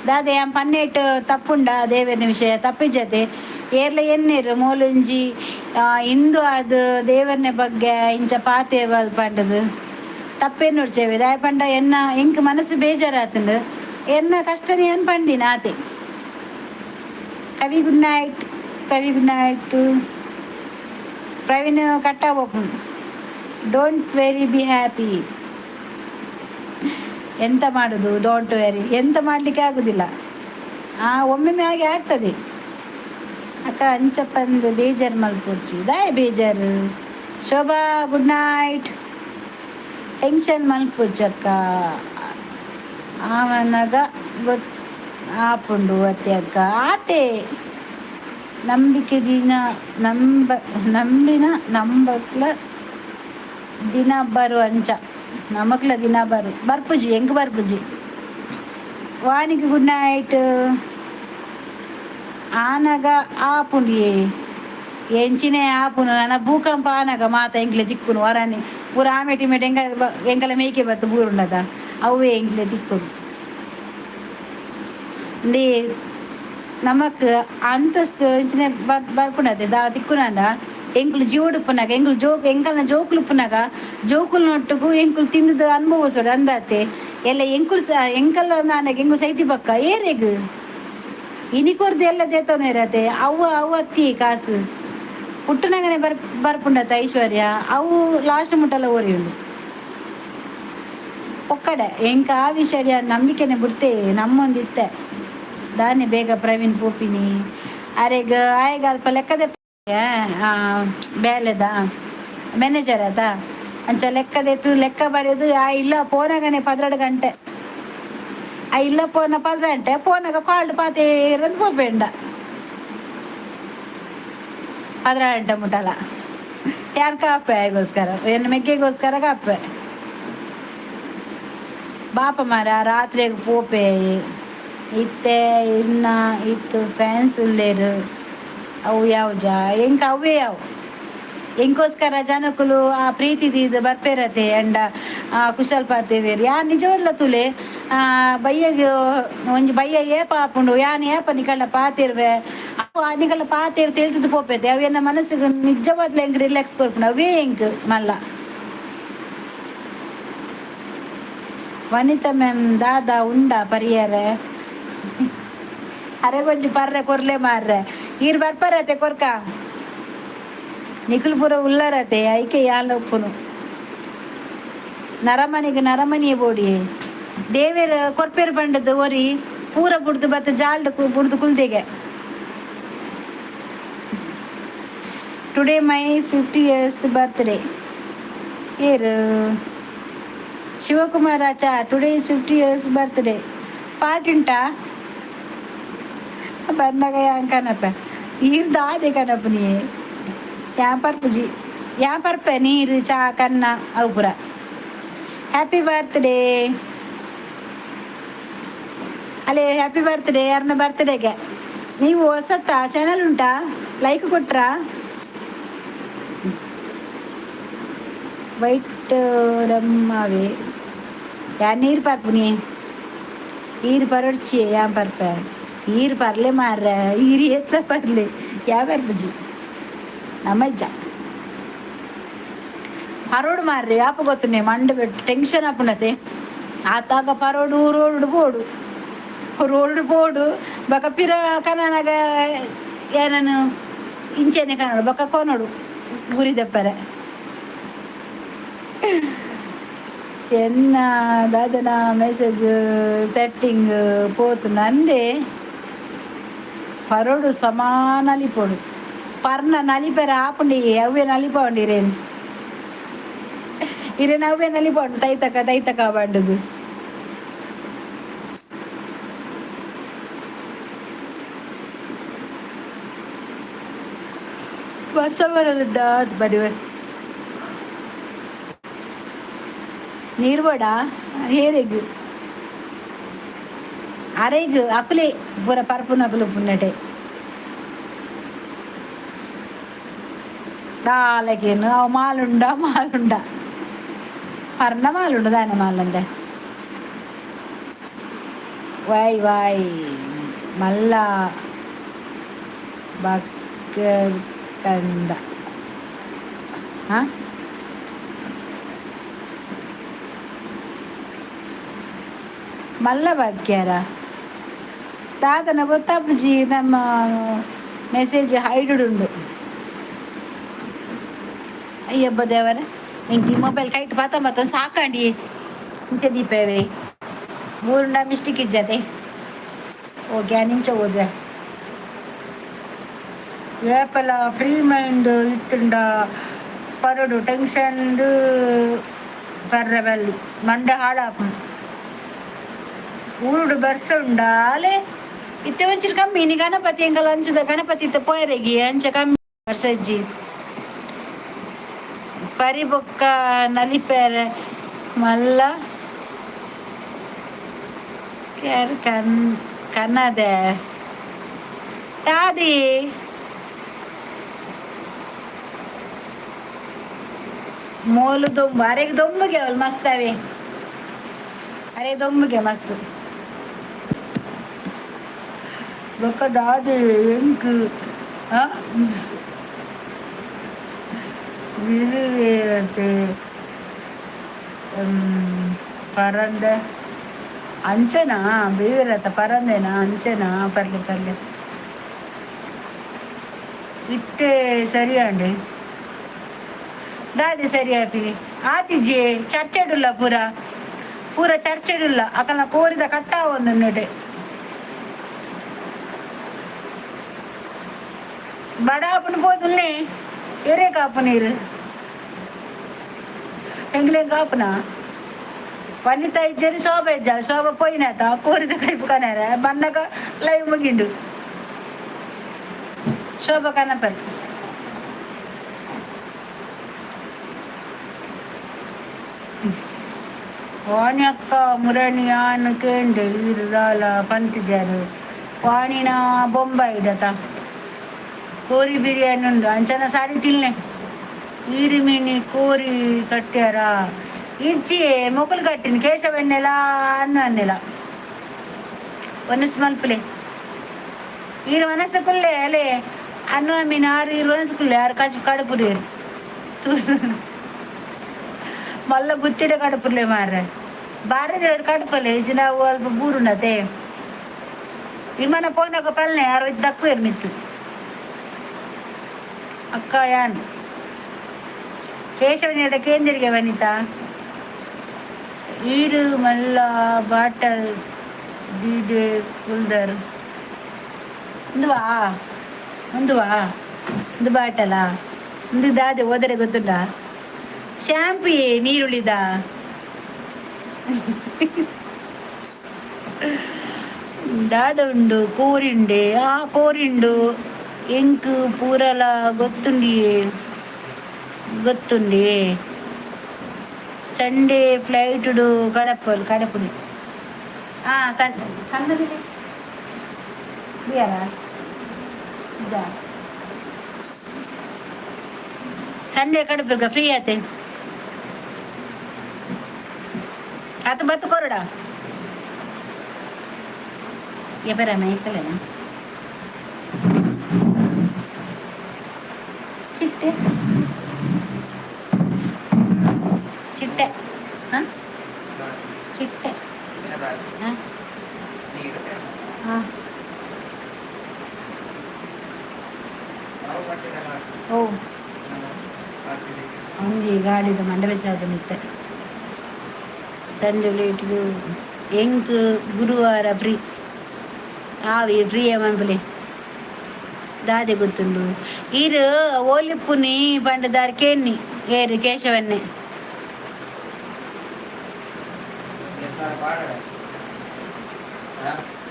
ದಾದೆ ಯಾನ್ ಪನ್ನೇಟ್ ತಪ್ಪುಂಡ? ದೇವೆರ್ನ ವಿಷಯ ತಪ್ಪಿಜತೆ. ಏರ್ಲ ಎನ್ನೇರು ಮೂಲುಂಜಿ ಇಂದು ಅದು ದೇವರ್ನೆ ಬಗ್ಗೆ ಇಂಚ ಪಾತೆ ಪಂಡದು ತಪ್ಪೇನು ದಾಯ ಪಂಡ ಎನ್ನ ಎಂಕ್ ಮನಸ್ಸು ಬೇಜಾರಾತಂಡು. ಎನ್ನ ಕಷ್ಟನೇ ಏನ್ ಪಂಡಿನ ಆತೆ. Kavi good night. Kavi good night. Praveen ಕಟ್ಟಾಗೋಪುಂಡು. Don't worry, be happy. ಎಂತ ಮಾಡೋದು? Don't worry, ಎಂತ ಮಾಡಲಿಕ್ಕೆ ಆಗುದಿಲ್ಲ. ಆ ಒಮ್ಮೊಮ್ಮೆ ಹಾಗೆ ಆಗ್ತದೆ ಅಕ್ಕ. ಅಂಚಪ್ಪಂದು ಬೇಜಾರು ಮಲ್ಪೊಡ್ಚಿ. ದಾಯ ಬೇಜಾರು? ಶೋಭಾ, good night. Tension ಮಲ್ಪೊಚ್ಚಕ್ಕ, ಆವನಗ ಗೊತ್ ಆಪುಂಡು ಅತ್ತೆ ಅಕ್ಕ. ಆತೆ, ನಂಬಿಕೆ ದಿನ ನಂಬ ನಂಬಿನ ನಂಬಕ್ಲ ದಿನ ಬರು ಅಂಚ ನಮಕ್ಲ ದಿನ ಬರು. ಬರ್ಪುಜಿ, ಎಂಕ್ ಬರ್ಪುಜಿ. ವಾಣಿಗೆ ಗುಡ್ ನೈಟ್. ಆನಗ ಆಪುಂಡಿಯೇ, ಎಂಚಿನೇ ಆಪುನು. ನನ ಭೂಕಂಪ ಆನಗ ಮಾತ ಎಂಕ್ಲೆ ತಿಕ್ಕುನು. ವರಾನೆ ಪೂರ ಆಮೇಟಿ ಮೇಟ್ ಎಂಕ ಎಂಕಲ ಮೇಕೆ ಬತ್ತು ಬೂರುಂಡದ, ಅವೇ ಎಂಕ್ಲೆ ತಿಕ್ಕುನು. ಅಂದೇ ನಮಕ್ ಅಂತಸ್ತು ಇಂಚಿನ ಬರ್ಪುಂಡತೆ ದಾ ತಿಕ್ಕುನಂಡ ಎಂಕುಲು ಜೀವಡುಪ್ಪುನಾಗ, ಎಂಕುಲು ಜೋಕ್ ಎಂಕಲ್ನ ಜೋಕುಲು ಉಪ್ಪುನಾಗ ಜೋಕುಲು ನೊಟ್ಟುಗು ಎಂಕುಲು ತಿಂದದ ಅನುಭವಿಸೋಡು ಅಂದಾತೆ. ಎಲ್ಲ ಎಂಕುಲು ಸ ಎಂಕಲ್ಲ ನಾನಗ ಎಂಗು ಸೈತಿ ಬಕ್ಕ ಏರೆಗ್ ಇನಿ ಕೊರ್ದು ಎಲ್ಲ ದೇತವನ ಇರತ್ತೆ. ಅವು ಅವು ಅತ್ತಿ ಕಾಸು ಪುಟ್ಟನಗನೆ ಬರ್ಪುಂಡತ್ತ ಐಶ್ವರ್ಯ, ಅವು ಲಾಸ್ಟ್ ಮುಟ್ಟಲ್ಲ ಓರಿಯುಂಡು ಒಕ್ಕಡೆ. ಎಂಕ ಆ ವಿಷಯ ನಂಬಿಕೆನೆ ಬಿಡ್ತೆ ನಮ್ಮೊಂದಿತ್ತೆ. ದಾನೆ ಬೇಗ ಪ್ರವೀಣ್ ಪೋಪಿನಿ ಅರೆಗ್ ಆಯಗ ಅಲ್ಪ ಲೆಕ್ಕದ ಬೇಲೆದ ಮ್ಯಾನೇಜರ್ ಅದ. ಅಂಚ ಲೆಕ್ಕದೆತ್ತು ಲೆಕ್ಕ ಬರೆಯೋದು. ಆ ಇಲ್ಲ ಪೋನಾಗನೆ 12 ಗಂಟೆ. ಆ ಇಲ್ಲ ಪೋನ 12 ಗಂಟೆ ಪೋನಾಗ ಕಾಲ್ಡ್ ಪಾತೇರಂದು ಪೋಪೆಂಡ. 12 ಗಂಟೆ ಮುಟ್ಟಲ್ಲ ಯಾರು ಕಾಪೆ ಆಗೋಸ್ಕರ ಎನ್ನ ಮೆಕ್ಕೆಗೋಸ್ಕರ ಕಾಪೆ ಬಾಪ ಮಾರ. ರಾತ್ರಿಗೆ ಪೋಪೆ ಇತ್ತೆ ಇನ್ನ ಇತ್ತು ಫ್ಯಾನ್ಸ್ ಉಲ್ಲೇರು. ಅವು ಯಾವ್ಜ ಎಂಕ ಅವೇ ಯಾವ ಎಂಕೋಸ್ಕರ ಜನಕುಲು ಆ ಪ್ರೀತಿ ದೀದ್ ಬರ್ಪೇರತೆ ಅಂಡ ಕುಶಲ್ ಪಾತೇವೇರು. ಯಾನ್ ನಿಜವಲ್ಲ ತುಲೆ ಬಯ್ಯಗ್ ಒಂಜಿ ಬಯ್ಯ ಏಪ ಆಪುಂಡು, ಯಾನ್ ಏಪ ನಿಕಲ್ನ ಪಾತಿರ್ವೆ, ಅವು ನಿಕಲ್ನ ಪಾತೇರ್ ತಿಳಿದು ಪೋಪೇತೆ. ಅವು ಎನ್ನ ಮನಸ್ಸಿಗೆ ನಿಜವಾದ್ಲ ಎಂಕ್ ರಿಲ್ಯಾಕ್ಸ್ ಕೊರ್ಪುಂಡು. ಅವೇ ಎಂಕ್ ಮಲ್ಲ. ವನಿತಾ ಮ್ಯಾಮ್, ದಾದಾ ಉಂಡ ಪರಿಯರೆ? ಅರೆ ಕೊಂಚ ಪರ್ರೆ ಕೊರ್ಲೆ ಮಾರ್ರೆ ಈರ್ ಬರ್ಪರತೆ ಕೊರ್ಕ ನಿಖಿಲ್ ಪೂರ ಉಲ್ಲರತೆ ಐಕೆ ಯಾನ್ ಒಪ್ಪುನು ನರಮನಿಗೆ ನರಮನಿಯ ಬೋಡಿ ದೇವೇರ್ ಕೊರ್ಪೇರು ಬಂಡದ ಒರಿ ಪೂರ ಬುಡ್ದು ಬತ್ತ ಜಾಲ್ಡ್ ಬುಡ್ದು ಕುಲ್ದೆಗೆ. Today my 50 years birthday. ಏರು Shivakumar Achar, today is 50 years birthday. Party ಉಂಟಾ? ಬನ್ನಗ ಯಾನ್ ಕನಪ ಈರ್ ದಾದೆ ಕನಪ ನೀ ಯಾನ್ ಪರ್ಪುಜಿ ಯಾನ್ ಪರ್ಪೆ ನೀರು ಚಾ ಕನ್ನ ಅವು ಪೂರ. ಹ್ಯಾಪಿ ಬರ್ತ್ಡೇ ಅಲ್ಲೇ, ಹ್ಯಾಪಿ ಬರ್ತ್ಡೇ ಯಾರನ್ನ ಬರ್ತ್ಡೇಗೆ. ನೀವು ಹೊಸತ್ತಾ? ಚಾನಲ್ ಉಂಟಾ? ಲೈಕ್ ಕೊಟ್ರಾ? ವೈಟ್ ರಮ್ಮಾವೆ ಯಾನ್ ನೀರು ಪರ್ಪುನಿ ಈರು ಪರೊಡ್ಚಿ ಯಾನ್ ಪರ್ಪೆ ಈರು ಪರ್ಲೆ ಮಾರ್ರೆ ಈರು ಏತ್ಲ ಪರ್ಲೆ ಯಾ ಪರ್ಪುಜಿ ನಮ್ಮ ಇಜ್ಜ ಪರೋಡು ಮಾರ್ರೆ ಯಾಪ ಗೊತ್ತುನೆ ಮಂಡೆ ಬೆಟ್ಟು ಟೆನ್ಷನ್ ಆಪುಂಡತೆ ಆತಾಗ ಪರೋಡು ರೋಡ್ ಬೋಡು ರೋಡ್ ಬೋಡು ಬಕ ಪಿರ ಕನನಗ ಏನನು ಇಂಚೆನೆ ಕನ್ನಡ ಬಕ ಕೋನಡು ಗುರಿ ದಪ್ಪರೆ ಎನ್ನ ದಾದನ ಮೆಸೇಜ್ ಸೆಟ್ಟಿಂಗ್ ಪೋತು ನಂದೆ ಪರೋಡು ಸಮಾನ ನಲಿಪೋಡು ಪರ್ನ ನಲಿಪೆರ ಆಪುಂಡಿ ಅವೇ ನಲಿಪೌಂಡು ಇರೇನು ಇರೇನು ಅವೇ ನಲಿಪೌಂಡು ತೈತಕ ತೈತಕ ಬಂಡುದು. ವರ್ಷ ಬರೋದುಂಡ ಬರಿ ನೀರು ಬೋಡ ಏರೆಗ್ ಅರೆಗ್ ಅಕುಲೆ ಪೂರ ಪರ್ಪುನಕುಲು ಪುನ್ನಟೆ ದಾಲಕೇನು ಅವು ಮಾಲುಂಡ ಮಾಲುಂಡ ಪರ್ಣ ಮಾಲುಂಡ ದಾನೆ ಮಾಲುಂಡೆ ವಾಯ್ ವಾಯ್ ಮಲ್ಲ ಬಕ್ಕರ್ ಕಂದ. ಹಾಂ, ಮಲ್ಲ ಬಾಕ್ಯಾರ ತಾತನ ಗೊತ್ತಾಪುಜಿ ನಮ್ಮ ಮೆಸೇಜ್ ಹೈಡ್ ಉಂಡು. ಅಯ್ಯಬ್ಬ ದೇವರೇ, ಇಂಕ ಈ ಮೊಬೈಲ್ ಕೈಟ್ ಪಾತ ಮತ್ತ ಸಾಕಾಂಡಿ ಇಂಚ ದೀಪೇವೆ ಮೂರುಂಡ ಮಿಸ್ಟೇಕ್ ಇಜ್ಜತೆ. ಓಕೆ, ನಿಂಚ ಹೋದ್ರೆ ಏಪಲ ಫ್ರೀ ಮೈಂಡ್ ಇತ್ತುಂಡ ಪರಡು ಟೆನ್ಷನ್ ಪರ್ರೆ ಬಲ್ಲಿ ಮಂಡೆ ಹಾಳಾಪುಂಡು. ಊರುಡು ಬರ್ಸ ಉಂಡಾಲೆ ಇತ್ತೆ ಒಂಚೂರು ಕಮ್ಮಿ. ಇನಿ ಗಣಪತಿ ಎಂಕಲ್ ಅಂಚದ ಗಣಪತಿ ಇತ್ತೆ ಪೋಯರೆಗಿ ಅಂಚ ಕಮ್ಮಿ ಬರ್ಸಜ್ಜಿ ಪರಿಬೊಕ್ಕ ನಲಿಪೆರೆ ಮಲ್ಲ ಕ್ಯಾರ್ ಕನ್ ಕನ್ನದೆ ತಾದಿ ಮೋಲು ದೊಂಬು ಅರೆಗೆ ದೊಂಬುಗೆ ಅವಳು ಮಸ್ತ್ ಅವೇ ಅರೆ ದೊಂಬುಗೆ ಮಸ್ತ್ ಬೊಕ್ಕ ದಾದೆ ಎಂಕ್ ಬಿರುವೇರತೆ ಪರಂದೆ ಅಂಚನಾ ಬೀರತ ಪರಂದೆನಾ ಅಂಚನಾ ಪರ್ಲೆ ಪರ್ಲೆ ಇತ್ತೆ ಸರಿಯಾಂಡೆ ದಾದೆ ಸರಿ ಆಪಿ ಆತಿಜಿ ಚರ್ಚೆಡುಲ್ಲ ಪೂರ ಪೂರ ಚರ್ಚೆಡುಲ್ಲ ಅಕಲ್ನ ಕೋರಿದ ಕಟ್ಟಾವೊಂದು ನಡೆ ಬಡಾಪುನ ಪೋದುಲ್ನೆ ಎರೆ ಕಾಪು ನೀರು ಎಂಗ್ಲೇಂ ಕಾಪುನ ವನಿತಾ ಇಜ್ಜರಿ ಶೋಭ ಇಜ್ಜ ಶೋಭ ಪೋಯಿನಾತ ಕೋರಿದ ಕೈಪು ಕನಾರ ಬನ್ನಗ ಲೈವ್ ಮುಗಿಂಡು ಶೋಭ ಕನಪಲ್. ವಾಣಿ ಅಕ್ಕ ಮುರಣಿ ಆನ್ ಕೇಂಡೆ ಈರು ದಾಲ ಪಂತಿಜಾರು ವಾಣಿನ ಬೊಂಬಾಯಿದತ ಕೋರಿ ಬಿರಿಯಾನಿ ಉಂಡು ಅಂಚನ ಸಾರಿ ತಿನ್ಲೆ ಈರು ಮೀನಿ ಕೋರಿ ಕಟ್ಟ್ಯಾರ ಇಜ್ಜಿ ಮೊಕುಲು ಕಟ್ಟಿನಿ ಕೇಶವನ್ನೆಲ ಅನ್ನ ಅನ್ನೆಲ ಒನಸ್ ಮಲ್ಪಲೆ ಈರು ಮನಸ್ಸು ಕುಲ್ಲೆ ಅಲೆ ಅನ್ನು ಮೀನು ಆರು ಈರು ಒನಸು ಕುಲ್ಲೆ ಆರು ಕಾಸು ಕಡುಪುರಿ ಮಲ್ಲ ಗುತ್ತಿಡ ಕಡುಪುರ್ಲೆ ಮಾರ್ರೆ ಬಾರಿ ಕಡುಪಲೆ ಇಜ್ಜಿ ನಾವು ಅಲ್ಪ ಬೂರುಂಡತೆ. ವಿಮಾನ ಪೋನಾಗ ಪಲ್ನೆ ಯಾರು ದಕ್ಕುವೆರ್ ಮಿತ್ತು. ಅಕ್ಕ ಯಾನ್ ಕೇಶವನಿಡ ಕೇಂದ್ರಿಗೆ ವನಿತಾ. ಈರು ಮಲ್ಲ ಬಾಟಲ್ ದೀದೆ ಕುಲ್ದರ್. ಉಂದುವಾ ಉಂದುವಾ ಒಂದು ಬಾಟಲ ಒಂದು ದಾದೆ ಹೋದರೆ ಗೊತ್ತುಂಡ. ಶಾಂಪು ನೀರುಳಿದ. ದಾದ ಉಂಡು ಕೋರಿಂಡೆ ಆ ಕೋರಿಂಡು ಎಂಕ್ ಪೂರಲ ಗೊತ್ತುಂಡಿಯೇ ಗೊತ್ತುಂಡಿ. Sunday flight ಕಡಪಲ್ ಕಡಪುನಿ. ಹಾಂ, ಸಣ್ಣ ಕನ್ನದಿಲ್ಲ ಇದ್ದ ಸಂಡೇ ಕಡಪುರ್ಗ ಫ್ರೀ ಆತೆ. ಆತ ಬತ್ತು ಕೊರಡ ಎಬರ ಮೈಕಲೇನ ಚಿಟ್ಟೆ ಚಿಟ್ಟೆ. ಹಾಂ, ಚಿಟ್ಟೆ. ಹಾಂ ಹಾಂ. ಓ, ಒಂಜಿ ಗಾಡಿದ ಮಂಡಪಚಾದ ಮಿತ್ತೆ. ಸಂಜೆ ಲೇಟ್ಗು ಎಂಕ್ ಗುರುವಾರ ಫ್ರೀ. ಆವಿ ಫ್ರೀ ಮನ್ಪುಲೆ ದಾದೆ ಗೊತ್ತುಂಡು. ಈರು ಓಲಿಪ್ಪುನಿ ಪಂಡದಾರ್ ಕೇನ್ನಿ ಏರು ಕೇಶವನ್ನೇ.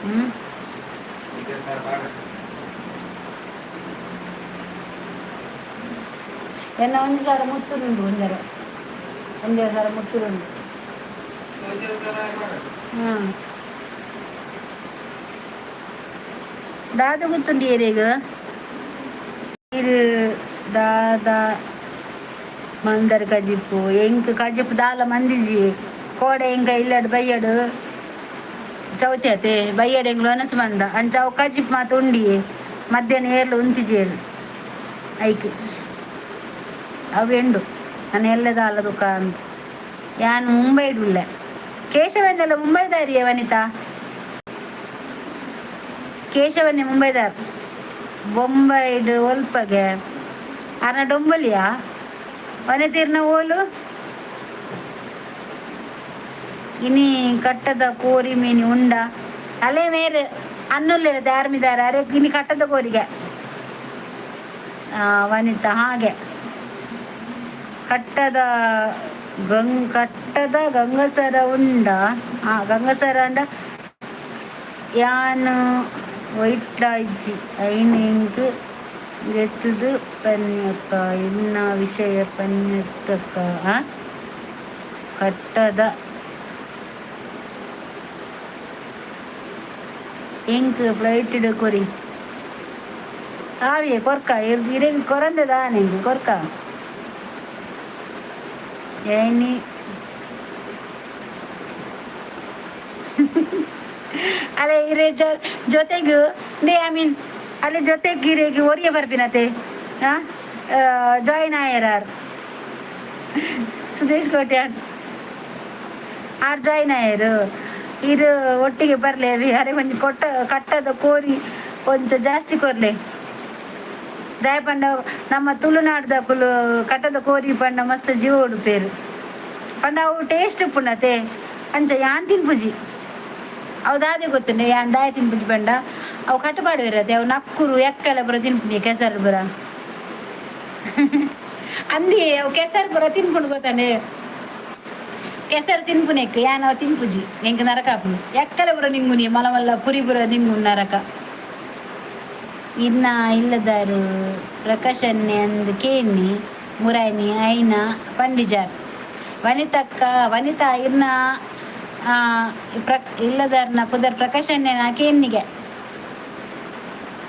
ಹ್ಮ್. ಎನ್ನ ಒಂದು ಸಾರ ಮುತ್ತುರುಂಡು, ಒಂದರ ಒಂದೇ ಸಾರ ಮುತ್ತುರುಂಡು. ಹ್ಮ್. ದಾದ ಗೊತ್ತುಂಡು ಏರಿಗ ಇರು ದಾದ ಮಂದರ್ ಕಜಿಪು. ಎಂಕ್ ಕಜಿಪು ದಾಲ ಮಂದಿಜಿ. ಕೋಡೆ ಎಂಕ ಇಲ್ಲಡ್ ಬಯ್ಯಡು ಚೌತಿ ಅತೆ ಬಯ್ಯಡು ಎಂಗ್ಲು ಅನಸು ಮಂದ ಅಂಚ ಅವು ಕಜಿಪ್ ಮಾತ ಉಂಡಿ. ಮಧ್ಯಾಹ್ನ ಏರ್ಲು ಉಂತಿಜೇರು ಐಕ್ ಅವು ಎಂಡು. ನಾನು ಎಲ್ಲ ದಾಲ ದುಕಾನ್. ಯಾನ್ ಮುಂಬೈಡ್ ಉಲ್ಲೆ. ಕೇಶವನ್ನೆಲ್ಲ ಮುಂಬೈದಾರಿಯೇ ವನಿತಾ? ಕೇಶವನ್ನೇ ಮುಂಬೈದಾರ್. ಬೊಂಬೈಡ್ ಒಲ್ಪಗೆ ಅರ್ನ ಡೊಂಬಲಿಯಾ ವನಿತೀರ್ನ ಓಲು. ಇನಿ ಕಟ್ಟದ ಕೋರಿ ಮೀನಿ ಉಂಡ ಅಲೆ ಮೇರೆ ಅನ್ನುಲ್ಲೇರ ದಾರ್ಮಿದಾರ. ಅರೆ ಇನಿ ಕಟ್ಟದ ಕೋರಿಗೆ ವನಿತಾ ಹಾಗೆ ಕಟ್ಟದ ಕಟ್ಟದ ಗಂಗಸರ ಉಂಡ. ಆ ಗಂಗಸರ ಅಂಡ ಯಾನ್ ಒಯ್ಟ್ಲ ಇಜ್ಜಿ. ಐನ್ ಎಂಕ್ ಗೆತ್ತುದು ಪನ್ಯಕ್ಕ ಎನ್ನ ವಿಷಯ ಪನ್ಯತ್ತಕ್ಕ. ಕಟ್ಟದ ಎಂಕ್ ಫ್ಲೈಟ್ ಕೊರಿ ಆವಿಯೇ ಕೊರ್ಕ ಇರೆಗ್ ಕೊರಂದೆ ದಾನೆ ಎಂಕ್ ಕೊರ್ಕ ಏನಿ. ಅಲೆ ಇರೆ ಜೊತೆಗ್ they I mean ಅಲ್ಲಿ ಜೊತೆಗ್ ಇರೆಗ್ ಒರಿಯ ಬರ್ಪಿನತೆ ಜಾಯಿನ್ ಆಯೆರಾರ್ ಸುದೇಶ್ ಕೋಟ್ಯಾನ್ ಆರ್ ಜಾಯಿನ್ ಆಯೆರ್. ಇರು ಒಟ್ಟಿಗೆ ಬರ್ಲೆ. ಅರೆ ಒಂಜಿ ಕೊಟ್ಟ ಕಟ್ಟದ ಕೋರಿ ಒಂತ ಜಾಸ್ತಿ ಕೊರ್ಲೆ. ದಾಯ ಪಂಡ ನಮ್ಮ ತುಳುನಾಡ್ದಕುಲು ಕಟ್ಟದ ಕೋರಿ ಪಂಡ ಮಸ್ತ್ ಜೀವ ಉಡುಪೇರು. ಪಂಡ ಅವು ಟೇಸ್ಟ್ ಉಪ್ಪುಂಡತೆ ಅಂಚ. ಯಾನ್ ತಿನ್ಪುಜಿ ಅವು ದಾದೆ ಗೊತ್ತುಂಡೆ. ಯಾನ್ ದಾಯ ತಿನ್ಪುಜಿ ಪಂಡ ಅವು ಕಟ್ಟುಪಾಡುವಿರತ್ತೆ. ಅವು ನಕ್ಕುರು ಎಕ್ಕಲೆ ಪೂರ ತಿನ್ಪುನಿ ಕೆಸರು ಪೂರ ಅಂದಿ. ಅವು ಕೆಸರು ಪೂರ ತಿನ್ಪುಂಡು ಗೊತ್ತಾನೆ. ಕೆಸರು ತಿನ್ಪುನೆಕ್ ಯಾನ್ ಅವು ತಿನ್ಪುಜಿ. ಎಂಕ್ ನರಕ ಆಪುಂಡು. ಎಕ್ಕಲೆ ಪೂರ ನಿಂಗುನಿ ಮಲ್ಲ ಮಲ್ಲ ಪುರಿ ಪೂರ ನಿಂಗುನ್ ನರಕ. ಇನ್ನ ಇಲ್ಲದಾರು ಪ್ರಕಾಶನ್ನೆ ಅಂದ್ ಕೇನಿ ಮುರಾಯಿನಿ ಐನ ಪಂಡಿಜಾರ್. ವನಿತಕ್ಕ ವನಿತಾ ಇರ್ನ ಪ್ರ ಇಲ್ಲದಾರ್ನ ಪುದರ್ ಪ್ರಕಾಶನ್ನೆ ಕೇನ್ನಿಗೆ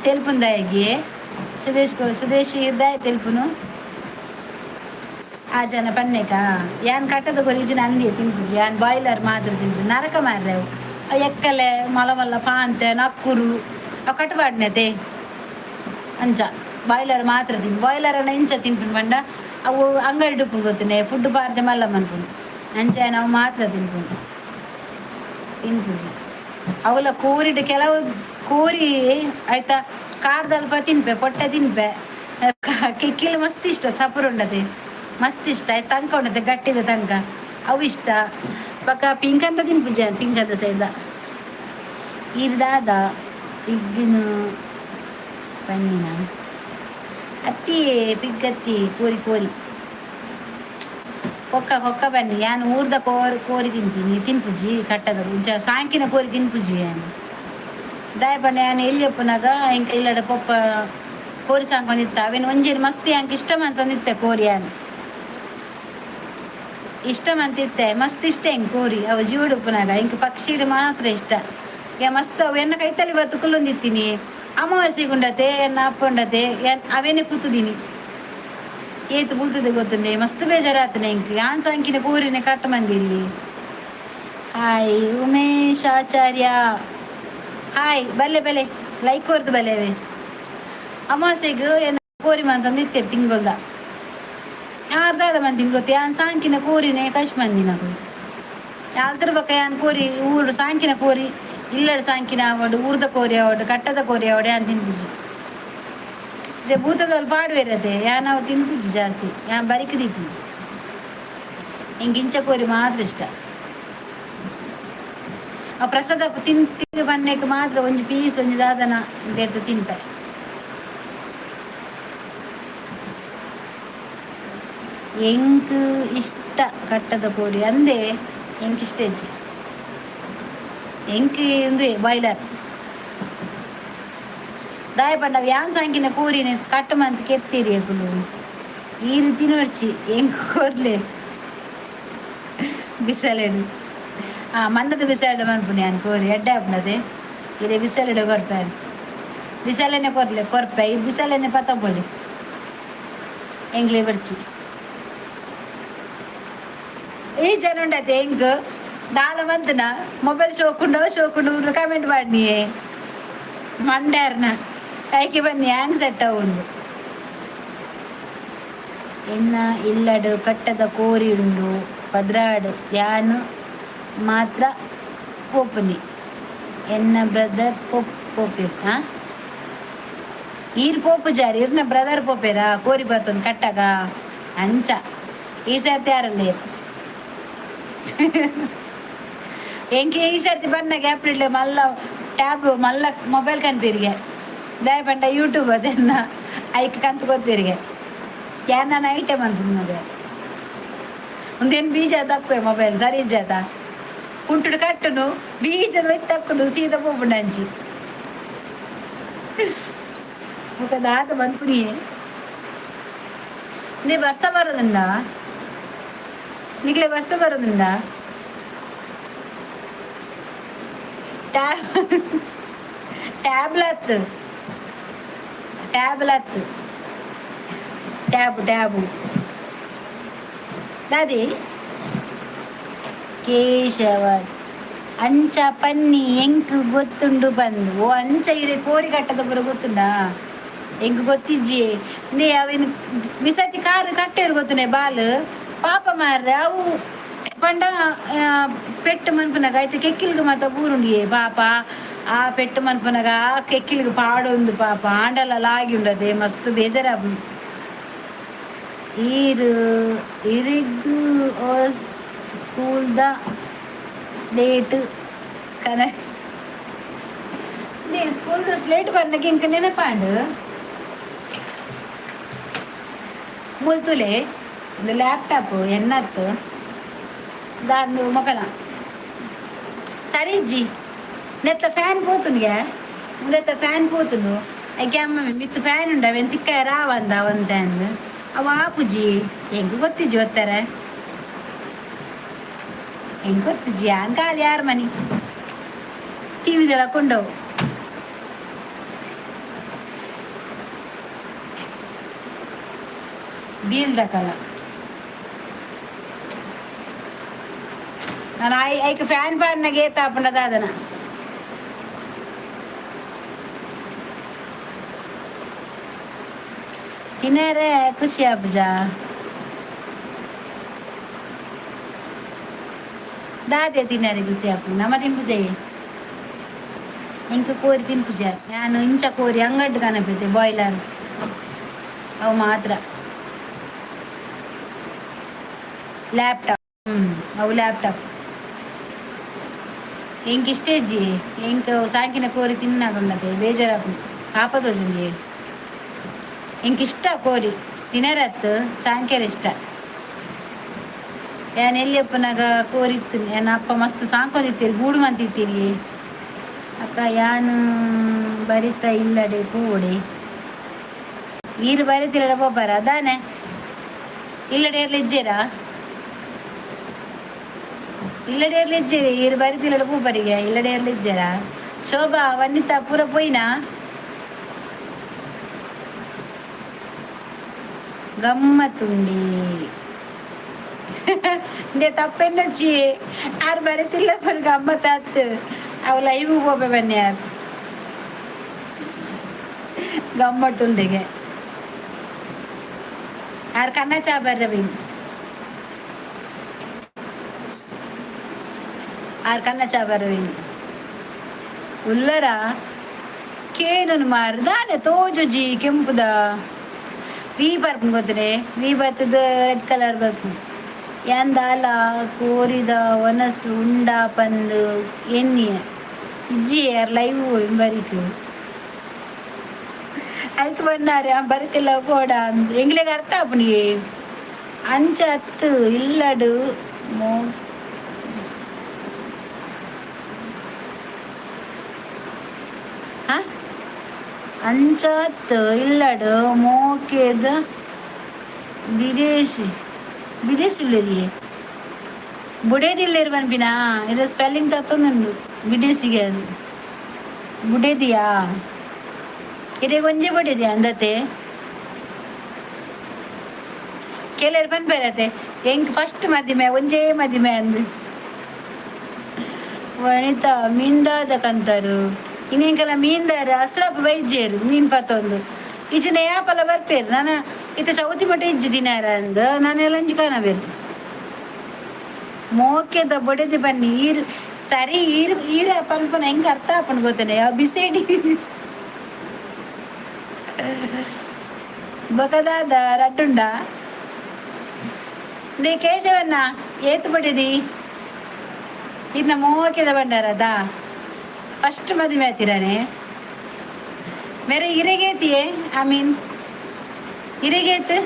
ತೆಲ್ಪುಂದಾಯಿಗೆ. ಸುದೇಶ್ ಸುದೇಶ್ ಇದ್ದಾಯ ತೆಲ್ಪುನು ಆ ಜನ ಪನ್ನೇಕ. ಯಾನ್ ಕಟ್ಟದ ಕೊರಿಜಿನ ಅಂದಿ ತಿನ್ಪುಜಿ ಯಾನ್. ಬಾಯ್ಲರ್ ಮಾತ್ರ ತಿನ್ಪು. ನರಕ ಮಾರ್ರೆ ಅವು. ಅವು ಎಕ್ಕಲೆ ಮಲ ಮಲ್ಲ ಪಾಂತೆ ನಕ್ಕುರು ಅವು ಕಟ್ಟಬಾಡ್ನತೆ. ಅಂಚ ಬಾಯ್ಲರ್ ಮಾತ್ರ ತಿನ್ಪು. ಬಾಯ್ಲರ್ ಅನ್ನ ಇಂಚ ತಿನ್ಪುನು ಪಂಡ ಅವು ಅಂಗಡಿ ಉಪ್ಪುಂಡು ಗೊತ್ತುಂಡೆ. ಫುಡ್ ಪಾರ್ದೆ ಮಲ್ಲ ಮನ್ಪುಂಡು. ಅಂಚ ನಾವು ಮಾತ್ರ ತಿನ್ಪುಂಡು ತಿನ್ಪುಜಿ. ಅವಲ ಕೋರಿಡ್ ಕೆಲವು ಕೋರಿ ಆಯ್ತಾ ಕಾರ್ದಲ್ಪ ತಿನ್ಪೆ, ಪೊಟ್ಟೆ ತಿನ್ಪೆ. ಕೆಕ್ಕಿಲು ಮಸ್ತ್ ಇಷ್ಟ, ಸಪುರ ಉಂಡತೆ ಮಸ್ತ್ ಇಷ್ಟ. ಆಯ್ತು, ತಂಕ ಉಂಡತೆ, ಗಟ್ಟಿದ ತಂಕ, ಅವು ಇಷ್ಟ. ಬೊಕ ಪಿಂಕ್ ಅಂತ ತಿನ್ಪುಜ, ಪಿಂಕ್ ಅಂತ ಸೈದ. ಈರ್ ದಾದ ಪಿಗ್ಗಿನ ಪನ್ನಿನ ಅತ್ತಿ, ಪಿಗ್ ಅತ್ತಿ, ಕೋರಿ ಕೋರಿ, ಕೊಕ್ಕ ಕೊಕ್ಕ ಬನ್ನಿ. ಯಾನ್ ಊರ್ದ ಕೋರಿ ಕೋರಿ ತಿನ್ಪಿನಿ, ತಿನ್ಪುಜಿ ಕಟ್ಟದ ಇಂಚ ಸಾಂಕಿನ ಕೋರಿ ತಿನ್ಪುಜಿ ಯಾನ್. ದಾಯ ಪಂಡ ಯಾನ್ ಎಲ್ಲಿ ಉಪ್ಪುನಗ ಇಂಕ ಇಲ್ಲಡ ಪೊಪ್ಪ ಕೋರಿ ಸಾಂಕೊಂದಿತ್ತ. ಅವೇನು ಒಂಜೇನು ಮಸ್ತ್ ಯಾಂಕ್ ಇಷ್ಟ ಮಂತೊಂದಿತ್ತೆ ಕೋರಿ. ಯಾನ್ ಇಷ್ಟ ಮಂತಿತ್ತೆ, ಮಸ್ತ್ ಇಷ್ಟ ಹೆಂಗ್ ಕೋರಿ. ಅವು ಜೀವಡ್ ಉಪ್ಪುನಾಗ ಇಂಕ್ ಪಕ್ಷಿಡ್ ಮಾತ್ರ ಇಷ್ಟ. ಯಾ ಮಸ್ತ್ ಅವು ಎನ್ನ ಕೈತಲಿ ಬತ್ತು ಕುಲ್ಲೊಂದಿತ್ತೀನಿ. ಅಮಾವಾಸ್ಯೆ ಗುಂಡತೆ ಎನ್ನ ಅಪ್ಪ ಉಂಡತೆ, ಅವೇನೆ ಕೂತುದೀನಿ. ಏತು ಬುಲ್ತದೆ ಗೊತ್ತುಂಡೆ, ಮಸ್ತ್ ಬೇಜಾರಾತನೆ ಇಂಕ್. ಯಾನ್ ಸಾಂಕಿನ ಕೋರಿನೆ ಕಟ್ಟ ಮಂದಿರಿ. ಹಾಯ್ ಉಮೇಶ್ ಆಚಾರ್ಯ, ಹಾಯ್. ಬಲ್ಲೆ ಬಲ್ಲೆ, ಲೈಕ್ ಕೊರ್ದು ಬಲ್ಲೆವೆ. ಅಮಾವಾಸ್ಯೆಗ್ ಎನ್ನ ಕೋರಿ ಮಂತಂದು ಇತ್ತೆರ್ ತಿಂಗೊಲ್ದ. ಅರ್ಧ ಮಂತಿನ ಗೊತ್ತು. ಯಾನ್ ಸಾಂಕಿನ ಕೋರಿನೆ ಕಶ್ ಮಂದಿನಕು ಯಾಲ್ತರ ಬೊಕ ಯಾನ್ ಕೋರಿ ಊರು ಸಾಂಕಿನ ಕೋರಿ, ಇಲ್ಲಡ್ ಸಾಂಕಿನ ಆವಡ್, ಊರ್ದ ಕೋರಿ ಆವಡ್, ಕಟ್ಟದ ಕೋರಿ ಆವಡ್, ಯಾನ್ ತಿನ್ಪುಜಿ. ಇತ್ತೆ ಭೂತದಲ್ ಪಾಡ್ವೆರತೆ, ಯಾನ್ ಅವು ತಿನ್ಪುಜಿ ಜಾಸ್ತಿ. ಯಾನ್ ಬರಿಕ್ ದೀಪುನಿ. ಎಂಕ್ ಇಂಚ ಕೋರಿ ಮಾತ್ರ ಇಷ್ಟ. ಆ ಪ್ರಸಾದ ತಿಂತಿ ಬನ್ನೆಕ್ ಮಾತ್ರ ಒಂಜಿ ಪೀಸ್, ಒಂಜಿ ದಾದನ ದೇತ ತಿನ್ಪೆ. ಎಂಕ್ ಇಷ್ಟ ಕಟ್ಟದ ಕೋರಿ ಅಂದೆ, ಎಂಕ್ ಇಷ್ಟ ಇಜ್ಜಿ. ಎಂಕ್ ಇಂದುವೆ ಬಾಯ್ಲರ್. ದಾಯ ಪಂಡ ಯಾನ್ ಸಾಂಕಿನ ಕೋರಿನ ಕಟ್ಟ ಮಂತ್ ಕೆತ್ತೀರಿ ಅಕುಲು. ಈರು ತಿನ್ನೊಡ್ಚಿ, ಎಂಕ್ ಕೊರ್ಲೆ. ಬಿಸಲೆಡು, ಆ ಮಂದದ ಬಿಸಲೆಡು ಮನ್ಪುನಿ ಯಾನ್ ಕೋರಿ. ಎಡ್ಡೆ ಆಪುಂಡತೆ. ಇರೆ ಬಿಸಲೆಡು ಕೊರ್ಪೆ, ಬಿಸಲೆನೆ ಕೊರ್ಲೆ ಕೊರ್ಪೆ. ಈ ಬಿಸಲೆನೆ ಪತ ಪೋಲಿ, ಎಂಕ್ಲೆ ಬರ್ಚಿ. ಈ ಜನ ಉಂಡತೆ ಎಂಕ್ ದಾಲ ಮಂತನ ಮೊಬೈಲ್ ಶೋಕುಂಡು ಶೋಕುಂಡು ಕಮೆಂಟ್ ಮಾಡಿ ಮಂಡ್ಯಾರ್ನ ಐಕೆ ಬನ್ನಿ, ಹ್ಯಾಂಗ್ ಸೆಟ್ ಒಂದು. ಎನ್ನ ಇಲ್ಲಡು ಕಟ್ಟದ ಕೋರಿ ಉಂಡು 12. ಯಾನ್ ಮಾತ್ರ ಪೋಪುನಿ, ಎನ್ನ ಬ್ರದರ್ ಪೋಪ್ ಪೋಪೆರ್. ಆ ಈರ್ ಪೋಪುಜಾರ್, ಇರ್ನ ಬ್ರದರ್ ಪೋಪೇರಾ ಕೋರಿ ಬರ್ತಂದು ಕಟ್ಟಾಗ? ಅಂಚ ಈ ಸರ್ತಿ ಯಾರಲ್ಲ ಎಂಕೆ ಈ ಸರ್ತಿ ಬನ್ನಾಗ ಏಪ್ರಿಲ್ ಮಲ್ಲ ಟ್ಯಾಬ್, ಮಲ್ಲ ಮೊಬೈಲ್ ಕನ್ಪೀರಿಗೆ. ದಾಯ ಪಂಡ ಯೂಟ್ಯೂಬ್ ಅದನ್ನ ಐಕ್ ಕಂತು ಕೊರ್ಪೀರಿಗೆ. ಯಾನ್ ನಾನು ಐಟಮ್ ಅನ್ಪುನದೆ ಒಂದೇನು ಬೀಜ ತಕ್ಕುವೆ ಮೊಬೈಲ್ ಸರಿ ಇಜ್ಜಾತ. ಕುಂಟುಡು ಕಟ್ಟುನು, ಬೀಜದ ತಕ್ಕುನು, ಸೀದಾ ಪೋಪುಂಡು ಅಂಚಿ. ಬೊಕ ದಾದ ಮನ್ಪುನಿಯೆ? ನೇ ಬರ್ಸ ಬರೋದುಂಡ ನಿಕ್ಲೆ? ಬರ್ಸ ಬರೋದುಂಡ? ಟ್ಯಾಬ್ ಟ್ಯಾಬ್ಲತ್ ಟ್ಯಾಬ್ಲತ್ ಟ್ಯಾಬ್ ಟ್ಯಾಬು ದಾದಿ ಕೇಶವ ಅಂಚ ಪನ್ನಿ, ಎಂಕ್ ಗೊತ್ತುಂಡು ಬಂದು. ಓ ಅಂಚ ಇರೆ ಕೋರಿ ಕಟ್ಟದ ಪೂರ ಗೊತ್ತುಂಡಾ? ಎಂಕ್ ಗೊತ್ತಿಜ್ಜಿ. ನೇ ಅವೇನು ಬಿಸತಿ ಕಾರು ಕಟ್ಟೇರು ಗೊತ್ತುನೆ ಬಾಲ್ ಪಾಪ ಮಾರ್ರೆ. ಅವು ಪಂಡ ಪೆಟ್ಟು ಮನ್ಪುನಗ ಐತೆ ಕೆಕ್ಕಿಲ್ಗ್ ಮಾತ ಬೂರುಂಡಿಯೇ ಪಾಪ. ಆ ಪೆಟ್ಟು ಮನ್ಪುನಗ ಆ ಕೆಕ್ಕಿಲ್ಗ್ ಪಾಡೊಂದು ಪಾಪ ಆಂಡಲ ಲಾಗಿ ಉಂಡದೆ, ಮಸ್ತ್ ಬೇಜಾರಾಪುಂಡು. ಈರ್ ಇರಿಗ್ ಸ್ಕೂಲ್ದ ಸ್ಲೇಟ್ ಕನ ಸ್ಕೂಲ್ದ ಸ್ಲೇಟ್ ಬನ್ನಗ ಇಂಕ ನೆನಪಾಂಡ್. ಮುಲ್ತುಲೆ ಒಂದು ಲ್ಯಾಪ್ಟಾಪ್ ಎನ್ನತ್ತು ದಾಂದು ಮೊಕಲ ಸರಿ ಇಜ್ಜಿ. ನೆತ್ತ ಫ್ಯಾನ್ ಪೋತುಂಡ್ಗೆ, ನೆತ್ತ ಫ್ಯಾನ್ ಪೋತುಂಡು. ಐಕೆ ಅಮ್ಮ ಮಿತ್ತು ಫ್ಯಾನ್ ಉಂಡು, ಅವೇನು ತಿಕ್ಕ ರಾವಂದ ಒಂತೆ ಅಂದ್. ಅವ ಆಪುಜಿ, ಎಂಕ್ ಗೊತ್ತಿಜ್ಜಿ ಒತ್ತಾರೆ, ಎಂಕ್ ಗೊತ್ತಿಜ್ಜಿ. ಯಾನ್ ಖಾಲಿ ಯಾರ ಮನಿ ಟಿವಿದೆಲ್ಲ ಕೊಂಡವು. ಬೀಳ್ದಕಲ ನಾನು I ಐಕ್ ಫ್ಯಾನ್ ಪಾಡ್ನಾಗ ಏತಾಪುಂಡ ದಾದನ. ತಿನ್ನರೆ ಖುಷಿ ಆಪುಜ ದಾದೆ? ತಿನ್ನರೆ ಖುಷಿ ಆಪುಂಡು, ನಮ ತಿನ್ಪುಜಯೆ. ಎಂಕ್ ಕೋರಿ ತಿನ್ಪುಜ ಯಾನ್ ಇಂಚ ಕೋರಿ ಅಂಗಡ್ ಕನಪಿದ್ದೆ ಬಾಯ್ಲರ್ ಅವು ಮಾತ್ರ. ಲ್ಯಾಪ್ಟಾಪ್, ಅವು ಲ್ಯಾಪ್ಟಾಪ್ ಎಂಕ್ ಇಷ್ಟ ಇಜ್ಜಿ. ಎಂಕ್ ಸಾಕಿನ ಕೋರಿ ತಿನ್ನಾಗುಂಡತೆ ಬೇಜಾರಾಪುಂಡು, ಪಾಪ ತೋಜುಂಜಿ. ಎಂಕ್ ಇಷ್ಟ ಕೋರಿ ತಿನರತ್, ಸಾಂಕ್ಯರ ಇಷ್ಟ. ಯಾನ್ ಎಲ್ಲಿ ಉಪ್ಪುನಗ ಕೋರಿ ಇತ್ತು, ಯಾನ್ ಅಪ್ಪ ಮಸ್ತ್ ಸಾಂಕೊಂದಿತ್ತೀರಿ, ಗೂಡು ಮಂತಿತ್ತೀರಿ. ಅಕ್ಕ, ಯಾನ್ ಬರಿತ ಇಲ್ಲಡೆ ಪೋವಡೆ. ಈರು ಬರಿತಿಲ್ಲಡೆ ಪೋಪರ ದಾನೆ? ಇಲ್ಲಡೆ ಏರ್ಲ ಇಜ್ಜೇರಾ? ಇಲ್ಲಡೆ ಏರ್ಲ ಇಜ್ಜೇರಿ? ಈರು ಬರಿತಿಲ್ಲಡೆ ಪೂಪರಿಗೆ ಇಲ್ಲಡೆ ಏರ್ಲ ಇಜ್ಜೇರಾ? ಶೋಭಾ, ವನಿತಾ ಪೂರ ಪೋಯಿನಾ? ಗಮ್ಮತ್ತುಂಡಿ ಇಂದೆ ತಪ್ಪೆನ್ನೊಚ್ಚಿ. ಆರು ಬರಿತಿಲ್ಲ ಪರ್ ಗಮ್ಮತ್ತಾತ್. ಅವು ಲೈವ್ ಪೋಪೆ ಬನ್ನಿ. ಯಾರು ಗಮ್ಮತ್ತುಂಡಿಗೆ ಆರ್ ಕನ್ನ ಚಾ ಬರ್ರ ಬೀನ್. ಆರ್ ಕನ್ನ ಚಾ ಬರ್ರ ಉಲ್ಲರ ಕೇನನು ಮಾರ್ ದಾನೆ ತೋಜುಜಿ. ಕೆಂಪುದ ವಿ ಬರ್ಪುಂಡು ಗೊತ್ತನೆ? ವಿ ಬತ್ತದ, ರೆಡ್ ಕಲರ್ ಬರ್ಪುಂಡು. ಯಾನ್ ದಾಲ ಕೋರಿದ ವನಸ್ ಉಂಡ ಪಂದ್ ಎನ್ನಿಯ. ಇಜ್ಜಿ, ಯಾರ್ ಲೈವ್ ಬರಿಕ್ ಐಕ್ ಬನ್ನಾರೆ ಬರಿತಿಲ್ಲ ಕೋಡ ಅಂದ್ ಎಂಗ್ಲೆಗ್ ಅರ್ಥ ಆಪುನಿಗೆ. ಅಂಚ ಅತ್ತು, ಇಲ್ಲಡು ಮೋ ಅಂಚಾತ್ ಇಲ್ಲಡ್ ಮೋಕೆದ ಬಿದೇಸಿ ಬಿದೇಸಿ ಉಲ್ಲೆರಿಯೆ. ಬುಡೇದಿಲ್ಲೆರ್ ಪನ್ಪಿನಾ? ಇದು ಸ್ಪೆಲ್ಲಿಂಗ್ ತತ್ತೊಂದುಂಡು. ಬಿಡೇಸಿಗೆ ಅದು ಬುಡೇದಿಯಾ? ಇರೆಗ್ ಒಂಜಿ ಬುಡೇದಿಯಾ ಅಂದತೆ? ಕೆಲರ್ ಪನ್ಪೆರತೆ, ಎಂಕ್ ಫಸ್ಟ್ ಮದಿಮೆ, ಒಂಜೇ ಮದಿಮೆ ಅಂದ್. ವನಿತಾ, ಮೀನ್ದಾದ ಕಂತರು ಇನ್ನೆಂಕಲ ಮೀನ್ದಾರ ಅಸ್ರಪ್ ಬೈಜೇರು ಮೀನ್ ಪತ್ತೊಂದು. ಇಜಿನ ಯಾಪಲ ಬರ್ಪೇರು. ನಾನು ಇತ್ತ ಚೌತಿ ಮಠ ಇಜ್ಜಿ ದಿನಾರ ಅಂದ್ ನಾನು ಲಂಚ್ ಕಾಣಬೇರು. ಮೋಕೆದ ಬೊಡೆದಿ ಬನ್ನಿ. ಈರ್ ಸರಿ, ಈರ್ ಈರ ಪನ್ಪನ ಹೆಂಗೆ ಅರ್ಥ ಆಪುಂಡು ಗೊತ್ತನೆ ಬಿಸೇಡಿ. ಬೊಕದಾದ ರಡ್ಡುಂಡ they ಕೇಶವನ್ನ ಏತ್ ಬಡಿದಿ ಇನ್ನ ಮೋಕೆದ ಬಂಡಾರದ ಫಸ್ಟ್ ಮದುವೆ ಆತಿರಾನೆ ಮೇರೆ ಇರೆಗೇತಿಯೇ? I mean ಇರೆಗೇತ್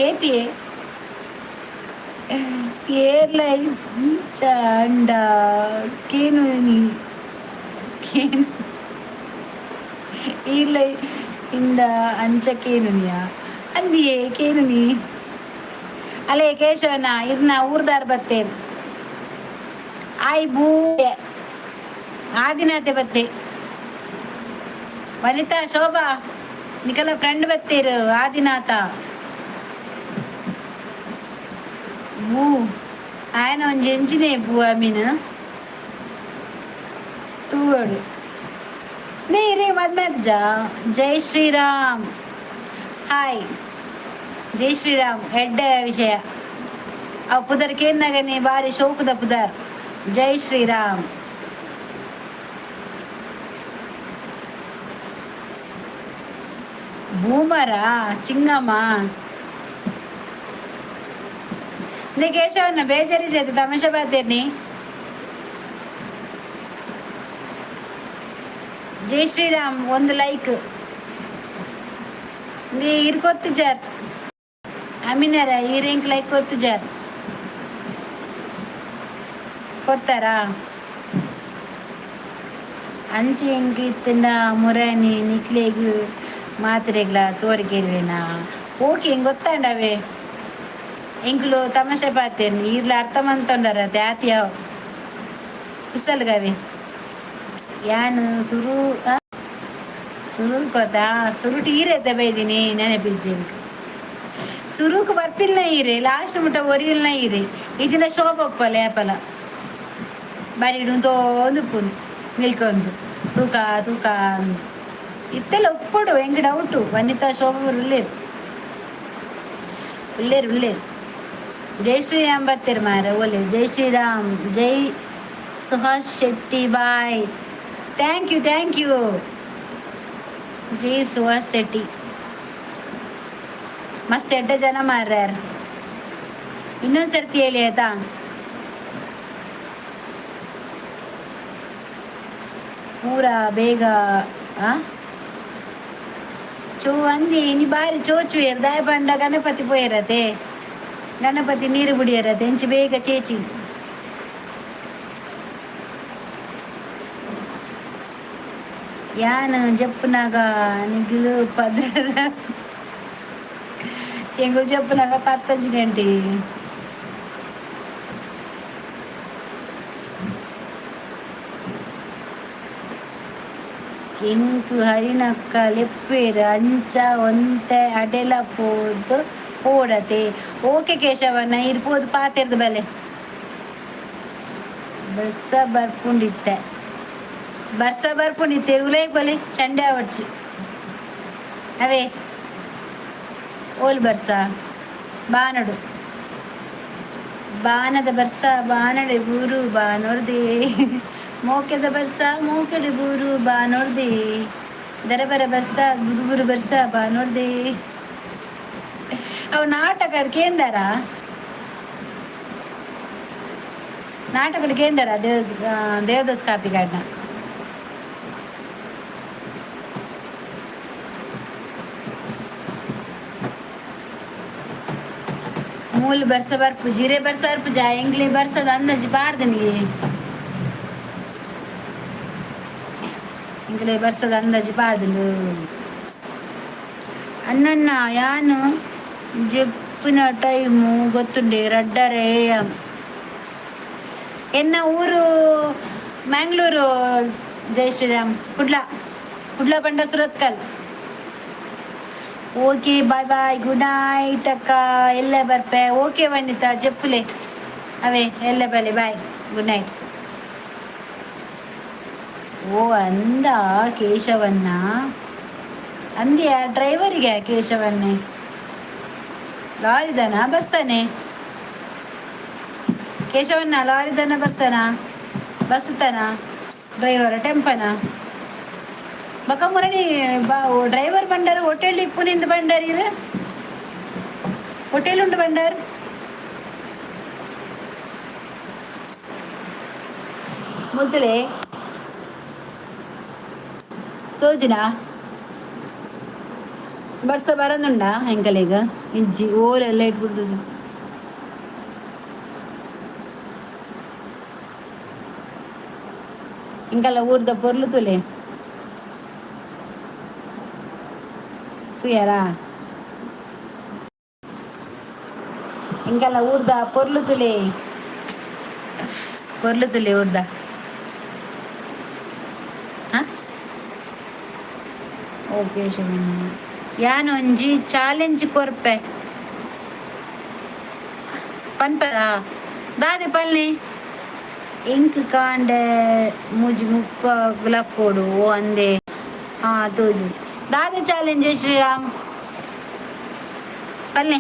ಏತಿಯೇ? ಏರ್ಲ ಚಾಂಡ ಕೇನು ನೀ ಕೇನು ಈರ್ಲ ಇಂದ ಅಂಚ ಕೇನುನಿಯಾ ಅಂದಿಯೇ ಕೇನು ನೀ. ಅಲೇ ಕೇಶವನ, ಇರ್ನ ಊರ್ದಾರ್ ಬತ್ತೇರು. ಆಯ್ ಬೂ ಆದಿನಾತೆ ಬತ್ತೆ. ವನಿತಾ, ಶೋಭಾ, ನಿಕಲ ಫ್ರೆಂಡ್ ಬತ್ತೀರು ಆದಿನಾಥ. ಬೂ ಆಯನ ಒಂಜಿ ಎಂಚಿನೇ ಬೂ ಆಮೀನ್ ತೂವಡು ನೀರಿ ಮದ್ಮೆ ಜಾ. ಜೈ ಶ್ರೀರಾಮ್. ಹಾಯ್, ಜೈ ಶ್ರೀರಾಮ್. ಎಡ್ಡೆ ವಿಷಯ. ಅವು ಪುದರ್ ಕೇನ್ನಗನೆ ಬಾರಿ ಶೋಕುದ ಪುದರ್, ಜೈ ಶ್ರೀರಾಮ್. ಬೂಮರ ಚಿಂಗಮ್ಮ నీ ಕೇಶವನ್ನ ಬೇಜಾರಿ చేతి ತಮಾಷೆ ಬಾತೇನಿ. ಜೈ ಶ್ರೀರಾಮ್ ಒಂದು ಲೈಕ್. ನೀ ಇರ್ ಕೊರ್ತಿಜಾರ್ ಅಮಿನರ ಈರೆಂಕ್ ಲೈಕ್ ಕೊರ್ತಿಜಾರ್? ಕೊಡ್ತಾರಾ? ಅಂಚೆ ಎಂಕ್ ಇತ್ತಿನ ಮುರಾನಿ ನಿಕ್ಲೆಗ್ ಮಾತ್ರೆಗ್ಲ ಸೋರಿಕೆರ್ವೇನಾ? ಓಕೆ, ಹಿಂಗೆ ಗೊತ್ತಾಂಡವೆ. ಎಂಕುಲು ತಮಾಷೆ ಪಾತೇನು, ಈರ್ಲ ಅರ್ಥ ಮಂತೊಂಡರ ತ್ಯಾತಿಯ ಕುಸಲ್ಗವೆ. ಯಾನ್ ಸುರು ಸುರು ಗೊತ್ತಾ? ಸುರುಟು ಈರೆತ್ತ ಬೈದಿನಿ ನೆನಪಿಜ್ಜಿ. ಸುರುಕು ಬರ್ಪಿಲ್ನ ಈರೆ, ಲಾಸ್ಟ್ ಮುಟ್ಟ ಒರಿಲ್ನ ಈರೆ. ಈಜಿನ ಶೋಭಪ್ಪ ಲೇಪಲ ಬರಿಡು ತೋಂದು ಪುನ್ ನಿಲ್ಕೊಂದು ತೂಕ ತೂಕ ಅಂದು ಇತ್ತೆಲ್ಲ ಒಪ್ಪಡು. ಎಂಕ್ ಡೌಟು, ವನಿತಾ, ಶೋಭ ಉಲ್ಲೇರು ಉಲ್ಲೇರು ಉಲ್ಲೇರು. ಜೈ ಶ್ರೀರಾಮ್ ಬತ್ತೀರ್ ಮಾರ ಓಲೆ. ಜೈ ಶ್ರೀರಾಮ್, ಜೈ. Suhas Shetty, bye. Thank you, thank you G Suhas Shetty. ಮಸ್ತ್ ಎಡ್ಡೆ ಜನ ಮಾರ್ಯಾರ. ಇನ್ನೊಂದು ಸರ್ತಿ ಹೇಳಿ ಆಯ್ತಾ? ಪೂರ ಬೇಗ ಆ ಚೋ ಅಂದಿ ಇನಿ ಬಾರಿ ಚೋಚುವೆರ್. ದಾಯ ಪಂಡ ಗಣಪತಿ ಪೋಯರತೆ, ಗಣಪತಿ ನೀರು ಬುಡಿಯರತೆ, ಎಂಚ ಬೇಗ ಚೇಚಿ. ಯಾನ್ ಜಪ್ಪುನಾಗ ನಿಗುಲು ಪದ್ರ, ಎಂಗುಲು ಜಪ್ಪುನಾಗ 10 ಗಂಟೆ. ಎಂಕ್ ಹರಿನಕ್ಕ ಲೆಪ್ಪೇರ್, ಅಂಚ ಒಂತೆ ಅಡೆಲ ಪೋದು ಪೋಡತೆ. ಓಕೆ ಕೇಶವಣ್ಣ, ಇರ್ಪೋದು ಪಾತೆರ್ದು ಬಲೆ. ಬರ್ಸ ಬರ್ಪುಂಡಿತ್ತೆ, ಬರ್ಸ ಬರ್ಪುಂಡಿತ್ತೆ. ಉಲೈ ಬಲೆ, ಚಂಡೆ ಅವಡ್ಚಿ ಅವೇ. ಓಲ್ ಬರ್ಸ? ಬಾನಡು, ಬಾನದ ಬರ್ಸ ಬಾನಡೆ ಬೂರು ಬಾನೊರ್ದೆ, ಮೋಕೆದ ಬರ್ಸ ಮೋಕೆಡೆ ಬೂರು ಬಾನೊರ್ದೆ, ದರಬರ ಬರ್ಸ ಬುರು ಬರ್ಸ ಬಾನೊರ್ದೆ. ಅವು ನಾಟಕ ಕೇಂದರ, ನಾಟಕಡ್ ಕೇಂದರ. ದೇವಸ್ ದೇವದಾಸ್ ಕಾಪಿಕಾಡ್ನ ಮೂಲು ಬರ್ಸ ಬರ್ಪು, ಜಿರೆ ಬರ್ಸ ಬರ್ಪು, ಜಾ ಎಂಗ್ಲಿ ಬರ್ಸದ ಅಂದಾಜಿ ಪಾರ್ದನಿಗೆ. ಎಂಗ್ಲೆ ಬರ್ಸದ ಅಂದಾಜಿ ಪಾರ್ದಂಡು. ಅಣ್ಣಣ್ಣ, ಯಾನು ಜೆಪ್ಪುನ ಟೈಮು ಗೊತ್ತುಂಡೆ ರಡ್ಡರೆ. ಎನ್ನ ಊರು ಮ್ಯಾಂಗ್ಳೂರು. ಜೈ ಶ್ರೀರಾಮ್. ಕುಡ್ಲ, ಕುಡ್ಲ ಬಂಡ Surathkal. Okay, bye bye, good night ಅಕ್ಕ, ಎಲ್ಲ ಬರ್ಪೆ. ಓಕೆ ವನಿತಾ, ಜಪ್ಪುಲೆ ಅವೇ ಎಲ್ಲ ಬಲೆ. Boy, good night. ಓ ಅಂದ ಕೇಶವನ್ನ ಅಂದ್ಯ ಡ್ರೈವರಿಗೆ. ಕೇಶವನ್ನೇ ಲಾರಿದನ ಬಸ್ತಾನೆ? ಕೇಶವನ್ನ ಲಾರಿದನ ಬಸ್ಸನ ಬಸ್ತಾನ? ಡ್ರೈವರ್ ಟೆಂಪನ ಬಕ ಮುರಣಿ ಬಾ. ಡ್ರೈವರ್ ಬಂಡಾರ ಹೋಟೆಲ್ ಇಪ್ಪುನಿಂದ ಬಂಡಾರ ಇರು, ಹೋಟೆಲ್ ಉಂಡು ಬಂಡಾರ್. ಮೊದಲೇ ತೋಜಿನ ಬರ್ಸ ಬರಂದುಂಡ ಎಂಕಲೆಗ್? ಇಜ್ಜಿ, ಓಲೆಲ್ಲ ಇಟ್ಬಿಡ್ತದೆ. ಇಂಕಲ್ಲ ಊರ್ದ ಪೊರ್ಲು ತುಲೆ ತೂಯರಾ? ಇಂಕಲ್ಲ ಊರ್ದ ಪೊರ್ಲು ತುಲೆ, ಪೊರ್ಲು ತುಲೆ ಊರ್ದ. ಹಾ, ಓಕೆ ಶಿವಣ್ಣ. ಯಾನೊಂಜಿ ಚಾಲೆಂಜ್ ಕೊರ್ಪೆ ಪನ್ಪರ? ದಾದೆ ಪಲ್ನಿ? ಇಂಕ್ ಕಾಂಡೆ 3:30 ಲಕ್ಕೋಡು. ಓ ಅಂದೆ. ಹಾ, ತೋಜು. ದಾದೆ ಚಾಲೆಂಜ್ ಶ್ರೀರಾಮ್? ಪಲ್ನೆ,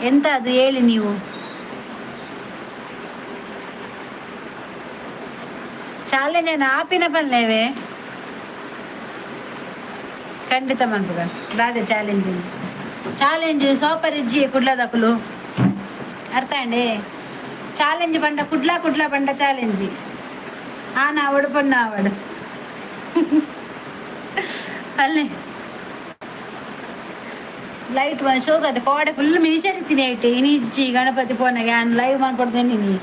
ಎಂತ ಅದು ಹೇಳಿ ನೀವು. ಚಾಲೆಂಜ್ ಆಪಿನ ಪಲ್ಲೇವೆ. ಖಂಡಿತ ಮನ್ಪುಗ. ದಾದೆ ಚಾಲೆಂಜ್? ಚಾಲೆಂಜ್ ಸೋಪರ್ ಇಜ್ಜಿ ಕುಡ್ಲದಕುಲು, ಅರ್ಥ ಅಂಡೆ? ಚಾಲೆಂಜ್ ಬಂಡ ಕುಡ್ಲ, ಕುಡ್ಲ ಬಂಡ ಚಾಲೆಂಜ್. ಆನ ಆವಡು, ಪೊಣ್ಣ ಆವಡು ಅಲ್ಲೇ. ಲೈಟ್ ಶೋಕದ ಕೋಡೆ ಫುಲ್ ಮಿನಿಷರ್ ಇತ್ತೀನಿ. ಐಟ್ ಇನಿ ಇಜ್ಜಿ. ಗಣಪತಿ ಪೋನಾಗ ಯಾನ್ ಲೈವ್ ಮಾಡ್ಕೊಡ್ತೇನೆ. ನೀ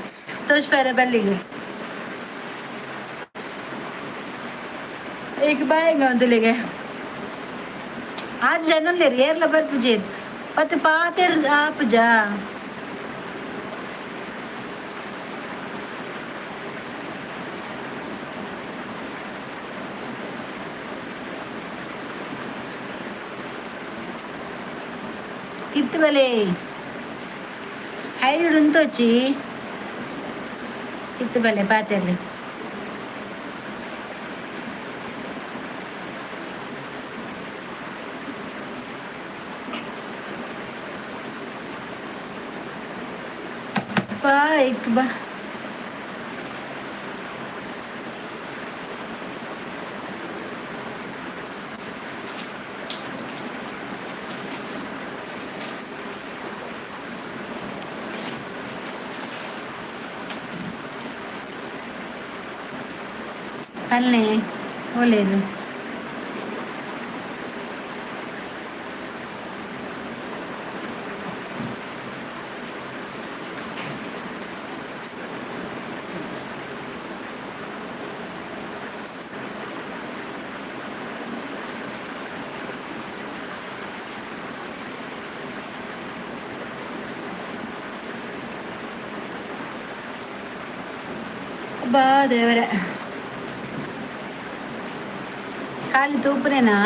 ತೋಜ್ಪೇರೆ ಬಲ್ಲಿಗೆ. ಈಗ ಬಾಯಂಗ ಒಂದುಲಿಗೆ ಆಜ್ ಜನ ಉಲ್ಲೆರ್, ಏರ್ಲ ಬರ್ಪುಜೆರ್. ಪತ್ತ್ ಪಾತೆರ್ ಆಪುಜ. ತಿರ್ತು ಬಲೆ, ಹೈಡ್ ಉಂತೊಚ್ಚಿ, ತಿರ್ತು ಬಲೆ, ಪಾತೆರ್ಲೆ. ಇಕ್ಬಾ ಪಲ್ಲೆ ಒಳ್ಳೇದು. ಬಾ ದೇವರೇ, ಖಾಲಿ ತೂಪುನೇನಾ?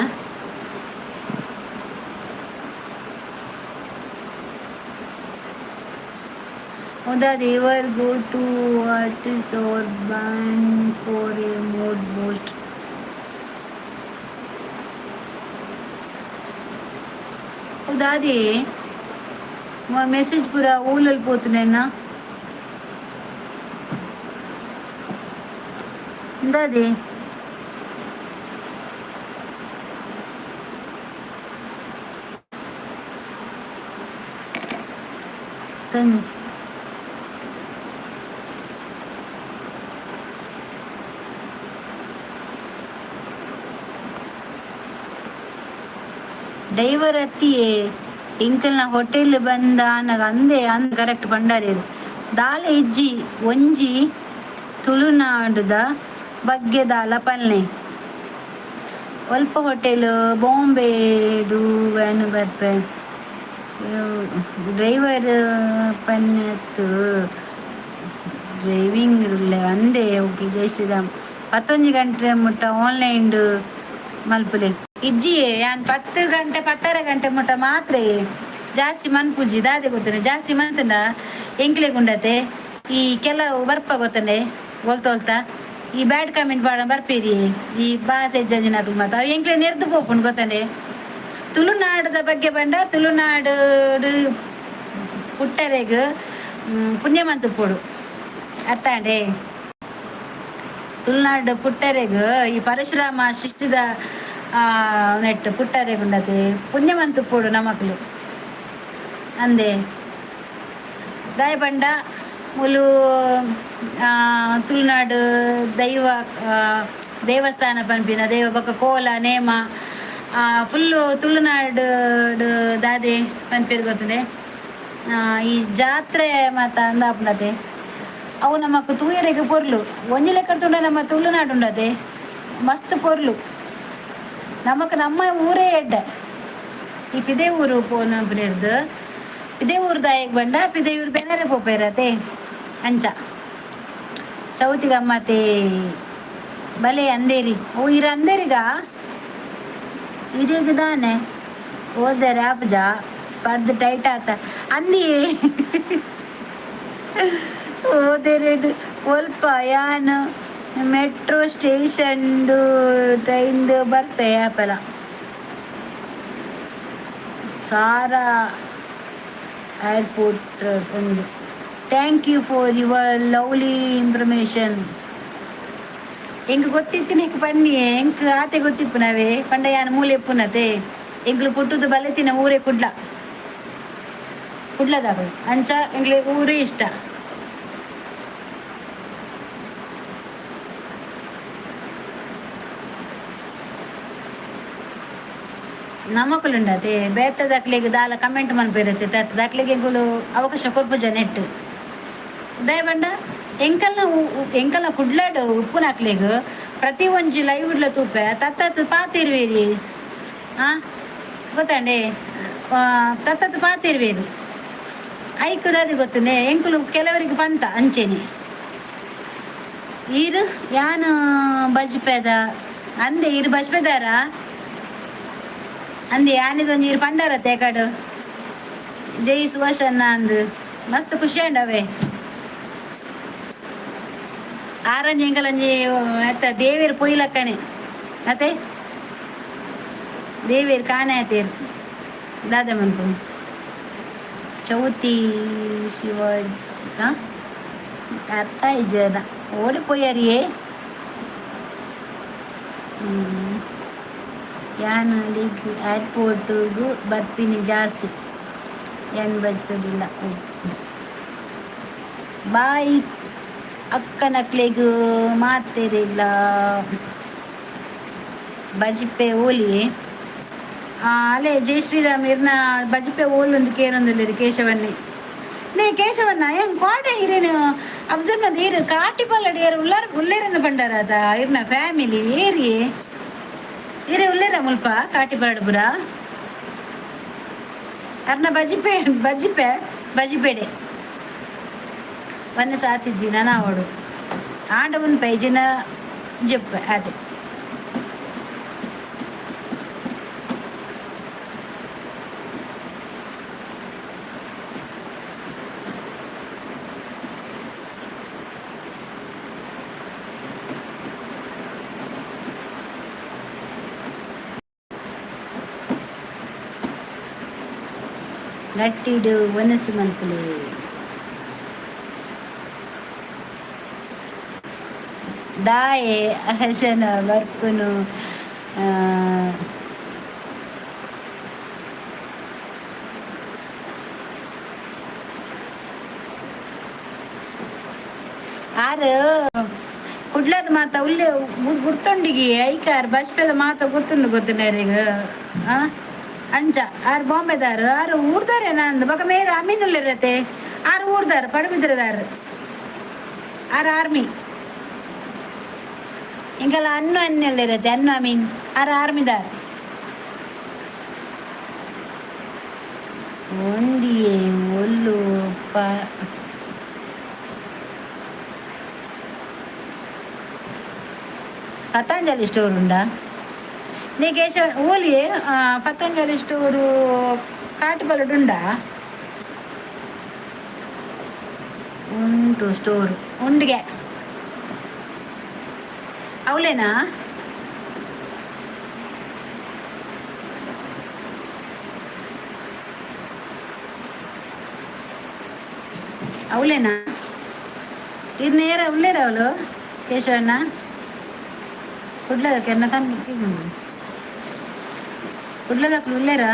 ಹೌದಾ? ದೇವರ್ go to artist or band for a mood boost. ಹೌದಾದಿ message ಪೂರ ಊಲಲ್ಲಿ ಪೋತುನೇನಾ? ಇಂದಾದಿ ತನ್ ಡೈವರ್ ಅತ್ತಿಯೇ ಎಂಕಲ್ನ ಹೋಟೆಲ್ ಬಂದ ಆನಗ ಅಂದೆ ಅಂದ್ ಕರೆಕ್ಟ್ ಪಂಡಾರೇರು ದಾಲ ಇಜ್ಜಿ ಒಂಜಿ ತುಳುನಾಡುದ ಬಗ್ಗೆ ದಾಲ ಪಲ್ನೆ ಒಲ್ಪ ಹೋಟೆಲ್ ಬಾಂಬೆ do van ಬರ್ಪೆ ಡ್ರೈವರ್ ಪನ್ನೆತ್ತು ಡ್ರೈವಿಂಗ್ ಅಂದೆ. ಓಕೆ, ಜೈ ಶ್ರೀರಾಮ್. ಪತ್ತೊಂಜಿ ಗಂಟೆ ಮುಟ್ಟ ಆನ್ಲೈನ್ ಮಲ್ಪುಲೆ. ಇಜ್ಜಿಯೇ, ಯಾನ್ 10 ಗಂಟೆ 10:30 ಗಂಟೆ ಮುಟ್ಟ ಮಾತ್ರ. ಜಾಸ್ತಿ ಮನ್ಪುಜಿ. ದಾದೆ ಗೊತ್ತನೆ, ಜಾಸ್ತಿ ಮಂತಂಡ ಎಂಕ್ಲೆ ಗುಂಡತೆ ಈ ಕೆಲವು ಬರ್ಪ ಗೊತ್ತಂಡೆ ಒಲ್ತ ಒಲ್ತ ಈ ಬ್ಯಾಡ್ ಕಮೆಂಟ್ ಬಾಡ ಬರ್ಪೇರಿ. ಈ ಬಾಸೆ ಜಂಜಿನಾಕುಲು ಮಾತ ಅವು ಎಂಕ್ಲೆ ನೆರ್ದು ಪೋಪುಂಡು ಗೊತ್ತಂಡೆ. ತುಳುನಾಡದ ಬಗ್ಗೆ ಬಂಡ ತುಳುನಾಡು ಪುಟ್ಟರೆಗ್ ಪುಣ್ಯಮಂತು ಪೋಡು ಅತ್ತಾಂಡೆ. ತುಳುನಾಡು ಪುಟ್ಟರೆಗ್ ಈ ಪರಶುರಾಮ ಸೃಷ್ಟಿದ ನೆಟ್ಟು ಪುಟ್ಟರೆಗ್ ಉಂಡತೆ ಪುಣ್ಯಮಂತು ಪೋಡು ನಮಕ್ಲು ಅಂದೆ. ದಾಯ ಪಂಡ ಮುಲು ತುಳುನಾಡು ದೈವ ದೇವಸ್ಥಾನ ಪನ್ಪಿನ ದೇವ ಬೊಕ್ಕ ಕೋಲ ನೇಮ ಫುಲ್ಲು ತುಳುನಾಡು ದಾದೆ ಪನ್ಪೇರು ಗೊತ್ತದೆ. ಈ ಜಾತ್ರೆ ಮಾತ ಅಂದಾಪುಂಡತೆ ಅವು ನಮಕ್ ತೂಯರೆಗ್ ಪೊರ್ಲು. ಒಂಜಿ ಲೆಕ್ಕ ತೂಂಡ ನಮ್ಮ ತುಳುನಾಡು ಉಂಡತೆ ಮಸ್ತ್ ಪೊರ್ಲು. ನಮಕ್ ನಮ್ಮ ಊರೇ ಎಡ್ಡೆ. ಈ ಪಿದೆ ಊರು ಪೋನಪುನೆರ್ದ್ ಪಿದೆ ಊರು ದಾಯೆಗ್ ಬಂಡ ಪಿದೆ ಊರು ಬೆನರೆ ಪೋಪೆರತೆ ಅಂಚ. ಚೌತಿ ಗಮ್ಮತೆ ಬಲೆ ಅಂದೇರಿ. ಓ ಇರ ಅಂದೇರಿಗ ಇರೆಗ್ ದಾನೆ ಓದರೆ ಆಪುಜ ಪರ್ದ್ ಟೈಟ್ ಆತ ಅಂದಿ. ಓದೆರೆಡ್ ಒಲ್ಪ ಯಾನ್ metro station train ಬರ್ಪೆ ಯಾಪಲ. ಸಾರಾ ಏರ್ಪೋರ್ಟ್ ಒಂದು. Thank you for your lovely information. ಎಂಕ್ ಗೊತ್ತಿತ್ತಿನ ಪನ್ನಿ, ಎಂಕ್ ಆತೆ ಗೊತ್ತಿಪ್ಪುನವೇ ಪಂಡ ಯಾನ್ ಮೂಲೆ ಎಪ್ಪುನತೆ. ಎಂಕ್ಲು ಪುಟ್ಟುದು ಬಲೆತಿನ ಊರೇ ಕುಡ್ಲ, ಕುಡ್ಲದಾಕುಲು. ಅಂಚ ಎಂಕ್ಲೆ ಊರೇ ಇಷ್ಟ. ನಮಕುಲುಂಡತೆ ಬೇತೆ ದಾಕ್ಲೆಗ್ ದಾಲ ಕಮೆಂಟ್ ಮನ್ಪೆರತ್ತೆ ತತ್ ದಾಕ್ಲೆಗ್ ಎಂಕುಲು ಅವಕಾಶ ಕೊರ್ಪುಜ ನೆಟ್. ದಯಪಂಡ ಎಂಕಲ್ನ ಎಂಕಲ್ನ ಕುಡ್ಲಾಡ್ ಉಪ್ಪುನಕ್ಲೆಗ್ ಪ್ರತಿ ಒಂಜಿ ಲೈವ್ ತೂಪೆ ತತ್ತತ್ ಪಾತಿರ್ವೇರಿ. ಆ ಗೊತ್ತಂಡೆ, ತತ್ತತ್ ಪಾತಿರ್ವೇರಿ ಐಕು ದಾದಿ ಗೊತ್ತುಂಡೆ. ಎಂಕುಲು ಕೆಲವರಿಗೆ ಪಂತ ಅಂಚೆನೆ ಈರು ಯಾನು ಬಜ್ಪೆದ ಅಂದೆ. ಈರು ಬಜ್ಪೆದಾರ ಅಂದೆ. ಯಾನಿದೊಂಜಿ ಈರು ಪಂಡಾರ ತೇಕಾಡು ಜೈ ಸುಭಾಷ್ ಅಂದು ಮಸ್ತ್ ಖುಷಿ ಅಂಡವೆ. ಆರಂಜಿ ಎಂಕಲಂಜಿ ಅತ್ತ ದೇವೇರ್ ಪೊಯ್ಲಕ್ಕನೆ ಅತ್ತೆ ದೇವೇರ್ ಕಾನೆ ಆತೇರು ದಾದ ಮನ್ಪು. ಚೌತಿ ಶಿವಾಜಿ ಅರ್ಥ ಜನ ಓಡಿಪೋಯಾರಿಯೇ. ಯಾನ್ ಲೀಗ್ ಏರ್ಪೋರ್ಟ್ಗು ಬರ್ಪಿನಿ ಜಾಸ್ತಿ, ಯಾನ್ ಬಜ್ಪೆಡಿಲ್ಲ. ಬಾಯ್ ಅಕ್ಕನಕ್ಲೆಗ್ ಮಾತೆರೆಗ್ಲ. ಬಜ್ಪೆ ಓಲಿ ಅಲೆ ಜೈ ಶ್ರೀರಾಮ್. ಇರ್ನ ಬಜ್ಪೆ ಓಲೊಂದು ಕೇರೊಂದುಲ್ಲೆರ್ ಕೇಶವನ್ನೇ. ನೇ ಕೇಶವಣ್ಣ, ಹೆಂಗ್ ಕೋಡೆ ಇರೇನು ಅಬ್ಸರ್ವ್ ಮಂದಿ ಇರು ಕಾಟಿಪಲ್ಲಡ್ ಏರು ಉಲ್ಲಾರ ಉಲ್ಲೇರನ್ನ ಪಂಡಾರ ಇರ್ನ ಫ್ಯಾಮಿಲಿ ಏರಿ ಇರೆ ಉಲ್ಲೇರ ಮುಲ್ಪ ಕಾಟಿಪಲ್ಲಡ್ ಪುರ ಅರ್ನ ಬಜಿಪೆ ಬಜಿಪೆ ಬಜಿಪೆಡೆ ವನ್ನ ಸಾತಿಜಿ ನನಾವಡು ಆಂಡವನ್ ಪೈಜಿನ ಜೆಪ್ಪೆ ಅದೇ. ಗಟ್ಟಿಡು ಒನಸು ಮನ್ಪುಲೆ. ದಾಯೆ ಅಹಸನ ಬರ್ಪುನು? ಆರು ಕುಡ್ಲದ ಮಾತ ಉಲ್ಲೆ ಗುರ್ತೊಂಡಿಗೆ ಐಕಾರ್ ಬಸ್ಪೆದ ಮಾತ ಗೊತ್ತುಂಡು ಗೊತ್ತುನೇರಿಗ. ಆ ಅಂಚ ಆರು ಬಾಂಬೆದಾರು, ಆರು ಊರ್ದಾರೆ ನಂದು ಬೊಕ ಮೇರ್ ಅಮೀನುಲ್ಲಿರತೆ. ಆರು ಊರ್ದಾರು, ಪಡುಬಿದ್ರದಾರು ಆರು, ಆರ್ಮಿ. ಇಂಕಲ ಅನ್ನು ಅನ್ನೆಲ್ಲಿರತ್ತೆ, ಅನ್ನು ಅಮೀನ್ ಆರು ಆರ್ಮಿದಾರ್. ಒಂದಿಯೇ ಒಲ್ಲು ಪ ಪತಂಜಲಿ ಸ್ಟೋರ್ ಉಂಡಾ? ನೀ ಕೇಶವ ಓಲಿ ಪತಂಜಲಿ ಸ್ಟೋರು ಕಾಟಿಪಲ್ಲಡ್ ಉಂಡಾ? ಉಂಟು, ಸ್ಟೋರ್ ಉಂಡಿಗೆ ಅವಲೇನಾ? ಅವಲೇನಾ? ಇದು ನೇರ ಉಲ್ಲೇರ ಅವಳು ಕೇಶವಣ್ಣ ಕುಡ್ಲದಕ್ಕೆ ಎನ್ನ ಕಮ್ಮಿ ಕುಡ್ಲದಕ್ಲು ಉಲ್ಲೇರಾ?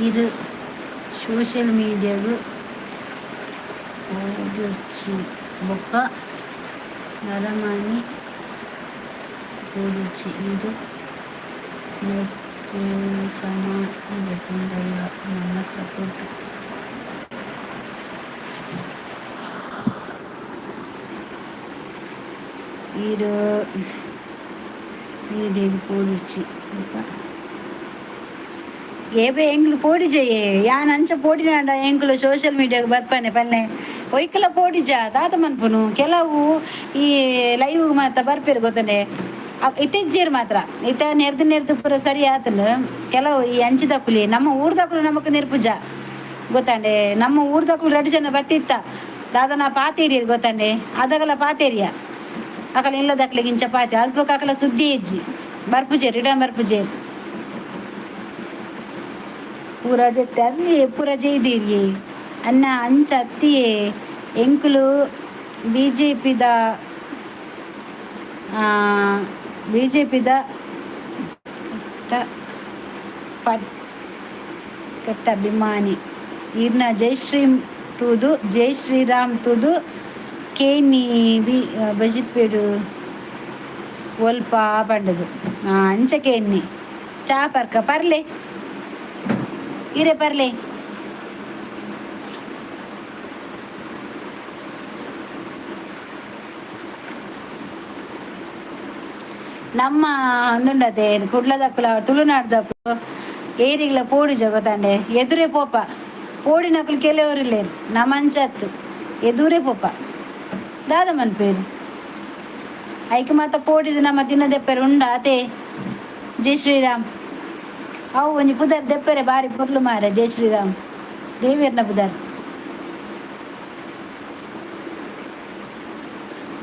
ಈರ್ ಸೋಶಿಯಲ್ ಮೀಡಿಯಾಗ್ ಪೋಡೊಡ್ಚಿ ಬೊಕ್ಕ ನರಮಾನಿ ಪೋಡೊಡ್ಚಿ. ಈರ್ ನೆಟ್ಟ್ ಸಮ ಜೆತ್ತುಂಡಲ ನಮ ಸಪೋರ್ಟ್. ಈರ್ ಮೀಡಿಯಾಗ್ ಪೋಡೊಡ್ಚಿ ಬೊಕ್ಕ ಏಬೆ ಎಂಕ್ಲು ಪೋಡಿಜೆಯೇ. ಯಾನ್ ಅಂಚ ಪೋಡಿನಾಂಡ ಎಂಕ್ಲು ಸೋಷಿಯಲ್ ಮೀಡಿಯಾಗ್ ಬರ್ಪಾನೆ ಪನ್ನೆ. ಒಯ್ಕಲ ಪೋಡಿಜ ದಾದ ಮನ್ಪುನು? ಕೆಲವು ಈ ಲೈವ್ ಮಾತ ಬರ್ಪೇರು ಗೊತ್ತನೆ, ಇತ್ತೆಜ್ಜೇರು ಮಾತ್ರ. ಇತ್ತ ನೆರ್ದು ನೆರ್ದು ಪೂರ ಸರಿ ಆತನು. ಕೆಲವು ಈ ಅಂಚಿದಕುಲಿ ನಮ್ಮ ಊರ್ದಕುಲು ನಮಕ್ ನೆರ್ಪುಜ ಗೊತ್ತಾಂಡೆ. ನಮ್ಮ ಊರ್ದಕುಲು ರಡ್ಡ್ ಜನ ಬತ್ತಿತ್ತ ದಾದನ ಪಾತೇರಿಯರ್ ಗೊತ್ತಾಂಡೆ. ಅದಗಲ ಪಾತೇರಿಯ ಅಕಲ ಇಲ್ಲದಕ್ಲೆಗ್ ಇಂಚ ಪಾತೆ ಅಲ್ಪ ಅಕಲ ಸುದ್ದಿ ಇಜ್ಜಿ, ಬರ್ಪುಜೆರ್, ರಿಟರ್ನ್ ಬರ್ಪುಜೆರ್. ಪೂರ ಜೆತ್ತೆ ಅಂದಿ ಪೂರ ಜೈದೀರಿ ಅನ್ನ ಅಂಚ ಅತ್ತಿಯೇ. ಎಂಕುಲು ಬಿಜೆಪಿದ ಕಟ್ಟ ಪಟ್ ಕಟ್ಟ ಅಭಿಮಾನಿ. ಈರ್ನ ಜೈ ಶ್ರೀ ತೂದು, ಜೈ ಶ್ರೀರಾಮ್ ತೂದು ಕೇನಿ ಬಿ ಬಜಿಪೆಡು ಒಲ್ಪ ಪಂಡದು ಅಂಚ ಕೇನ್ನಿ. ಚಾ ಪರ್ಕ ಪರ್ಲೆ, ಇರೆ ಪರ್ಲೆ. ನಮ್ಮ ಅಂದುಂಡತೆ ಕುಡ್ಲದಕ್ಕುಲ ತುಳುನಾಡ್ದಕ್ಕುಲು ಏರಿಗ್ಲ ಪೋಡಿ ಜಗತಾಂಡೆ ಎದುರೇ ಪೋಪ. ಪೋಡಿನಕುಲು ಕೆಲವರು ಇಲ್ಲೇರು, ನಮಂಚತ್ತು ಎದುರೇ ಪೋಪ. ದಾದ ಮನ್ಪೇರು ಐಕ್ ಮಾತ ಪೋಡಿದ ನಮ್ಮ ದಿನ ದೆಪ್ಪರೆ ಉಂಡ ಅತೆ. ಜೈ ಶ್ರೀರಾಮ್. ಅವು ಒಂಜಿ ಪುದರ್ ದೆಪ್ಪರೆ ಬಾರಿ ಪೊರ್ಲು ಮಾರೆ. ಜೈ ಶ್ರೀರಾಮ್ ದೇವೇರ್ನ ಪುದರ್,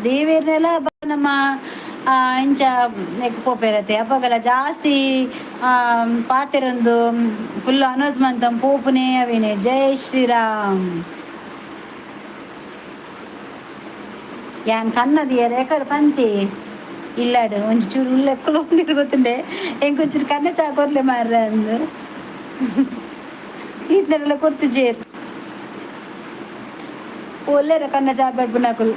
ದೇವೇರ್ನೆಲ್ಲ ನಮ್ಮ ಇಂಚ ನೆಕ್ ಪೋಪೆರತೆ. ಅಪಗಲ ಜಾಸ್ತಿ ಪಾತೆರೊಂದು ಫುಲ್ ಅನೌನ್ಸ್ ಮಂತ ಪೋಪುನೇ ಅವೇನೆ. ಜೈ ಶ್ರೀರಾಮ್. ಯಾನ್ ಕನ್ನದಿಯರ್ ಎಕಡ್ ಪಂತಿ ಇಲ್ಲಾಡು ಒಂಜಿ ಚೂರು ಉಲ್ಲೆಕ್ಕಲು ತಿರುಗುತ್ತುಂಡೆ. ಎಂಕೊಂಚೂರು ಕನ್ನ ಚಾ ಕೊರ್ಲೆ ಮಾರ್ರೆ ಅಂದು ಈತ್ನೆಲ್ಲ ಕೊರ್ತಿಜೇರ್. ಒಲ್ಲೆರ ಕನ್ನ ಚಾ ಬರ್ಪುನಕುಲು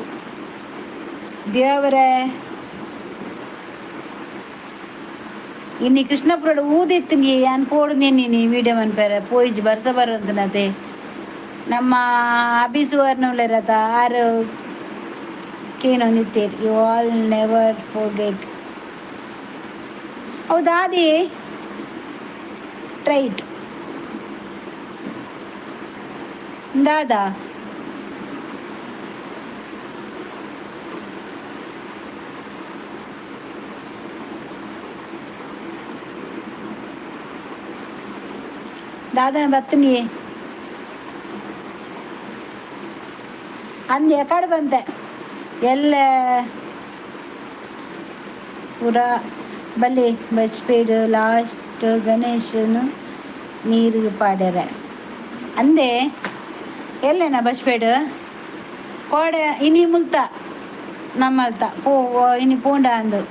ದೇವರೇ. ಇನಿ ಕೃಷ್ಣಪುರಡು ಊದೆತ್ತುಂಗೆ ಯಾನ್ ಪೋಡುಂದೆ ನೀನಿ ವಿಡಿಯೋ ಮನ್ಪೆರೆ ಪೋಯಿಜಿ ಬರ್ಸ ಬರುವಂತನತೆ. ನಮ್ಮ ಅಭಿ ಸುವರ್ಣ ಉಲ್ಲೆರತ ಆರು ಕೇನೊಂದಿತ್ತೇರ್. You all never forget. ಹೌದಾದಿ trait ದಾದಾ. ದಾದನ ಬತ್ತನಿ ಅಂದ್ ಎಕಡೆ ಬಂತೆ ಎಲ್ಲ ಪೂರ ಬಲ್ಲಿ ಬಸ್ಪೇಡು ಲಾಸ್ಟ್ ಗಣೇಶನು ನೀರಿಗೆ ಪಾಡ್ಯಾರ ಅಂದೆ. ಎಲ್ಲೇನ ಬಸ್ಪೇಡು ಕೋಡೆ ಇನಿ ಮುಲ್ತ ನಮ್ಮಲ್ತ ಪೋ ಇನಿ ಪೋಂಡ ಅಂದು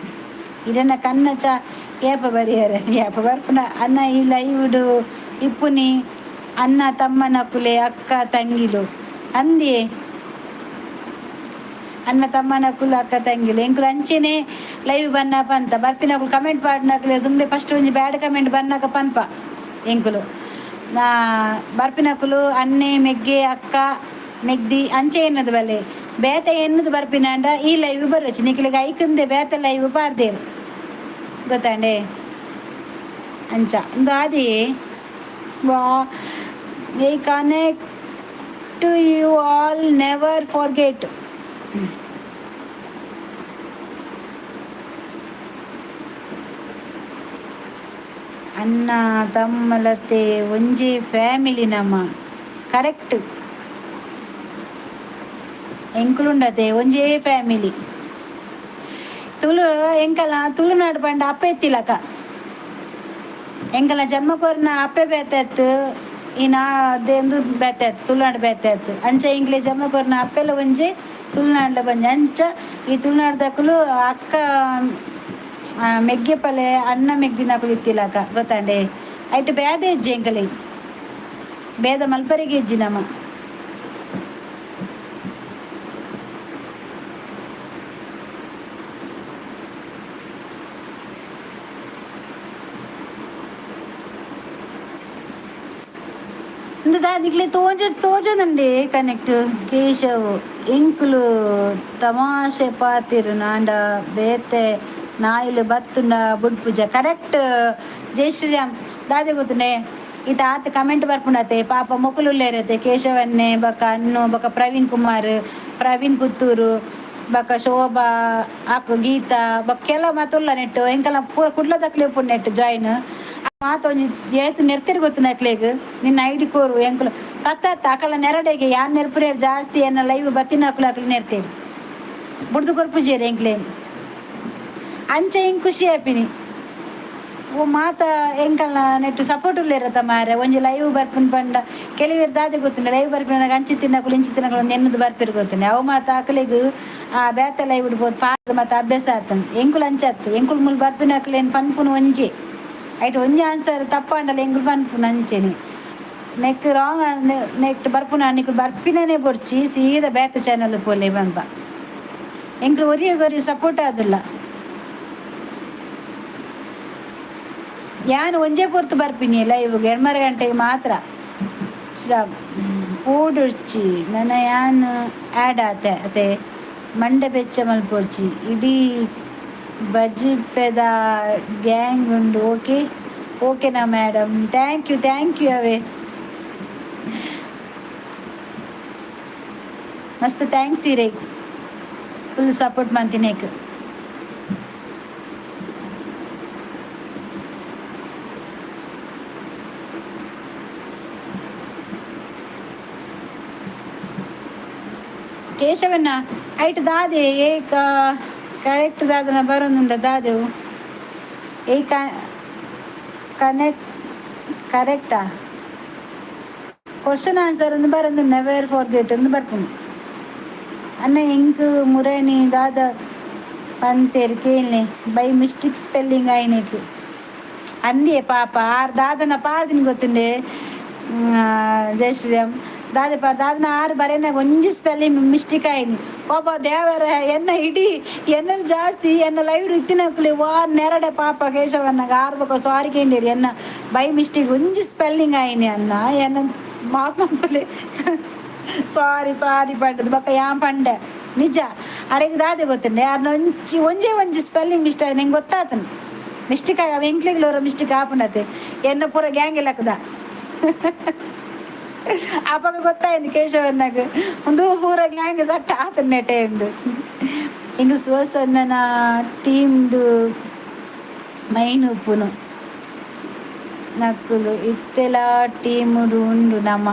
ಇದನ್ನ ಕನ್ನ ಚ ಏಪ ಬರಿಯರೆ ಏಪ ಬರ್ಪುನ ಅನ್ನ. ಈ ಲೈವ್ಡು ಇಪ್ಪುನಿ ಅನ್ನ ತಮ್ಮನ ಕುಲೆ ಅಕ್ಕ ತಂಗಿಲು ಅಂದಿಯೇ. ಅನ್ನ ತಮ್ಮನ ಕುಲು ಅಕ್ಕ ತಂಗಿಲು ಎಂಕುಲು ಅಂಚೆನೆ ಲೈವ್ ಬನ್ನಪ ಅಂತ ಬರ್ಪಿನಕುಲು ಕಮೆಂಟ್ ಪಾಡ್ನಕುಲು ದುಂಬೆ ಫಸ್ಟ್ ಒಂಜಿ ಬ್ಯಾಡ್ ಕಮೆಂಟ್ ಬನ್ನಕ ಪನ್ಪ ಎಂಕುಲು. ನಾ ಬರ್ಪಿನಕುಲು ಅನ್ನೆ ಮೆಗ್ಗೆ ಅಕ್ಕ ಮೆಗ್ದಿ ಅಂಚೆ ಎನ್ನದು ಬಲ್ಲೆ. ಬೇತೆ ಎನ್ನದು ಬರ್ಪಿನಾಂಡ ಈ ಲೈವ್ ಬರೋಚಿ ನಿಕ್ಲೆಗ್ ಐಕಂದೆ ಬೇತೆ ಲೈವ್ ಪಾರ್ದೇರು ಗೊತ್ತಾಂಡೆ ಅಂಚ. ಇಂದು ಆದಿ ವಾ I connect you all never forget. ಅಣ್ಣ ತಮ್ಮಲತೆ ಒಂಜಿ ಫ್ಯಾಮಿಲಿ ನಮ್ಮ. ಕರೆಕ್ಟ್, ಎಂಕುಲುಂಡತೆ ಒಂಜೇ ಫ್ಯಾಮಿಲಿ. ತುಳು ಎಂಕಲ ತುಳುನಾಡು ಪಂಡ ಅಪ್ಪೆ ಎತ್ತಿಲಕ. ಎಂಕಲ ಜನ್ಮ ಕೊರ್ನ ಅಪ್ಪೆ ಬೇತೆತ್ತು, ಈ ನಾ ದೇಂದು ಬೇತೆ ತುಳುನಾಡು ಬೇತೆ ಅಂಚ. ಎಂಕ್ಲೆ ಜನ್ಮ ಕೊರ್ನ ಅಪ್ಪೆಲ ಒಂಜಿ, ತುಳುನಾಡ್ಲ ಬಂಜಿ. ಅಂಚ ಈ ತುಳುನಾಡ್ದಕುಲು ಅಕ್ಕ ಮೆಗ್ಗೆ ಪಲೆ ಅಣ್ಣ ಮೆಗ್ದಿನಕುಲು ಇತ್ತಿಲಕ ಗೊತ್ತಾಂಡೆ. ಐಟ್ ಬೇದ ಇಜ್ಜಿ ಎಂಕಲೆ, ಬೇದ ಮಲ್ಪರಿಗೆ ಇಜ್ಜಿ ನಮ್ಮ. ನಿಕ್ಲೆ ತೋಜ ತೋಜದಂడి ಕನೆಕ್ಟ್. ಕೇಶವ್ ಎಂಕುಲು ತಮಾಷೆ ಪಾತಿರು ನಾಂಡ ಬೇತೆ ನಾಯಿಲು ಬತ್ತುಂಡ ಬುಡ್ಪುಜ. ಕರೆಕ್ಟ್. ಜೈ ಶ್ರೀರಾಮ್. ದಾದೆ ಗೊತ್ತುಂಡೆ, ಈತ ಆತ ಕಮೆಂಟ್ ಬರ್ಪುಂಡತೆ ಪಾಪ ಮೊಕುಲು ಉಲ್ಲೇರತೆ. ಕೇಶವನ್ನೇ ಬೊಕ ಅನ್ನು ಬೊಕ ಪ್ರವೀಣ್ ಕುಮಾರ್, ಪ್ರವೀಣ್ ಪುತ್ತೂರು ಬೊಕ ಶೋಭಾ ಆಕು ಗೀತಾ ಬೊಕ ಕೆಲವು ಮಾತ ನೆಟ್ಟು. ಎಂಕಲ ಪೂರ ಕುಡ್ಲದಕ್ಲೆ ಉಪ್ಪುಂಡು ನೆಟ್ಟು ಜಾಯಿನ್ ಮಾತ. ಒಂಜಿ ಏತ್ ನೆರ್ತಿರ್ ಗೊತ್ತುಂಡು ಅಕ್ಲೆಗ್. ನಿನ್ನ ಐಡಿ ಕೋರು ಎಂಕುಲು ತತ್ತ ಅಕಲ ನೆರಡೆಗೆ ಯಾನ್ ನೆರ್ಪುರೇರ್ ಜಾಸ್ತಿ. ಎನ್ನ ಲೈವ್ ಬತ್ತಿನಕುಲು ಅಕ್ಲು ನೆರ್ತೇರು ಬುಡ್ದು ಕೊರ್ಪುಜೇರು ಎಂಕ್ಲೇನ್. ಅಂಚ ಇಂಕ್ ಖುಷಿ ಆಪಿನಿ. ಓ ಮಾತ ಎಂಕಲ್ನ ನೆಟ್ಟು ಸಪೋರ್ಟ್ ಉಲ್ಲೇರತ್ತ ಮಾರೆ. ಒಂಜಿ ಲೈವ್ ಬರ್ಪಿನ ಪಂಡ ಕೆಲವೇರು ದಾದೆ ಗೊತ್ತುಂಡ, ಲೈವ್ ಬರ್ಪಿನ ಅಂಚಿ ತಿನ್ನಕುಲು ಇಂಚಿ ತಿನ್ನಕುಲು ಒಂದು ಎನ್ನದು ಬರ್ಪಿರ್ ಗೊತ್ತುಂಡೆ. ಅವು ಮಾತ ಅಕಲೆಗ್ ಆ ಬೇತೆ ಲೈವ್ ಇಡ್ಬೋದು ಪಾದ ಮಾತ ಅಭ್ಯಾಸ ಆತನ್. ಎಂಕುಲು ಅಂಚತ್ತು ಎಂಕುಲು ಮುಲ್ ಬರ್ಪಿನಕುಲು ಪನ್ಪುನು ಒಂಜಿ ಐಟ್ ಒಂಜಿ ಆನ್ಸರ್ ತಪ್ಪಾಂಡಲ ಎಂಕುಲು ಪನ್ಪುನು ಅಂಚೆನೆ. ನೆಕ್ ರಾಂಗ್ ನೆಕ್ಟ್ ಬರ್ಪುನ ನಿಕುಲು ಬರ್ಪಿನನೇ ಬೊಡ್ಚಿ, ಸೀದಾ ಬೇತೆ ಚಾನಲ್ ಪೋಲೆ ಪನ್ಪ. ಎಂಕುಲು ಒರಿಯಗೊರಿ ಸಪೋರ್ಟ್ ಆದಿಲ್ಲ. ಯಾನ್ ಒಂಜೇ ಪೊರ್ತು ಬರ್ಪಿನಿ ಲೈವ್ಗೆ, 8 ಗಂಟೆಗೆ ಮಾತ್ರ. ಪೋಡೊಡ್ಚಿ ನನ ಯಾನ್ ಆ್ಯಡ್ ಆತೆ ಅತೆ ಮಂಡೆ ಬೆಚ್ಚ ಮಲ್ಪೊಡ್ಚಿ. ಇಡೀ ಬಜಿಪೆದ ಗ್ಯಾಂಗ್ ಉಂಡು. ಓಕೆ ಓಕೆನಾ madam? Thank you, thank you away. ಮಸ್ತ್ thanks ಇರೇ, ಫುಲ್ ಸಪೋರ್ಟ್ ಮಂತಿನೇಕ್. ಕೇಶವಣ್ಣ, ಐಟ್ ದಾದೆ ಏಕ ಕರೆಕ್ಟ್ ದಾದನ ಬರೋದುಂಡ ದಾದೆವು ಏಕ ಕನೆಕ್ಟ್ ಕರೆಕ್ಟಾ? ಕ್ವಶನ್ ಆನ್ಸರ್ ಒಂದು ಬರೋದು, ನೆವರ್ ಫಾರ್ಗೆಟ್ ಒಂದು ಬರ್ಪುಂಡು. ಅನ್ನ ಎಂಕ್ ಮುರಣಿ ದಾದ ಪಂತೇರ್ ಕೇಳ್ನೆ, by mistake spelling ಆಯ್ನೇಕ್ ಅಂದಿಯೇ ಪಾಪ. ಆರ್ ದಾದನ ಪಾಡ್ದಿನ ಗೊತ್ತುಂಡೆ. ಜೈ ಶ್ರೀರಾಮ್. ದಾದೆ ಪಾ ದಾದನ ಆರು ಬರೇನಾಗ ಒಂಜಿ ಸ್ಪೆಲ್ಲಿಂಗ್ ಮಿಸ್ಟೇಕ್ ಆಯ್ನಿ. ಪಾಪ ದೇವರ, ಎನ್ನ ಇಡೀ ಎನ್ನ ಜಾಸ್ತಿ ಎನ್ನ ಲೈವ್ ಇತ್ತಿನಕ್ಲೆ ವಾ ನೆರಡೆ ಪಾಪ ಕೇಶವನ್ನಾಗ ಆರ್ಬಕ ಸಾರಿ ಕೇಂಡಿರಿ. ಎನ್ನ ಬೈ ಮಿಸ್ಟೇಕ್ ಒಂಜಿ ಸ್ಪೆಲ್ಲಿಂಗ್ ಆಯ್ನಿ ಅನ್ನ, ಎನ್ನ ಮಾಫ್ ಮಲ್ಪಲೆ, ಸಾರಿ ಸಾರಿ ಪಂಡದು. ಬೊಕ್ಕ ಯಾನ್ ಪಂಡೆ, ನಿಜ ಅರೆಗ್ ದಾದೆ ಗೊತ್ತುಂಡೆ, ಅರ್ನ ಒಂಜಿ ಒಂಜೇ ಒಂಜಿ ಸ್ಪೆಲ್ಲಿಂಗ್ ಮಿಸ್ಟೇಕ್ ನಿಂಗೆ ಗೊತ್ತಾತನು ಮಿಸ್ಟೇಕ್ ಅವ ಎಂಕ್ಲೆಗ್ಲೋರ ಮಿಸ್ಟೇಕ್ ಆಪುಂಡತೆ. ಎನ್ನ ಪೂರ ಗ್ಯಾಂಗ್ ಲಕ್ಕದ ಅಪಗ ಗೊತ್ತಾಯ್ತು ಕೇಶವನ್ನಾಗ ಒಂದು ಪೂರ ಗ್ಯಾಂಗ್ ಸಟ್ಟ ಆತ ನೆಟೆ ಎಂದು. ಇಂಗ್ ಸುವಸನ್ನನ ಟೀಮ್ದು ಮೈನ್ ಉಪ್ಪುನು ನಕ್ಕುಲು ಇತ್ತೆಲ ಟೀಮುಡು ಉಂಡು, ನಮ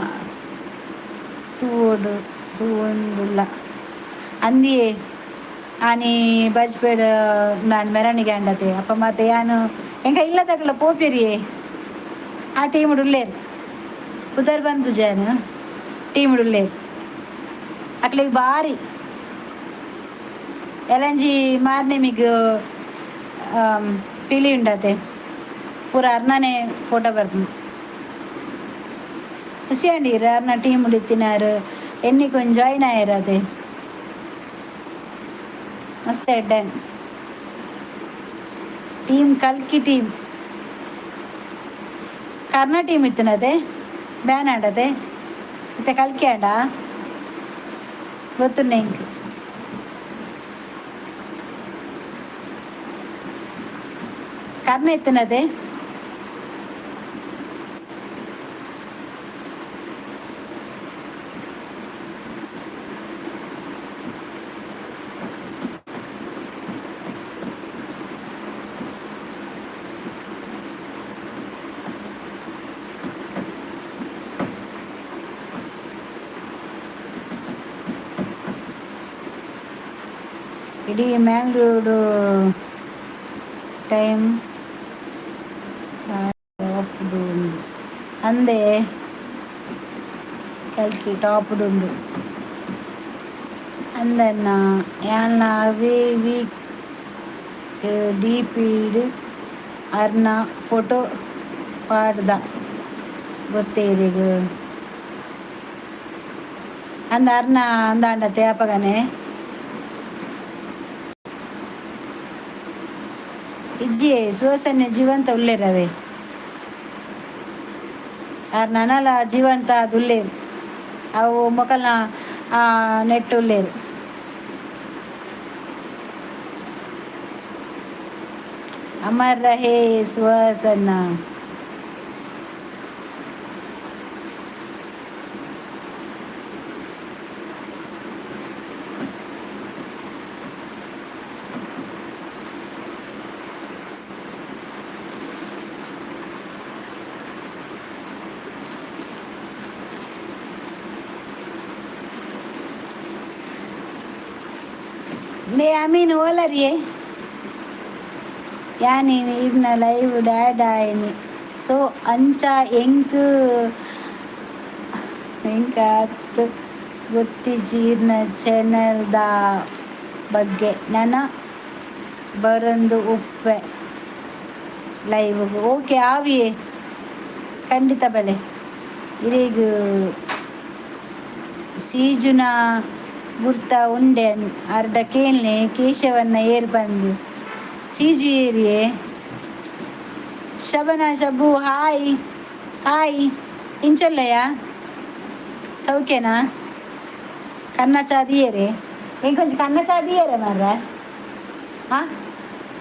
ತೂವೊಡು ತೂವೊಂದುಲ್ಲ ಅಂದಿಯೇ. ಆನಿ ಬಜ್ಪೇಡ್ ನಾನ್ ಮೆರವಣಿಗೆ ಅಂಡತೆ ಅಪ್ಪ ಮತ್ತೆ ಯಾನು ಎಂಕ ಇಲ್ಲದಕ್ಲ ಪೋಪೆರಿಯೇ. ಆ ಟೀಮ್ ಉಲ್ಲೇರು, ಪುದರ್ ಪೂಜಾನು ಟೀಮ್ ಉಲ್ಲೇರು. ಅಕ್ಲೆಗ್ ಬಾರಿ ಎಲಂಜಿ ಮಾರ್ನೆಮಿಗ್ ಪಿಲಿ ಉಂಡತೆ, ಪೂರ ಅರ್ನನೆ ಫೋಟೋ ಬರ್ಪುಂಡು. ಖುಷಿ ಅಂಡಿ ಅರ್ನ ಟೀಮ್ ಇತ್ತಿನಾರು ಎನ್ನಿಕ್ ಒಂಜಿ ಜಾಯಿನ್ ಆಯೆರ್ ಅತೆ. ಮಸ್ತ್ ಎಡ್ಡೆ ಟೀಮ್, ಕಲ್ಕಿ ಟೀಮ್. ಕರ್ನ ಟೀಮ್ ಇತ್ತಿನತೆ ಬ್ಯಾನ್ ಆಂಡತೆ. ಇತ್ತೆ ಕಲ್ಕಿ ಆಂಡ ಗೊತ್ತುಂಡೆ ಎಂಕ್. ಕರ್ನ ಇತ್ತಿನತೆ. ಇಡೀ ಮ್ಯಾಂಗ್ಳೂರು ಟೈಮ್ ಟಾಪ್ಡ್ ಉಂಡು ಅಂದೆ, ಕಲ್ಕಿ ಟಾಪ್ಡ್ ಉಂಡು ಅಂದನ್ನ. ಯಾನ್ನ ಅವೇ ವೀಕ್ ಡಿ ಪಿಡ್ ಅರ್ನ ಫೋಟೋ ಪಾಡ್ದ, ಗೊತ್ತೇ ಇರೆಗ್ ಅಂದ. ಅರ್ನ ಅಂದಾಂಡತೆ ಅಪಗನೆ ಇಜ್ಜಿ. ಸುವಸನೆ ಜೀವಂತ ಉಲ್ಲೇರವೆ ಆರ್, ನನಲ ಜೀವಂತ ಅದು ಉಲ್ಲೇರು. ಅವು ಮೊಕಲ್ನ ನೆಟ್ ಉಲ್ಲೇರು. ಅಮರ್ ರಹೇ ಸುವಾಸನ. ನೇ ಅಮೀನ್ ಓಲರಿಯೇ ಯಾನಿ ಇರ್ನ ಲೈವ್ ಡ್ಯಾಡ್ ಆಯ್ನಿ. ಸೊ ಅಂಚ ಎಂಕ್ ಎಂಕ್ ಆತ್ ಗೊತ್ತಿಜ್ಜಿ ಇರ್ನ ಚಾನೆಲ್ದ ಬಗ್ಗೆ. ನನ ಬರೊಂದು ಉಪ್ಪೆ ಲೈವ್. ಓಕೆ ಆವಿಯೇ, ಖಂಡಿತ ಬಲೆ. ಇರೆಗ್ ಸೀಜುನ ಗುರ್ತ ಉಂಡೆ ಅರ್ಡ ಕೇಳ್ನೆ, ಕೇಶವನ್ನ ಏರ್ ಬಂದು ಸೀಜು ಏರಿಯೇ. ಶಬನ ಶಬು, ಹಾಯ್ ಹಾಯ್. ಇಂಚೊಲ್ಲಯ್ಯ, ಸೌಖ್ಯನಾ? ಕನ್ನ ಚಾ ದಿಯರೆ? ಇಂಕೊಂಚ ಕನ್ನ ಚಾ ದಿಯರೆ ಮಾರ್ರೆ. ಹಾ,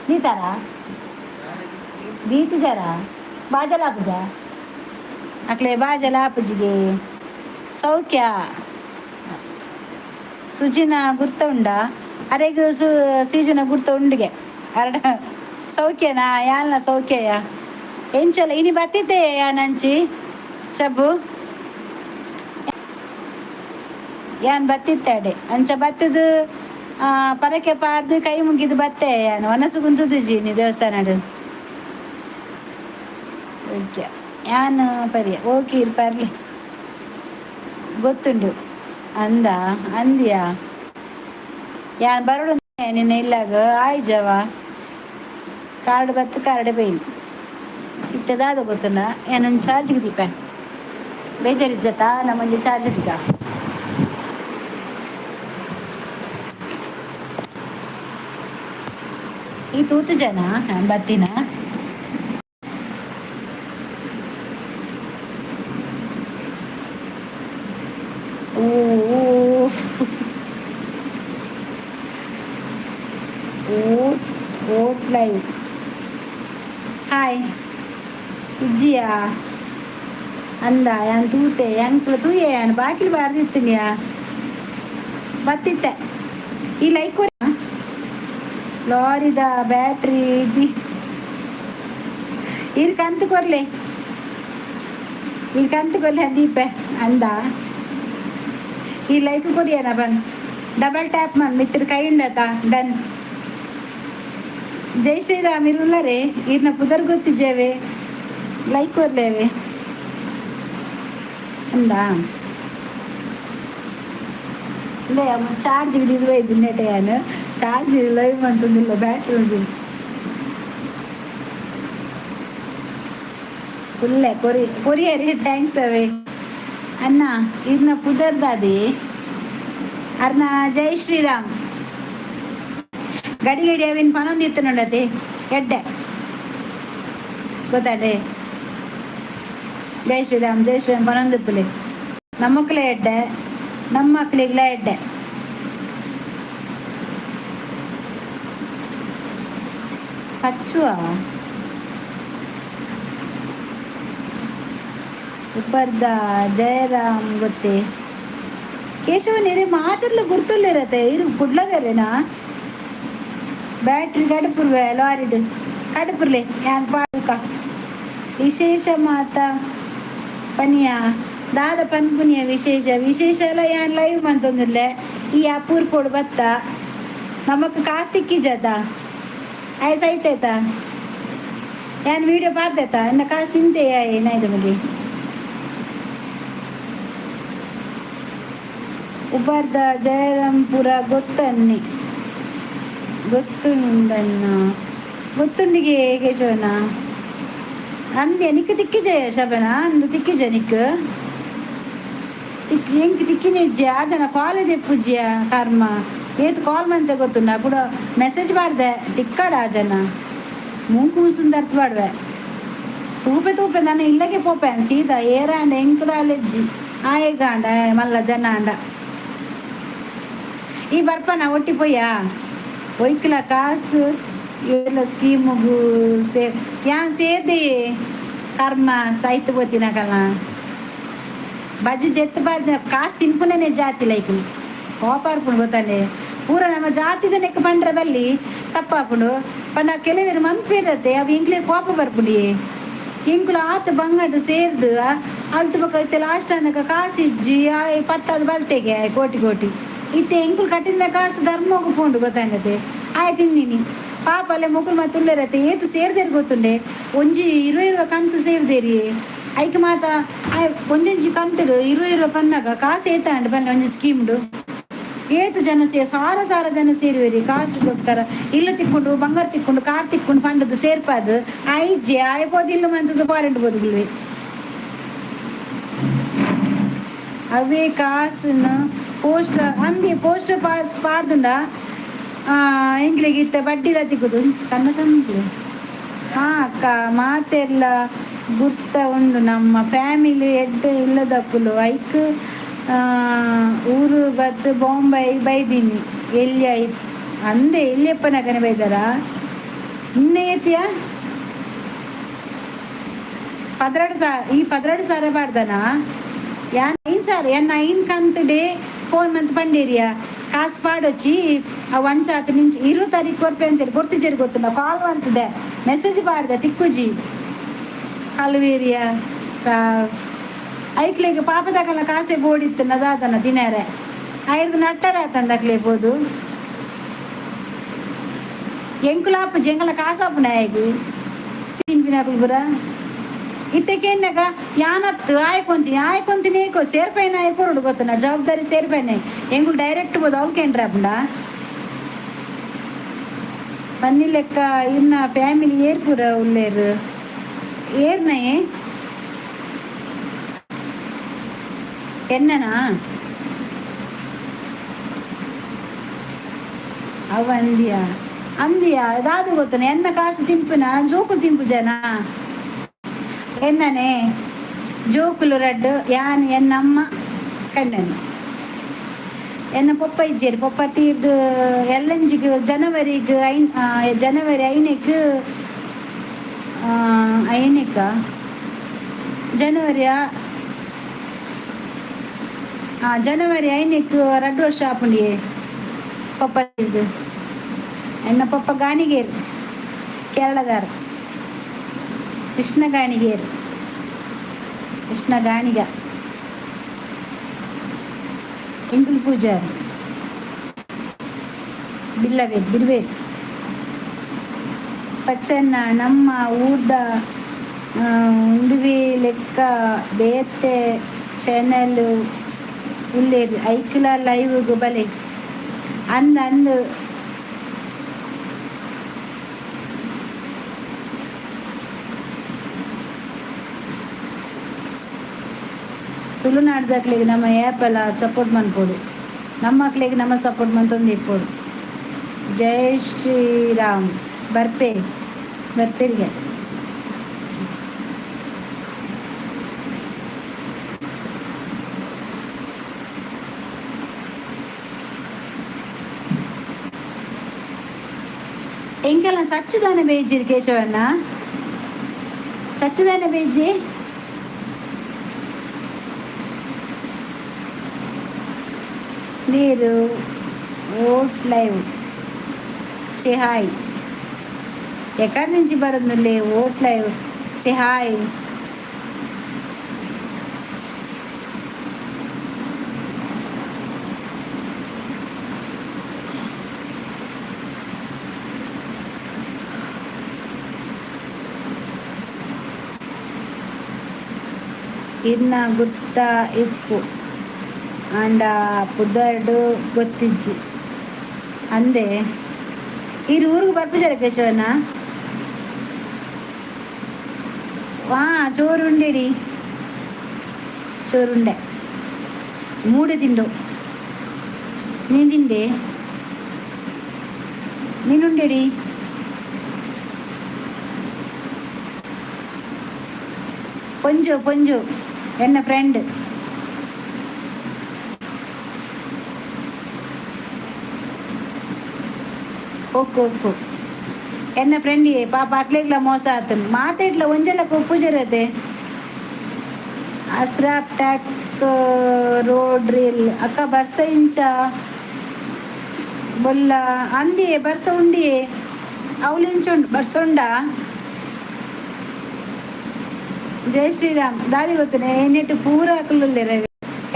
ದೀತಾರ ದೀತಿಜಾರ ಬಾಜಲ ಆಪುಜ ಅಕ್ಲೆ ಬಾಜಲ ಆಪುಜಿಗೆ. ಸೌಖ್ಯ ಸುಜಿನ ಗುರ್ತ ಉಂಡಾ? ಅರೆಗ್ ಸು ಸೀಜನ ಗುರ್ತ ಉಂಡಿಗೆ. ಅರಡ ಸೌಖ್ಯನಾ? ಯಾಲ್ನ ಸೌಖ್ಯಯ. ಎಂಚಲ ಇನಿ ಬತ್ತಿತ್ತೆ ಯಾನಂಚಿ ಚಬ್ಬು ಯಾನ್ ಬತ್ತಿತ್ತಾಡೆ. ಅಂಚ ಬತ್ತದು ಪರಕೆ ಪಾರ್ದು ಕೈ ಮುಗಿದು ಬತ್ತೆ. ಯಾನು ಮನಸ್ಸು ಗುಂತುದಿಜಿ ನೀ ದೇವಸ್ಥಾನಡು. ಓಕೆ, ಯಾನ್ ಪರ್ಯ. ಓಕೆ, ಇರ್ ಪರ್ಲಿ. ಗೊತ್ತುಂಡು ಅಂದ ಅಂದ್ಯಾ. ಯಾನ್ ಬರಡು ನಿನ್ನ ಇಲ್ಲಾಗ ಆಯ್ಜವ. ಕಾರ್ಡ್ ಬತ್ತು, ಕಾರ್ಡ್ ಬೈನ್. ಇತ್ತದಾದ ಗೊತ್ತುಂಡ? ಏನೊಂದು ಚಾರ್ಜ್ಗೆ ದೀಪ. ಬೇಜಾರಿಜ್ಜತಾ? ನಮ್ಮಲ್ಲಿ ಚಾರ್ಜ್ ದೀಕ. ಈ ತೂತು ಜನ ಬತ್ತಿನ. ಓ vote vote live. Hi ಇಜ್ಜಿಯಾ ಅಂದ. ಯಾನ್ ತೂತೆ, ಎಂಕ್ಲ ತೂಯೆ. ಯಾನ್ ಬಾಕಿಲ್ ಬಾರ್ದಿತ್ತಿನಿಯಾ, ಬತ್ತಿತ್ತೆ. ಈ ಲೈಕ್ ಲಾರಿದ ಬ್ಯಾಟ್ರಿ ಬಿ. ಇರ್ ಕಂತು ಕೊರ್ಲೆ, ಈ ಕಂತು ಕೊರ್ಲೆ ದೀಪೆ ಅಂದ. ಈ ಲೈಕ್ ಕೊರಿಯನ ಬನ್. ಡಬಲ್ ಟ್ಯಾಪ್ ಮನ್ ಮಿತ್ರ ಕೈ ಉಂಡತ. ಡನ್. ಜೈ ಶ್ರೀರಾಮ್. ಇರುಲ್ಲರೇ ಇರ್ನ ಪುದರ್ ಗೊತ್ತಿದ್ದೇವೆ. ಲೈಕ್ ಕೊರ್ಲೇವೆ ಅಂದ. ಚಾರ್ಜ್ ಇದು ಇದ್ದಿನ್ನೆಟೆ. ಯಾನು ಚಾರ್ಜ್ ಲೈವ್ ಅಂತಂದಿಲ್ಲ, ಬ್ಯಾಟ್ರಿ ಉಂಟು. ಫುಲ್ಲೆ ಕೊರಿ ಕೊರಿಯರಿ. Thanks ಅವೇ. ಅಣ್ಣ, ಇರ್ನ ಪುದರ್ದಾದಿ ಅರ್ನ. ಜೈ ಶ್ರೀರಾಮ್. ಗಡಿ ಗಡಿ ಅವಿನ ಪನೊಂದು ಇತ್ತು ನೋಡತಿ. ಎಡ್ಡೆ ಗೊತ್ತಾಡೆ. ಜೈ ಶ್ರೀರಾಮ್, ಜೈ ಶ್ರೀರಾಮ್ ಪನೊಂದಿಪ್ಪುಲೆ. ನಮ್ಮಕ್ಕಲೇ ಎಡ್ಡೆ, ನಮ್ಮ ಮಕ್ಕಳಿಗ್ಲ ಎಡ್ಡೆ. ಕಚ್ಚುವ ಉಪರ್ದ ಜಯರಾಮ್ ಗೊತ್ತೇ. ಕೇಶವನೇರೆ ಮಾತಿರ್ಲ ಗುರ್ತುಲ್ಲಿರತ್ತೆ. ಇರು ಕುಡ್ಲದರೇನಾ? ಬ್ಯಾಟ್ರಿ ಕಡುಪುರ್ವೆ ಲಾರಿಡ್ ಕಡುಪುರ್ಲೆ. ಯಾನ್ ಪಾಡುಕ ವಿಶೇಷ ಮಾತ ಪನಿಯ ದಾದ ಪನ್ಪುನಿಯ ವಿಶೇಷ? ವಿಶೇಷ ಎಲ್ಲ ಯಾನ್ ಲೈವ್ ಮಂತೊಂದಿರ್ಲೆ. ಈ ಅಪೂರ್ಪೊಡು ಬತ್ತ. ನಮಕ್ ಕಾಸು ತಿಕ್ಕಿಜತ ಆಯ್ ಸೈತೇತ. ಯಾನ್ ವಿಡಿಯೋ ಪಾಡ್ದೇತ ಎನ್ನ ಕಾಸು ತಿಂತೆ. ಏನಾಯ್ತು ನಮಗೆ? ಉಬಾರ್ದ ಜಯರಾಂಪುರ ಗೊತ್ತನ್ನಿ. ಗೊತ್ತುಂಡನ್ನ ಗೊತ್ತುಂಡಿಗೆ ಕೇಶವನ ಅಂದೆ. ನಿಕ್ ತಿಕ್ಕಿಜಯ ಶಬನ ಅಂದು ತಿಕ್ಕಿಜ. ನಿಕ್ ತಿಕ್ ಎಂಕ್ ತಿಕ್ಕಿನೆಜ್ಜೆ. ಆ ಜನ ಕಾಲೇಜ್ ಎಪ್ಪುಜಿಯ ಕರ್ಮ. ಏತ್ ಕಾಲ್ ಮಂತೆ ಗೊತ್ತುಂಡ ಕೂಡ ಮೆಸೇಜ್ ಮಾಡ್ದೆ. ತಿಕ್ಕಡ ಆ ಜನ ಮೂಂಕು ಮುಸುಂದು ಅರ್ಥ ಮಾಡುವೆ. ತೂಪೆ ತೂಪೆ ನನ್ನ ಇಲ್ಲಗೆ ಪೋಪೆ ಸೀದಾ. ಏರಾಂಡ ಎಂಕದಾಲೆಜ್ಜಿ ಆಯಗಾಂಡ ಮಲ್ಲ ಜನ ಅಂಡ. ಈ ಬರ್ಪನ ಒಟ್ಟಿ ಪೋಯ್ಯಾ ಒಯ್ಕಲ ಕಾಸು ಎಲ್ಲ ಸ್ಕೀಮುಗು ಸೇರ್. ಯಾನ್ ಸೇರ್ದೆ ಕರ್ಮ ಸೈತ್ ಪೋತಿನಕಲ್ನ. ಬಜ್ಜಿ ದೆತ್ತು ಬಾರ್ದ ಕಾಸು ತಿನ್ಪುನೇ ಜಾತಿ ಲೈಕ್ ಕೋಪ ಆರ್ಪುಂಡು ಗೊತ್ತಂಡೆ. ಪೂರ ನಮ್ಮ ಜಾತಿದ ನೆಕ್ ಪಂಡ್ರೆ ಬಲ್ಲಿ ತಪ್ಪಾಪುಂಡು. ಪಂಡ ಕೆಲವರು ಮನ್ಪಿರತ್ತೆ, ಅವು ಎಂಕ್ಲೆ ಕೋಪ ಬರ್ಪುಂಡಿ. ಎಂಕುಲು ಆತ ಬಂಗಡು ಸೇರ್ದು ಅಲ್ತು ಬೊಕ ಇತ್ತೆ ಲಾಸ್ಟ್ ಅನಕ ಕಾಸು ಇಜ್ಜಿ. ಪತ್ತದು ಬಲ್ತೆಗೆ ಕೋಟಿ ಕೋಟಿ. ಇತ್ತೆ ಎಂಕುಲು ಕಟ್ಟಿಂದ ಕಾಸು ಧರ್ಮೋಗು ಪೋಂಡು ಗೊತ್ತಾಂಡತೆ. ಆಯ್ ತಿಂದಿನಿ ಪಾಪ. ಅಲ್ಲೇ ಮೊಕುಲು ಮತ್ತೆ ಉಲ್ಲೆರತ್ತೆ. ಏತ್ ಸೇರ್ದೇರು ಗೊತ್ತುಂಡೆ? ಒಂಜಿ 20 20 ಕಂತು ಸೇರ್ದೇರಿ. ಐಕ್ ಮಾತ ಆಯ್ ಒಂಜೊಂಜಿ ಕಂತುಡು 20 20 ಪನ್ನಾಗ ಕಾಸು ಏತಾಂಡ್ ಬನ್ನಿ? ಒಂಜಿ ಸ್ಕೀಮ್ಡು ಏತ್ ಜನ ಸೇ ಸಾರ ಸಾರ ಜನ ಸೇರುವೆರಿ ಕಾಸುಗೋಸ್ಕರ. ಇಲ್ಲು ತಿಕ್ಕೊಂಡು, ಬಂಗಾರ ತಿಕ್ಕೊಂಡು, ಕಾರ್ ತಿಕ್ಕೊಂಡು ಪಂಡದು ಸೇರ್ಪಾದು ಆಯ್ಜೆ ಆಯ್ ಪೋದು ಇಲ್ಲು ಮಂತದ್ದು ಫಾರೆಂಟ್ ಬೋದುಗುಲ್ವೆ. ಅವೇ ಕಾಸುನು ಪೋಸ್ಟ್ ಅಂದೆ ಪೋಸ್ಟ್ ಪಾಸ್ ಪಾಡ್ದುಂಡ ಎಂಕ್ಲೆಗ್ ಇತ್ತೆ ಬಡ್ಡಿಲ ತಿಕ್ಕುದು. ಕಣ್ಣ ಚಂದ. ಹಾ ಅಕ್ಕ, ಮಾತೆರ್ಲ ಗುರ್ತ ಉಂಡು. ನಮ್ಮ ಫ್ಯಾಮಿಲಿ ಎಡ್ಡೆ ಇಲ್ಲದಕ್ಕುಲು. ಐಕ್ ಊರು ಬತ್ತು ಬಾಂಬೈ ಬೈದೀನಿ. ಎಲ್ಯ ಅಂದೆ ಎಲ್ಲಿಯಪ್ಪನಕನೆ ಬೈದಾರ. ನಿನ್ನೆ 12,000. ಈ 12,000 ಪಾಡ್ದನಾ? ಯಾನ್ 5,000, ಎನ್ನ ಐನ್ ಕಂತುಡೆ ಫೋನ್ ಮಂತ್ ಪಂಡೇರಿಯಾ. ಕಾಸು ಪಾಡೊಚ್ಚಿ, ಅವು ಅಂಚಾತ್ ನಿಂಚ 20 ತಾರೀಕು ಕೊರ್ಪೆ ಅಂತೇಳಿ ಗೊತ್ತಿಜೇರಿ. ಗೊತ್ತುಂಡ? ಕಾಲ್ ಬಂತದೆ, ಮೆಸೇಜ್ ಪಾಡ್ದೆ, ತಿಕ್ಕುಜಿ. ಕಲ್ವೇರಿಯ ಸಾ ಐಕ್ಲೆಗ್ ಪಾಪದಕಲ್ನ ಕಾಸೆ ಬೋಡಿತ್ತು. ದಾದನ ದಿನಾರೆ ಐರ್ದು ನಟ್ಟರ ಆತಂದಕ್ಲೆ ಬೋದು. ಎಂಕುಲಾಪು ಜೆಂಗಲ ಕಾಸಾಪುನ ತಿನ್ಪಿನಕುಲು ಪೂರ ಇತ್ತೆ ಕೇನ್ನಗ ಯಾನತ್ತು ಆಯ್ಕೊಂತೀನಿ ಆಯ್ಕೊಂತೀನಿ. ಏಕೋ ಸೇರ್ಪೈನ ಕೊರಡು ಗೊತ್ತನ ಜವಾಬ್ದಾರಿ ಸೇರ್ಪೈನೆ. ಎಂಗುಲು ಡೈರೆಕ್ಟ್ ಬೋದು ಅವ್ಲು ಕೇಂದ್ರ ಪನ್ನಿ ಲೆಕ್ಕ. ಇನ್ನ ಫ್ಯಾಮಿಲಿ ಏರ್ ಪೂರ ಉಲ್ಲೇರು? ಏರ್ನಯೇ ಎನ್ನನಾ? ಅವ ಅಂದಿಯಾ ಅಂದಿಯಾ? ದಾದ ಗೊತ್ತನ? ಎನ್ನ ಕಾಸು ತಿಂಪುನ ಜೋಕು ತಿಂಪು ಜನ. ಎನ್ನನೆ ಜೋಕುಲು ರಡ್ಡು, ಯಾನ್, ಎನ್ನಮ್ಮ, ಕಣ್ಣನು. ಎನ್ನ ಪೊಪ್ಪ ಇಜ್ಜೇರು. ಪೊಪ್ಪ ತೀರ್ದು ಎಲ್ಲಂಜಿಗ್ ಜನವರಿಗೆ ಐನ್, ಜನವರಿ ಐನೆಕ್, ಐನೆಕ, ಜನವರಿ, ಜನವರಿ ಐನೆಕ್ 2 ವರ್ಷ ಆಪುಂಡಿಯೇ ಪಪ್ಪ ತೀರ್ದು. ಎನ್ನ ಪೊಪ್ಪ ಗಾಣಿಗೇರು, ಕೇರಳದಾರ್, ಕೃಷ್ಣ ಗಾಣಿಗೇರು, ಕೃಷ್ಣ ಗಾಣಿಗ. ಎಂಕುಲು ಪೂಜಾರಿ ಬಿಲ್ಲವೇರು, ಬಿರ್ವೇರು. ಪಚ್ಚನ್ನ ನಮ್ಮ ಊರ್ದ ಉಂದುವೆ ಲೆಕ್ಕ ಬೇತೆ ಚಾನೆಲ್ ಉಲ್ಲೇರು, ಐಕ್ಲ ಲೈವ್ ಬಲೆ. ಅಂದ್ ಅಂದ್. ತುಳುನಾಡ್ದಕ್ಲೆಗ್ ನಮ್ಮ ಆ್ಯಪೆಲ್ಲ ಸಪೋರ್ಟ್ ಮನ್ಪೊಡು. ನಮ್ಮ ಮಕ್ಳಿಗೆ ನಮ್ಮ ಸಪೋರ್ಟ್ ಮಂತೊಂದು ಇಪ್ಪೊಡು. ಜೈ ಶ್ರೀರಾಮ್. ಬರ್ಪೆ ಬರ್ಪೇರಿಗೆ. ಎಂಕೆಲ್ಲ ಸಚ್ಚಿದಾನೆ ಬೇಜಿರ್ ಕೇಶವಣ್ಣ? ಸಚ್ಚಿದಾನೆ ಬೇಜಿ? ನೀರು ఓట్ లైవ్ సే హాయ్. ఎక్కడి నుంచి బరుందులే? ఓట్ లైవ్ సే హాయ్. ಇರ್ನ ಗುತ್ತ ಇಪ್ಪು ಆಂಡ ಪುದರ್ಡ್ ಗೊತ್ತಿಜ್ಜಿ ಅಂದೆ. ಈರ್ ಊರಿಗೆ ಬರ್ಪುಜಾರ ಕೇಶವಣ್ಣ? ಚೋರುಂಡೆಡಿ, ಚೋರುಂಡೆ. ಮೂಡೆ ತಿಂಡು. ನೀನು ತಿಂಡೆ? ನೀನುಂಡೆಡಿ? ಪೊಂಜು ಪೊಂಜು ಎನ್ನ ಫ್ರೆಂಡ್. ಓಕೆ ಓಕೆ, ಎನ್ನ ಫ್ರೆಂಡ್. ಪಾಪ ಅಕ್ಲೆಗ್ಲ ಮೋಸ ಆತನ್. ಮಾತಾಡ್ಲ ಒಂಜೆಲಕ್ಕ ಉಪ್ಪುಜರತೆ. ಅಸ್ರಾಪ್ ಟ್ಯಾಕ್ ರೋಡ್ ರೀಲ್. ಅಕ್ಕ, ಬರ್ಸ ಇಂಚ ಬೊಲ್ಲ ಅಂದಿಯೇ? ಬರ್ಸ ಉಂಡಿಯೇ? ಅವ್ಲು ಇಂಚ ಉಂಡು. ಬರ್ಸ ಉಂಡಾ? ಜೈ ಶ್ರೀರಾಮ್. ದಾದಿ ಗೊತ್ತನೆ ಏನೆಟ್ಟು ಪೂರ ಅಕುಲುಲ್ಲೆರ್,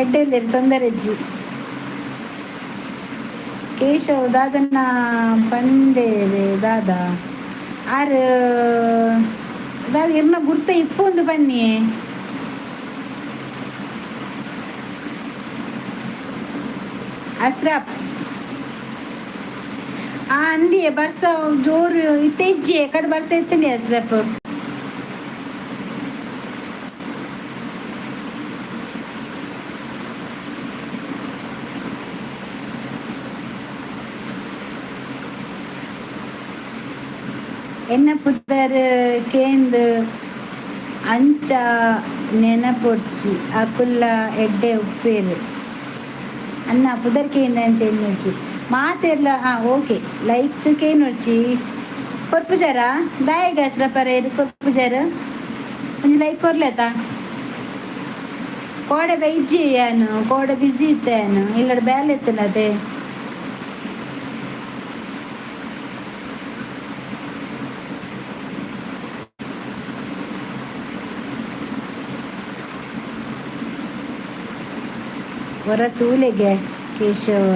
ಎಡ್ಡೆ ತೊಂದರೆಜ್ಜಿ. ಕೇಶವ್ ದಾದನ್ನ ಪಂಡೇರೆ? ದಾದಾ ಆರ್ ದಾದ? ಇರ್ನ ಗುರ್ತ ಇಪ್ಪು ಒಂದು ಬನ್ನಿ. ಅಸ್ರಾಪ್ ಆ ಅಂದಿಯೇ, ಬರ್ಸ ಜೋರು ಇತ್ತೆ ಇಜ್ಜಿ. ಕಡೆ ಬರ್ಸ ಇತ್ತಂಡಿ ಅಸ್ರಾಪ್. ಎನ್ನ ಪುದರ್ ಕೇಂದ್ ಅಂಚ ನೆನಪೊಡ್ಚಿ, ಅಕುಲ್ಲ ಎಡ್ಡೆ ಉಪ್ಪೇರು. ಅನ್ನ ಪುದರ್ ಕೇಂದ್ ಅಂಚ ಎನ್ನೊಡ್ಚಿ ಮಾತೆರ್ಲ. ಹಾಂ, ಓಕೆ. ಲೈಕ್ ಕೇನೊಡ್ಚಿ. ಕೊರ್ಪುಜಾರ ದಾಯೆಗ್ ಅಶ್ರಫ್ ಕೊರ್ಪುಜಾರ? ಒಂಜಿ ಲೈಕ್ ಕೊರ್ಲೆತ. ಕೋಡೆ ಬೈಜಿ ಯಾನು, ಕೋಡೆ ಬಿಸಿ ಇತ್ತೆ ಯಾನು, ಇಲ್ಲಡ್ ಬೇಲೆ ಇತ್ತನತೆ. ಒರ ತೂಲೆಗೆ ಕೇಶವ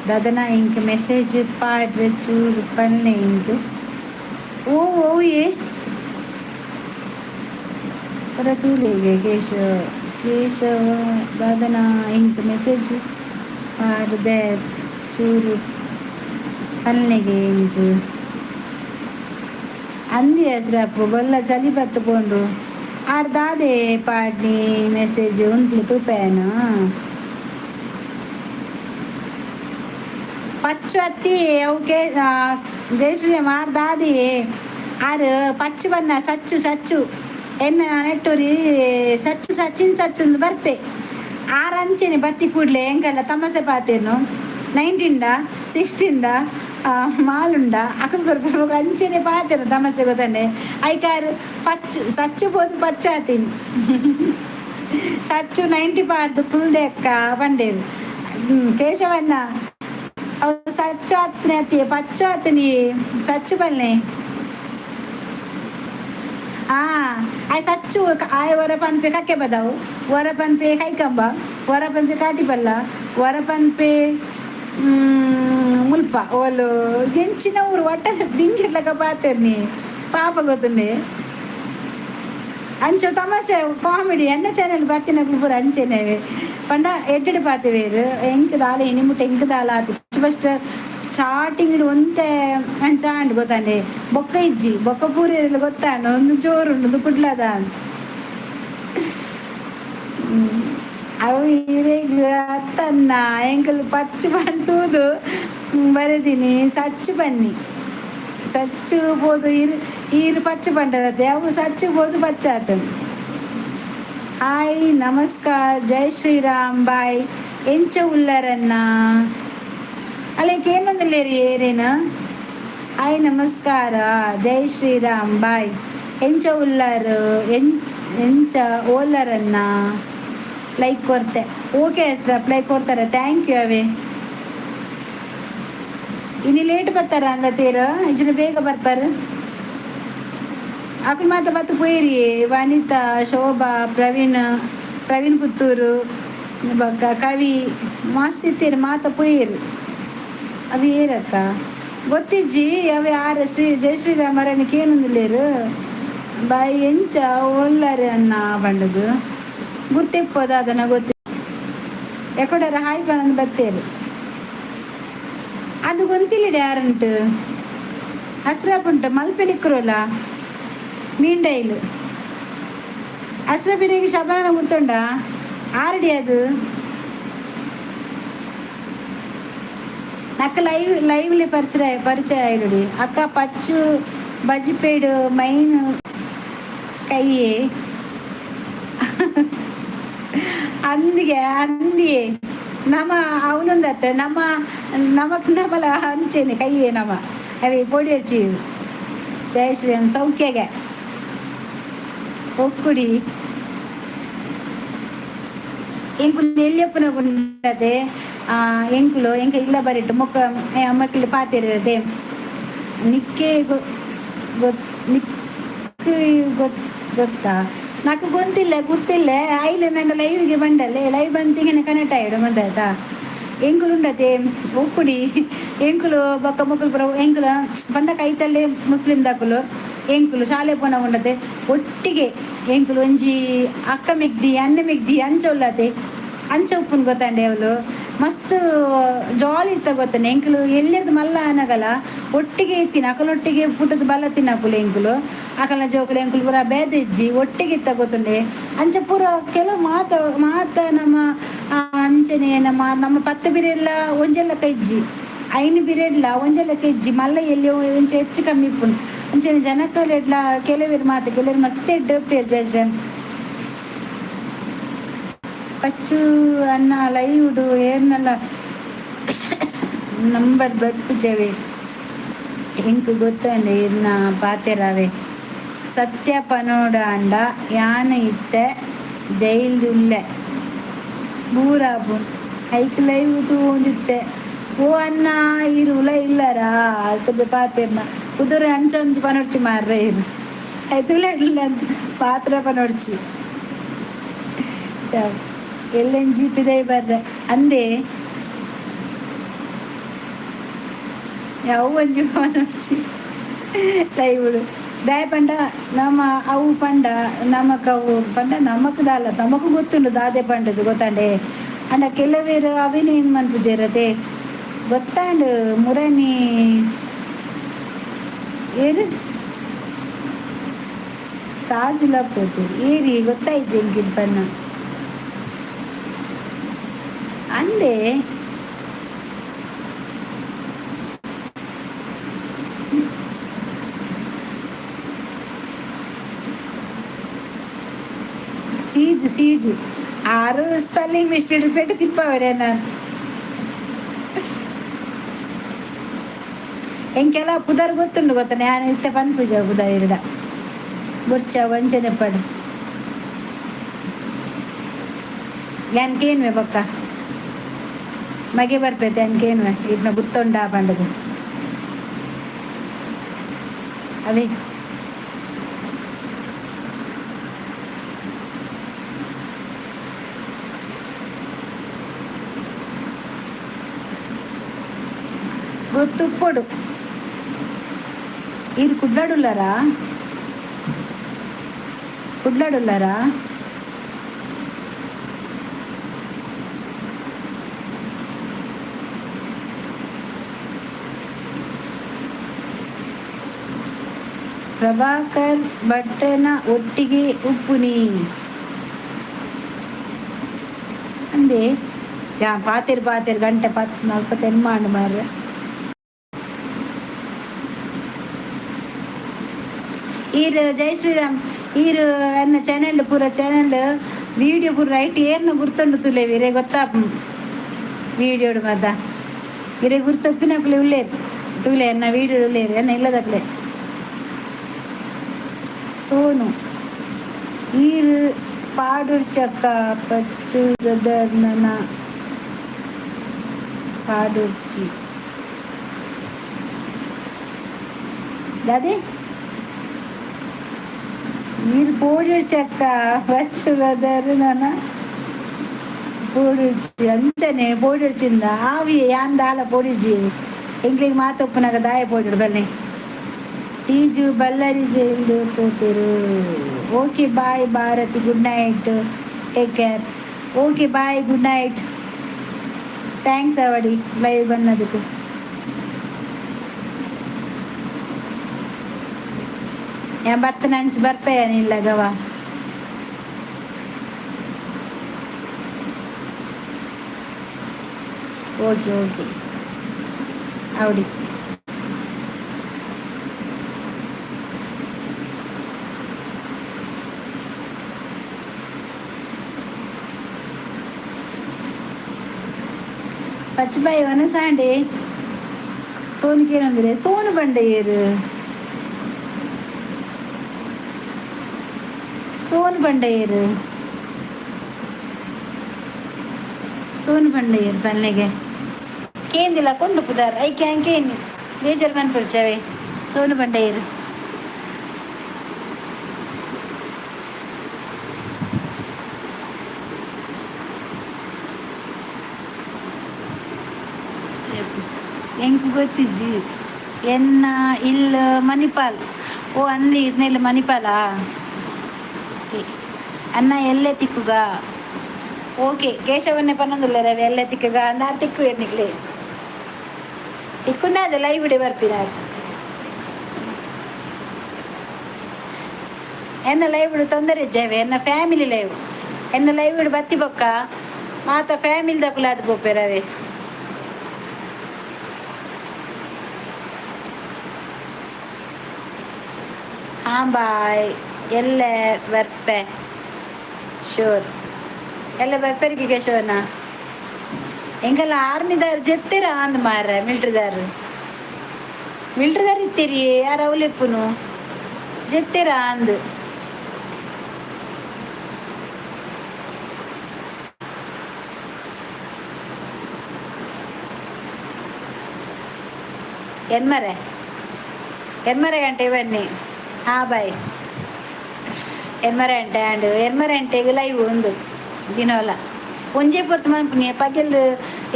ದಾದನ ಇಂಕ್ ಮೆಸೇಜ್ ಪಾಡ್ರೆ ಚೂರು ಪನ್ನೆ ಇಂಕ್. ಓ ಓ ಏ ಒರ ತೂಲೆಗೆ ಕೇಶವ ಕೇಶವ ದಾದನ ಇಂಕ್ ಮೆಸೇಜ್ ಪಾಡ್ದೆ ಚೂರು ಪನ್ನೆಗೆ ಇಂಕ್. ಅಂದಿ ಅಶ್ರಫ್ ಬೊಲ್ಲ ಚಲಿ ಬತ್ತು ಪೋಂಡು ಆರ್ ದಾದೆ ಪಾಡ್ನಿ ಮೆಸೇಜ್ ಉಂತ್ಲೆ ತೂಪೇನ. ಪಚ್ಚು ಅತ್ತಿ ಅವು ಕೇ ಜಯಶ್ರೀ ಮಾರ್ ದಾದಿ ಆರ್ ಪಚ್ಚು ಬನ್ನ ಸಚ್ಚು ಸಚ್ಚು ಎನ್ನ ನೆಟ್ಟೂರಿ ಸಚ್ಚು ಸಚಿನ್ ಸಚ್ಚುಂದು ಬರ್ಪೆ. ಆರ್ ಅಂಚೆನೆ ಬತ್ತಿ ಕೂಡ್ಲೆ ಎಂಕಲ್ಲ ತಮಾಷೆ ಪಾತೆರ್ನು, 19ಡ 16ಡ ಮಾಲುಂಡ ಅಕಲ್ ಕೊರ್ಪು ಅಂಚೆನೆ ಪಾತೆರ್ನು ತಮಾಷೆ ಗೊತ್ತಾನೆ. ಐಕಾರು ಪಚ್ಚು ಸಚ್ಚು ಪೋದು ಪಚ್ಚಾತೀನಿ ಸಚ್ಚು 90 ಪಾರ್ದು ಕುಲ್ದೆ ಅಕ್ಕ ಪಂಡೇರು ಕೇಶವಣ್ಣ. ಅವು ಸಚ್ಚು ಆತ್ನೆ ಅತ್ತಿ ಪಚ್ಚು ಆತನಿ ಸಚ್ಚು ಬಲ್ಲೆ. ಆ ಆಯ್ ಸಚ್ಚು ಆಯ್ ವರ ಪನ್ಪೆ ಕಕ್ಕೆ ಬದವು, ವರ ಪನ್ಪೆ ಕೈಕಂಬ, ವರ ಪನ್ಪೆ ಕಾಟಿಪಲ್ಲ, ವರ ಪನ್ಪೆ ಮುಲ್ಪ ಓಲು ಎಂಚಿನ ಊರು ಒಟ್ಟ ಬಿಂಗಿರ್ಲಕ ಪಾತೆರ್ನಿ ಪಾಪ ಗೊತ್ತುಂಡೆ. ಅಂಚ ತಮಾಷೆ ಕಾಮಿಡಿ ಎನ್ನ ಚಾನೆಲ್ ಬತ್ತಿನಕ್ಲು ಪೂರ ಅಂಚೆನೇವೆ ಪಂಡ ಎಡ್ಡೆಡ್ ಪಾತೆವೇರು. ಎಂಕ್ ದಾಲ ಇನಿ ಮುಟ್ಟ ಎಂಕ್ ದಾಲ ಆತು. ಫಸ್ಟ್ ಸ್ಟಾರ್ಟಿಂಗ್ ಒಂತೆ ಅಂಚ ಆಂಡ್ ಗೊತ್ತಾಂಡೆ, ಬೊಕ್ಕ ಇಜ್ಜಿ ಬೊಕ್ಕ ಪೂರೆರ್ಲ ಗೊತ್ತಾಂಡ್ ಒಂದು ಜೋರುಂಡು ಒಂದು ಕುಡ್ಲದ. ಅವು ಇರೆಗ್ ಅತ್ತನ್ನ ಎಂಕಲ್ ಪಚ್ಚು ಪಂಡ್ ತೂದು ಬರೆದಿನಿ ಸಚ್ಚು ಬನ್ನಿ ಸಚ್ಚು ಪೋದು ಇರು ಈರು ಪಚ್ಚು ಪಂಡರತ್ತೆ ಅವು ಸಚ್ಚು ಪೋದು ಪಚ್ಚಾತು. ಹಾಯ್ ನಮಸ್ಕಾರ ಜೈ ಶ್ರೀರಾಮ್ ಬಾಯ್ ಎಂಚ ಉಲ್ಲರನ್ನ ಅಲ್ಲಕ್ಕೆ ಏನೊಂದಿಲ್ಲೇರಿ ಏರೇನ. ಹಾಯ್ ನಮಸ್ಕಾರ ಜೈ ಶ್ರೀರಾಮ್ ಬಾಯ್ ಎಂಚ ಉಲ್ಲರು ಎಂಚ ಓಲರನ್ನ ಲೈಕ್ ಕೊರ್ತೆ. ಓಕೆ ಅಶ್ರಫ್ ಲೈಕ್ ಕೊಡ್ತಾರೆ, thank you. ಅವೇ ಇನ್ನು ಲೇಟ್ ಬರ್ತಾರ ಅಂದ ತೀರ ಇಜ್ಜಿನ ಬೇಗ ಬರ್ಪಾರ. ಅಕುಲು ಮಾತ ಬತ್ತು ಪೋಯಿರಿ. ವನಿತಾ, ಶೋಭಾ, ಪ್ರವೀಣ್, ಪ್ರವೀಣ್ ಪುತ್ತೂರು ಬೊಕ್ಕ ಕವಿ ಮಸ್ತ್ ಇತ್ತೀರಿ ಮಾತ ಪೋಯಿರು. ಅವಿ ಏರಕ್ಕ ಗೊತ್ತಿಜ್ಜಿ ಅವೆ ಆರ ಶ್ರೀ ಜೈ ಶ್ರೀರಾಮರನ ಕೇನೊಂದುಲ್ಲೇರು ಬಾಯಿ ಎಂಚ ಒಲ್ಲರೆ ಅನ್ನ ಪಂಡದು ಗುರ್ತಿಪ್ಪೋದ ಅದನ್ನ ಗೊತ್ತಿ ಎಕೊಡರ ಹಾಯ್ ಪನಂದು ಬತ್ತೇರು. ಅದು ಗೊಂತಿಲ್ಲಿಡೆ ಯಾರುಂಟು ಹಸ್ರಾಪುಂಟು ಮಲ್ಪೆಲಿಕ್ರೋಲ ಮೀಂಡೈಲು ಅಸ್ರಬಿರಿಗೆ ಶಬಾನ ಗುರ್ತುಂಡ ಆರಡಿ ಅದು నాకు ಲೈವ್ ಲೈವ್ಲಿ ಪರಿಚಯ ಪರಿಚಯ ಆಯ್ಡುಡಿ ಅಕ್ಕ. ಪಚ್ಚು ಬಜಿಪೇಡು ಮೈನ್ ಕೈಯೇ ಅಂದಿಗೆ ಅಂದಿಯೇ ನಮ್ಮ ಅವನೊಂದತ್ತ ನಮ್ಮ ನಮಕ್ ನಮಲ ಅಂಚೇನೆ ಕೈಯೇ ನಮ್ಮ ಅವೆ ಪೊಡಿ ಹಚ್ಚಿ. ಜಯ ಶ್ರೀರಾಮ್ ಸೌಖ್ಯಗೆ ಒಕ್ಕುಡಿ ಎಂಕುಲು ಎಲ್ಲಿಯಪ್ಪನ ಗುಂಡತೆ ಎಂಕುಲು ಎಂಕ ಇಲ್ಲ ಬರಿಟ್ಟು ಮೊಕ್ಕ ಅಮ್ಮಕ್ಕಿಲ್ಲ ಪಾತಿರದೆ ನಿಕ್ಕೆ ನಿಕ್ ಗೊತ್ತಾ నాకు ಗೊತ್ತಿಲ್ಲ ಗುರ್ತಿಲ್ಲ ಐಲ್ ನನ್ನ ಲೈವ್ಗೆ ಬಂಡಲೆ ಲೈವ್ ಬಂತಿಗೆ ಕನೆಕ್ಟ್ ಆಯ್ಡು ಗೊತ್ತಾಯ್ತಾ. ಎಂಕುಲು ಉಂಡತೆ ಒಕ್ಕುಡಿ ಎಂಕುಲು ಬೊಕ್ಕ ಮೊಕುಲು ಪೂರ ಎಂಕುಲು ಬಂದ ಕೈತಲ್ಲೇ ಮುಸ್ಲಿಂ ದಕುಲು ಎಂಕುಲು ಶಾಲೆ ಪೋನ ಉಂಡತೆ ಒಟ್ಟಿಗೆ ಎಂಕುಲು ಒಂಜಿ ಅಕ್ಕ ಮೆಗ್ದಿ ಅಣ್ಣ ಮೆಗ್ದಿ ಅಂಚ ಉಲ್ಲತೆ ಅಂಚ ಉಪ್ಪುನ್ ಗೊತ್ತಾಂಡೆ ಅವಳು ಮಸ್ತ್ ಜಾಲಿ ಇತ್ತ ಗೊತ್ತಾನೆ. ಎಂಕುಲು ಎಲ್ಲಿರ್ದು ಮಲ್ಲ ಅನಗಲ ಒಟ್ಟಿಗೆ ಇತ್ತಿನ ಅಕಲೊಟ್ಟಿಗೆ ಪುಟ್ಟದ ಬಲ ತಿನ್ನಕುಲು ಎಂಕುಲು ಅಕಲ್ನ ಜೋಕುಲು ಎಂಕುಲು ಪೂರ ಬೇದೆಜ್ಜಿ ಒಟ್ಟಿಗೆ ಇತ್ತ ಗೊತ್ತುಂಡೆ. ಅಂಚ ಪೂರ ಕೆಲವು ಮಾತ ಮಾತ ನಮ್ಮ ಅಂಚನೆ ನಮ್ಮ ನಮ್ಮ ಪತ್ತು ಬಿರೆಲ್ಲ ಒಂಜೆಲ್ಲ ಕೈಜ್ಜಿ ಐನು ಬಿರೆಡ್ಲ ಒಂಜೆಲ್ಲ ಕೈಜ್ಜಿ ಮಲ್ಲ ಎಲ್ಲಿ ಒಂಚ ಹೆಚ್ಚು ಕಮ್ಮಿ ಇಪ್ಪುಂಡು. ಅಂಚನೆ ಜನಕ್ಕಲೆಡ್ಲ ಕೆಲವರು ಮಾತ ಕೆಲವರು ಮಸ್ತ್ ಎಡ್ಡೆ ಉಪ್ಪೇರು ಜಜ್ರೆ. ಪಚ್ಚು ಅನ್ನ ಲೈವ್ಡು ಏರ್ನಲ್ಲ ನಂಬರ್ ಬರ್ಪುಜವೆ. ಎಂಕ್ ಗೊತ್ತಂಡೆ ಇರ್ನ ಪಾತೆರವೆ. ಸತ್ಯ ಪನೋಡಾಂಡ ಯಾನ್ ಇತ್ತೆ ಜೈಲ್ಡುಲ್ಲೆ. ಬೂರಾಪುಂಡು ಐಕ್ ಲೈವ್ ತೂವೊಂದಿತ್ತೆ. ಓ ಅಣ್ಣ ಈರ್ ಉಲ ಇಲ್ಲರಾ ಅಲ್ತದ ಪಾತೆರ್ನ ಕುದುರೆ ಅಂಚ ಅಂಚ ಪನೊಡ್ಚಿ ಮಾರ್ರೆ ಇರು ಐತುಲ ಅಂತ ಪಾತ್ರ ಪನೊಡ್ಚಿ. ಎಲ್ಲೆಂಜಿ ಪಿದೈ ಬರ್ರೆ ಅಂದೆ ಯಾವ ಒಂಜಿ ಪನೊಡ್ಚಿ ಲೈವ್ಡು. ದಾಯ ಪಂಡ ನಮ್ಮ ಅವು ಪಂಡ ನಮಕ್ ಅವು ಪಂಡ ನಮಕ್ ದಾಲ ನಮಕ್ ಗೊತ್ತುಂಡು ದಾದೆ ಪಂಡದು ಗೊತ್ತಾಂಡೆ. ಅಂಡ ಕೆಲವೇರು ಅವೇನೇ ಏನ್ ಮನ್ಪುಜೆರತೆ ಗೊತ್ತಾಂಡು ಮುರಣಿ ಏರು ಸಾಜುಲ ಪೋತೆ ಏರಿ ಗೊತ್ತಾಯ್ತು ಎಂಕಿನ್ ಪನ್ನ ಅಂದೆ. ಸೀಜು ಸೀಜು ಆರು ಸ್ಪೆಲ್ಲಿಂಗ್ ಮಿಸ್ಟೇಕ್ ಪೆಟ್ಟು ತಿಪ್ಪವರೆ ನಾನು. ಎಂಕೆಲ್ಲ ಪುದರ್ ಗೊತ್ತುಂಡು ಗೊತ್ತ ನಾನು ಇತ್ತೆ ಪನ್ಪುಜ ಪುದರ್ ಇರಡ ಬುರ್ಚ ವಂಚನೆ ಪಡು ಯಾನ್ಕೇನ್ವೆ ಬೊಕ್ಕ ಮಗೆ ಬರ್ಪೈತೆ ಯಾನ್ಕೇನ್ವೆ ಇದ್ನ ಗುರ್ತುಂಡ ಪಂಡದು ಅವೇ. ಗೊತ್ತುಪ್ಪೊಡು ಈರ್ ಕುಡ್ಲಾಡುಲ್ಲಾರಾ ಕುಡ್ಲಾಡುಲ್ಲಾರಾ? ಪ್ರಭಾಕರ್ ಭಟ್ಟನ ಒಟ್ಟಿಗೆ ಉಪ್ಪುನಿ ಅಂದೆ. ಯಾ ಪಾತೆರ್ ಪಾತೆರ್ ಗಂಟೆ ಪತ್ ನಲ್ಪತ್ತೆನ್ಮ ಆಂಡ್ ಮಾರ್ರೆ. ಈರ್ ಜೈ ಶ್ರೀರಾಮ್ ಈರ್ ಎನ್ನ ಚಾನೆಲ್ ಪೂರ ಚಾನೆಲ್ ವೀಡಿಯೋ ಪೂರ ರೈಟ್ ಏರ್ನ ಗುರ್ತುಂಡು ತುಲೆ ಇರೆ ಗೊತ್ತಾಪ್ ವೀಡಿಯೋಡು ಮಾತ ಇರೆ ಗುರ್ತೊಪ್ಪಿನಕುಲೆ ಉಲ್ಲೇರ್ ತೂಲೆ ಎನ್ನ ವೀಡಿಯೋ ಉಲ್ಲೇರ್ ಎನ್ನ ಇಲ್ಲದಕ್ಲೆ. ಸೋನು ಈರ್ ಪಾಡುರ್ಚಕ್ಕ ಪಚ್ಚು ಬ್ರದರ್ನ ಪಾಡುರ್ಚಿ ದಾದೆ ಈರ್ ಪೋಡಿರ್ಚಕ್ಕ ಬಚ್ಚು ಬ್ರದರ್ ನನ ಪೋಡಿರ್ಚಿ ಅಂಚನೆ ಪೋಡಿರ್ಚಿಂದ ಆವಿ ಯಾನ್ ದಾಲ ಪೋಡಿಜಿ ಎಂಕ್ಲಿಗ್ ಮಾತೊಪ್ಪುನಗ ದಾಯ ಪೋಡಿಡು ಬನ್ನಿ. ಸೀಜು ಬಲ್ಲರಿ ಜೈಲ್ಡ್ ಪೋತೆರು. Okay bye Bharathi, good night, take care. Okay bye, good night, thanks ಅವಡಿ live ಬಂದದಕ್ಕೆ. ಯಾನ್ ಬತ್ತನ ಅಂಚ ಬರ್ಪೇನಿಲ್ಲ ಗವ. ಓಕೆ ಓಕೆ ಅವಡಿ. ಪಚ್ಚಬಾಯಿ ವನಸಾಂಡೆ ಸೋನುಕೇನಂದ್ರೆ ಸೋನು ಬಂಡೆ ಏರು ಸೋನು ಬಂಡೆಯರು ಸೋನು ಬಂಡೆಯರು ಪನ್ನೆಗೆ ಕೇಂದಿಲ್ಲ ಕೊಂಡು ಪುದಾರ್ ಐಕೆ ಅಂಕೇನಿ ಬೇಜಾರ್ ಮನ್ಪುರ್ಚವೆ ಸೋನು ಬಂಡೆಯರು. ಎಂಕ್ ಗೊತ್ತಿಜ್ಜಿ ಎನ್ನ ಇಲ್ಲ ಮಣಿಪಾಲ್. ಓ ಅಂದಿ ಇರ್ನೆಲ್ಲ ಮಣಿಪಾಲ ಅನ್ನ ಎಲ್ಲೆ ತಿಕ್ಕುಗ. ಓಕೆ ಕೇಶವನ್ನೇ ಪನ್ನೊಂದುಲ್ಲ ರವಿ ಎಲ್ಲೆ ತಿಕ್ಕುಗ ಅಂದ ತಿಕ್ಕು ಎನ್ನಿಕ್ಲೆ ತಿಕ್ಕುಂದ ಅದ ಲೈವ್ ಇಡೆ ಬರ್ಪಿನಾರ್ ಎನ್ನ ಲೈವ್ ತೊಂದರೆ ಇಜ್ಜಾವೆ ಎನ್ನ ಫ್ಯಾಮಿಲಿ ಲೈವ್ ಎನ್ನ ಲೈವ್ ಬತ್ತಿ ಬೊಕ್ಕ ಮಾತ ಫ್ಯಾಮಿಲಿ ದಕುಲಾದ್ ಪೋಪೆರವೆ. ಹಾಂ ಬಾಯ್ ಎಲ್ಲೆ ಬರ್ಪೆ ಶೋರ್ ಎಲ್ಲ ಬರ್ಪೆರಿಗೆ ಕೇಶವನ ಎಂಗೆಲ್ಲ ಆರ್ಮಿದಾರ್ ಜೆತ್ತಿರ ಅಂದ್ ಮಾರ್ರೆ ಮಿಲಿಟ್ರಿದಾರ್. ಮಿಲ್ಟ್ರಿದಾರ್ ಇತ್ತೀರಿ, ಯಾರು ಅವಲೆಪ್ಪುನು ಜೆತ್ತೀರಾ ಅಂದು. ಎನ್ಮರೆ ಎನ್ಮರೆ ಗಂಟೆ ಬನ್ನಿ. ಹಾಂ ಬಾಯ್. ಎನ್ಮರೆ ಗಂಟೆ ಆಂಡ್ ಎನ್ಮರೆ ಗಂಟೆಗೆ ಲೈವ್ ಒಂದು ದಿನವಲ್ಲ ಒಂಜೇ ಪೊರ್ತು ಮನ್ಪುನಿ. ಪಗೆಲ್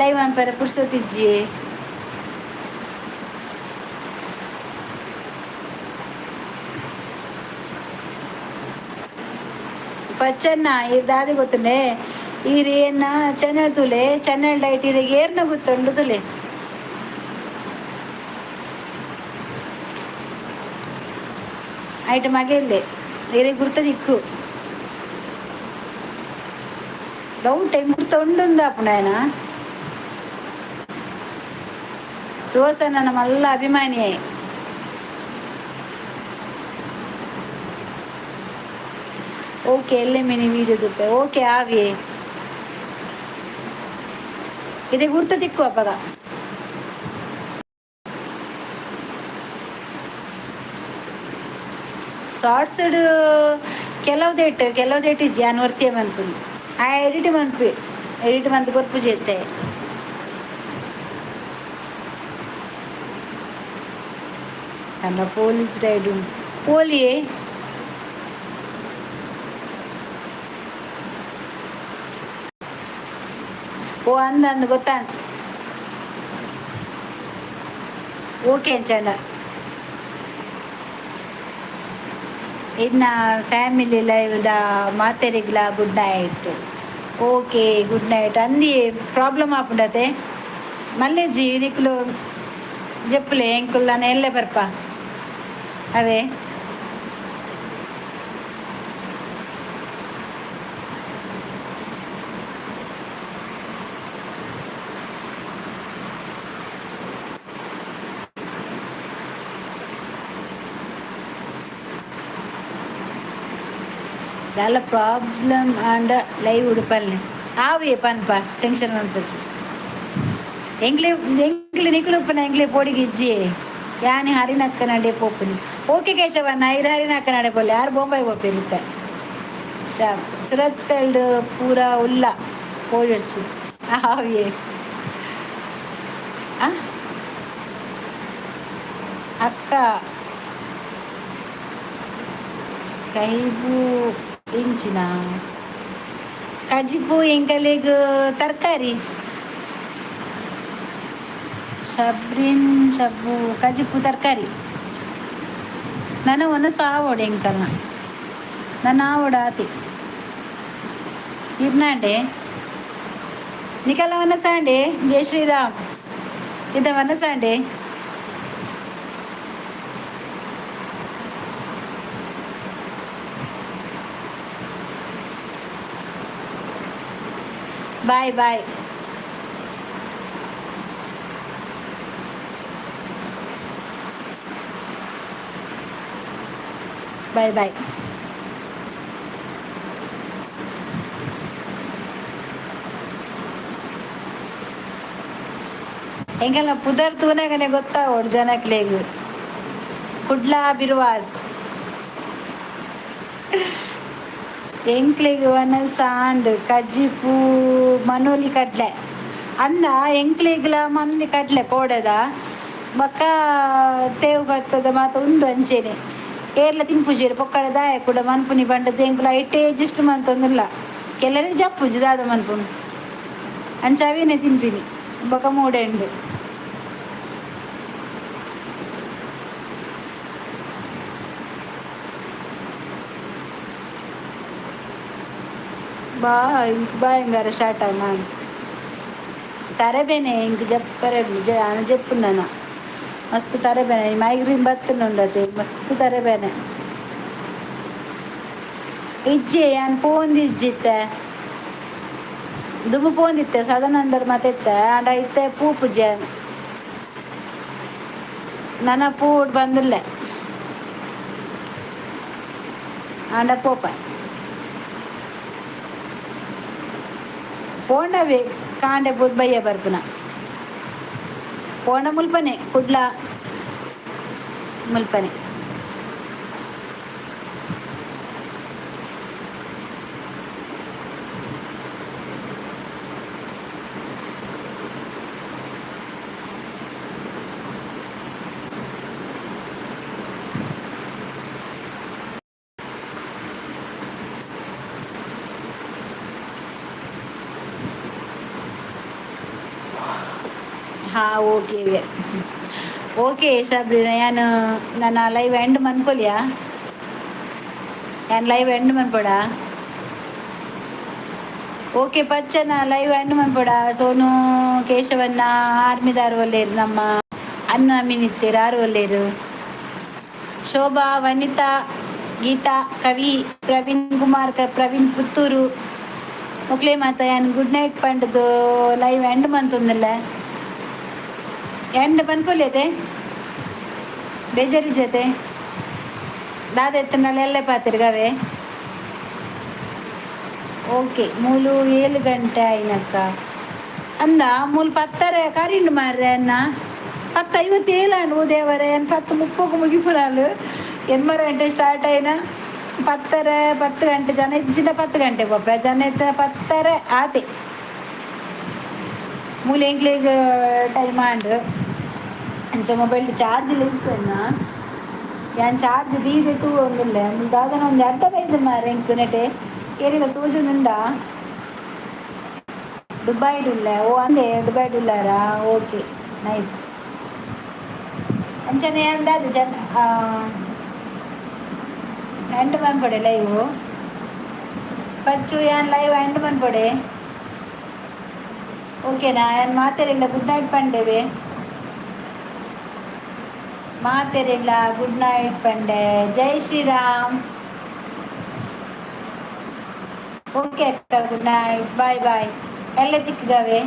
ಲೈವ್ ಅನ್ಪರೆ ಪುರ್ಸೊತ್ತಿಜ್ಜಿ. ಪಚ್ಚನ್ನ ಈರ್ ದಾದಿ ಗೊತ್ತುಂಡೆ? ಈರ್ ಏನ ಚಾನೆಲ್ ತುಲೆ, ಚಾನೆಲ್ ಡೈಟ್ ಇರೆಗ್ ಏರ್ನ ಗೊತ್ತುಂಡು ತುಲೆ. ಐಟ್ ಮಗೆಲ್ಲೆ ಇರೆಗ್ ಗುರ್ತ ದಿಕ್ಕು. ಡೌಟ್ ಹೆಂಗ್ ಗುರ್ತ ಉಂಡುಂದು ಆಪುಂಡು. ಸುವಸನ ಮಲ್ಲ ಅಭಿಮಾನಿಯೇ. ಓಕೆ, ಎಲ್ಲೆ ಮಿನಿ ವೀಡಿಯೋ ತುಪ್ಪೆ. ಓಕೆ ಆವಿ ಇದೆ ಗುರ್ತ ದಿಕ್ಕು ಅಪ್ಪಗ. ಶಾರ್ಟ್ಸ್ ಕೆಲವುದೇಟ್ ಕೆಲವುದೇಟ್ ಇಜ್ಜಿ. ಯಾನ್ ಒರ್ತಿಯೇ ಮನ್ಪುನಿ. ಆ ಎಡಿಟ್ ಮನ್ಪಿ, ಎಡಿಟ್ ಮಂತ್ ಕೊರ್ಪು ಜೇತೆ. ತನ್ನ ಪೊಲೀಸ್ ರೈಡ್ ಪೋಲಿಯೇ. ಓ ಅಂದ ಅಂದ್ ಗೊತ್ತಾ. ಓಕೆ ಚಂದ. ಇನ್ನ family live the ಮಾತೆರಿಗ್ಲ good night. Okay, good night. ಅಂದಿ ಪ್ರಾಬ್ಲಮ್ ಆಪುಂಡತೆ ಮಲ್ಲೇಜಿ. ನಿಕ್ಲು ಜಪ್ಪುಲೆ, ಎಂಕುಲ್ ನಾನು ಎಲ್ಲೆ ಬರ್ಪ ಅವೇ. ದಾಲ ಪ್ರಾಬ್ಲಮ್ ಆಂಡ ಲೈವ್ ಉಡುಪಲ್ಲೆ ಆವೇ ಪನ್ಪ. ಟೆನ್ಷನ್ ಮನ್ಪೊಚ್ಚಿ. ಎಂಕ್ಲೆ ಎಂಕ್ಲೆ ನಿಕುಲು ಉಪ್ಪುನ ಎಂಕ್ಲೆ ಪೋಡಿಗೆ ಇಜ್ಜಿ. ಯಾನಿ ಹರಿನಕ್ಕನಡೆ ಪೋಪುನಿ. ಓಕೆ ಕೇಶವಣ್ಣ, ಇರ್ ಹರಿನಕ್ಕನಡೆ ಪೋಲೆ. ಯಾರು ಬೊಂಬೈ ಪೋಪೆರಿತ್ತ ಸುರತ್ಕಲ್ಡ್ ಪೂರ ಉಲ್ಲ ಪೋಡಿಡ್ಚಿ ಆವೇ. ಅಕ್ಕ ಕೈಬು ಇಂಚಿನ ಕಜಿಪು ಎಂಕಲೆಗ್ ತರಕಾರಿ ಶಬ್ರಿನ್ ಶಬ್ಬು ಕಜಿಪು ತರಕಾರಿ. ನನ ಒನ ಸಾವೋಡು ಎಂಕಲ್ನ ನನ್ನ ಆವೋಡು ಆತಿ ಇರ್ನಾಂಡೆ. ನಿಕಲ ವನಸಾಂಡೆ. ಜೈ ಶ್ರೀರಾಮ್. ಇದ ವನಸಾಂಡೆ. Bye bye. Bye bye. ಎಂಕೆಲ್ಲ ಪುದರ್ ತೂನಗನೆ ಗೊತ್ತಾವೋಡು ಜನಕ್ಲೆಗ್. ಕುಡ್ಲ ಬಿರ್ವಾಸ್. ಎಂಕ್ಲೆಗ್ ವನಸ್ ಆಂಡ್ ಕಜಿಪು ಮನೋಲಿ ಕಡ್ಲೆ ಅಂದ. ಎಂಕ್ಲೆಗ್ಲ ಮನೋಲಿ ಕಡ್ಲೆ ಕೋಡೆದ ಬೊಕ್ಕ ತೇವು ಬತ್ತದ ಮಾತ ಉಂಡು. ಅಂಚೆನೆ ಏರ್ಲ ತಿನ್ಪುಜೆರ್ ಪೊಕ್ಕಡೆ. ದಾಯೆ ಕೂಡ ಮನ್ಪುನಿ ಪಂಡದ್ ಎಂಕುಲು ಐಟೇ ಅಡ್ಜಸ್ಟ್ ಮಂತೊಂದುಲ್ಲ. ಕೆಲರಿಗೆ ಜಪ್ಪುಜಿ ದಾದ ಮನ್ಪುನು. ಅಂಚ ಅವೇನೆ ತಿನ್ಪಿನಿ. ಬೊಕ್ಕ ಮೂಡೆಂಡು ಬಾ ಇಂಕ್ ಬಾಯಂಗಾರ ಸ್ಟಾರ್ಟ್ ಆನ ಅಂತ ತರಬೇನೆ. ಇಂಕ್ ಜಪ್ಪರೆ ಆನ ಜಪ್ಪುಂಡನ ಮಸ್ತ್ ತರಬೇನೆ. ಮೈಗ್ರೀನ್ ಬತ್ತುಂಡುಂಡತೆ ಮಸ್ತ್ ತರಬೇನೆ. ಇಜ್ಜೆ ಯಾನ್ ಪೋಂದಿಜ್ಜಿತ್ತೆ. ದುಂಬು ಪೋಂದಿತ್ತೆ ಸದಾನಂದಡ್ ಮಾತ ಇತ್ತೆ. ಆಂಡ ಇತ್ತೆ ಪೂಪುಜೆ ನನ ಪೂಡ್ ಬಂದಿಲ್ಲ. ಆಂಡ ಪೋಪ ಪೋಂಡವೇ ಕಾಂಡೆ ಪೋದು ಬಯ್ಯ ಬರ್ಪುನ. ಪೋಂಡ ಮುಲ್ಪನೆ ಕುಡ್ಲ. ಮುಲ್ಪನೆ. ಹಾ, ಓಕೆ ಓಕೆ ಶಬ್ರಿನ. ಯಾನ್ ನನ್ನ ಲೈವ್ ಎಂಡ್ ಮನ್ಪೊಲಿಯಾ? ಯಾನ್ ಲೈವ್ ಎಂಡ್ ಮನ್ಪೊಡ? ಓಕೆ ಪಚ್ಚನ, ಲೈವ್ ಎಂಡ್ ಮನ್ಪೊಡ? ಸೋನು ಕೇಶವನ್ನ, ಆರ್ಮಿದಾರು ಒಲ್ಲೇರು, ನಮ್ಮ ಅನ್ನ ಅಮೀನಿತ್ತೇರು ಆರು ಒಲ್ಲೇರು. ಶೋಭಾ, ವನಿತಾ, ಗೀತಾ, ಕವಿ, ಪ್ರವೀಣ್ ಕುಮಾರ್, ಪ್ರವೀಣ್ ಪುತ್ತೂರು ಮೊಕ್ಲೆ ಮಾತ ಯಾನ್ ಗುಡ್ ನೈಟ್ ಪಂಡದು ಲೈವ್ ಎಂಡ್ ಮಂತೊಂದಿಲ್ಲ. ಎಂಡ್ ಪನ್ಪೊಲಿಯತೆ, ಬೇಜಾರಿ ಜೊತೆ ದಾದ ಎತ್ತನಾಲ ಎಲ್ಲೆ ಪಾತಿರ್ಗವೆ. ಓಕೆ, ಮೂಲು 7 ಗಂಟೆ ಆಯ್ನಕ್ಕ ಅಂದ. ಮೂಲು 10ರೆ ಕರಿಂಡು ಮಾರ್ರೆ ಅನ್ನ. 10:57 ಅಂಡ್. ದೇವರೇ, 10:30ಕ್ಕೆ ಮುಗಿಪುನಾಲು. 8 ಗಂಟೆ ಸ್ಟಾರ್ಟ್ ಆಯ್ನ, 10ರೆ, 10 ಗಂಟೆ ಜನ ಇಜ್ಜಿಂದ 10 ಗಂಟೆ ಪೋಪೆ ಜನ ಇತ್ತ 10ರೆ ಆತೆ. ಮೂಲು ಎಂಕ್ಲೆಗ್ ಟೈಮ್ ಆಂಡ್. ಅಂಚ ಮೊಬೈಲ್ ಚಾರ್ಜ್ ಇಪ್ಪೆನ್ನ ಯಾನ್ ಚಾರ್ಜ್ ದೀದೆ ತೂವೊಂದುಲ್ಲೆ. ದಾದನ ಒಂಜಿ ಅರ್ಧ ಬೈದು ಮಾರ್ರೆ. ಎಂಕ್ ನೆಟೆ ಏರಿಗ ತೋಜೊಂದುಂಡಾ? ದುಬೈಡ್ ಉಲ್ಲೆ? ಓ ಅಂದೆ, ದುಬೈಡ್ ಉಲ್ಲಾರಾ? Okay, nice. ಅಂಚನೆ ಅಂದಾದ ಜನ ಎಂಡ್ ಮನ್ಪೊಡೆ ಲೈವ್. ಪಚ್ಚು, ಯಾನ್ ಲೈವ್ ಎಂಡ್ ಮನ್ಪೊಡೆ, ಓಕೆನಾ? ಯಾನ್ ಮಾತೆರೆಗ್ಲ ಗುಡ್ ನೈಟ್ ಪಂಡೆವೆ. ಮಾತೆರೆಗ್ಲ ಗುಡ್ ನೈಟ್ ಪಂಡೆ. ಜೈ ಶ್ರೀರಾಮ್. ಓಕೆ ಅಕ್ಕ, ಗುಡ್ ನೈಟ್, ಬಾಯ್ ಬಾಯ್. ಎಲ್ಲ ತಿಕ್ಕಗವೆ.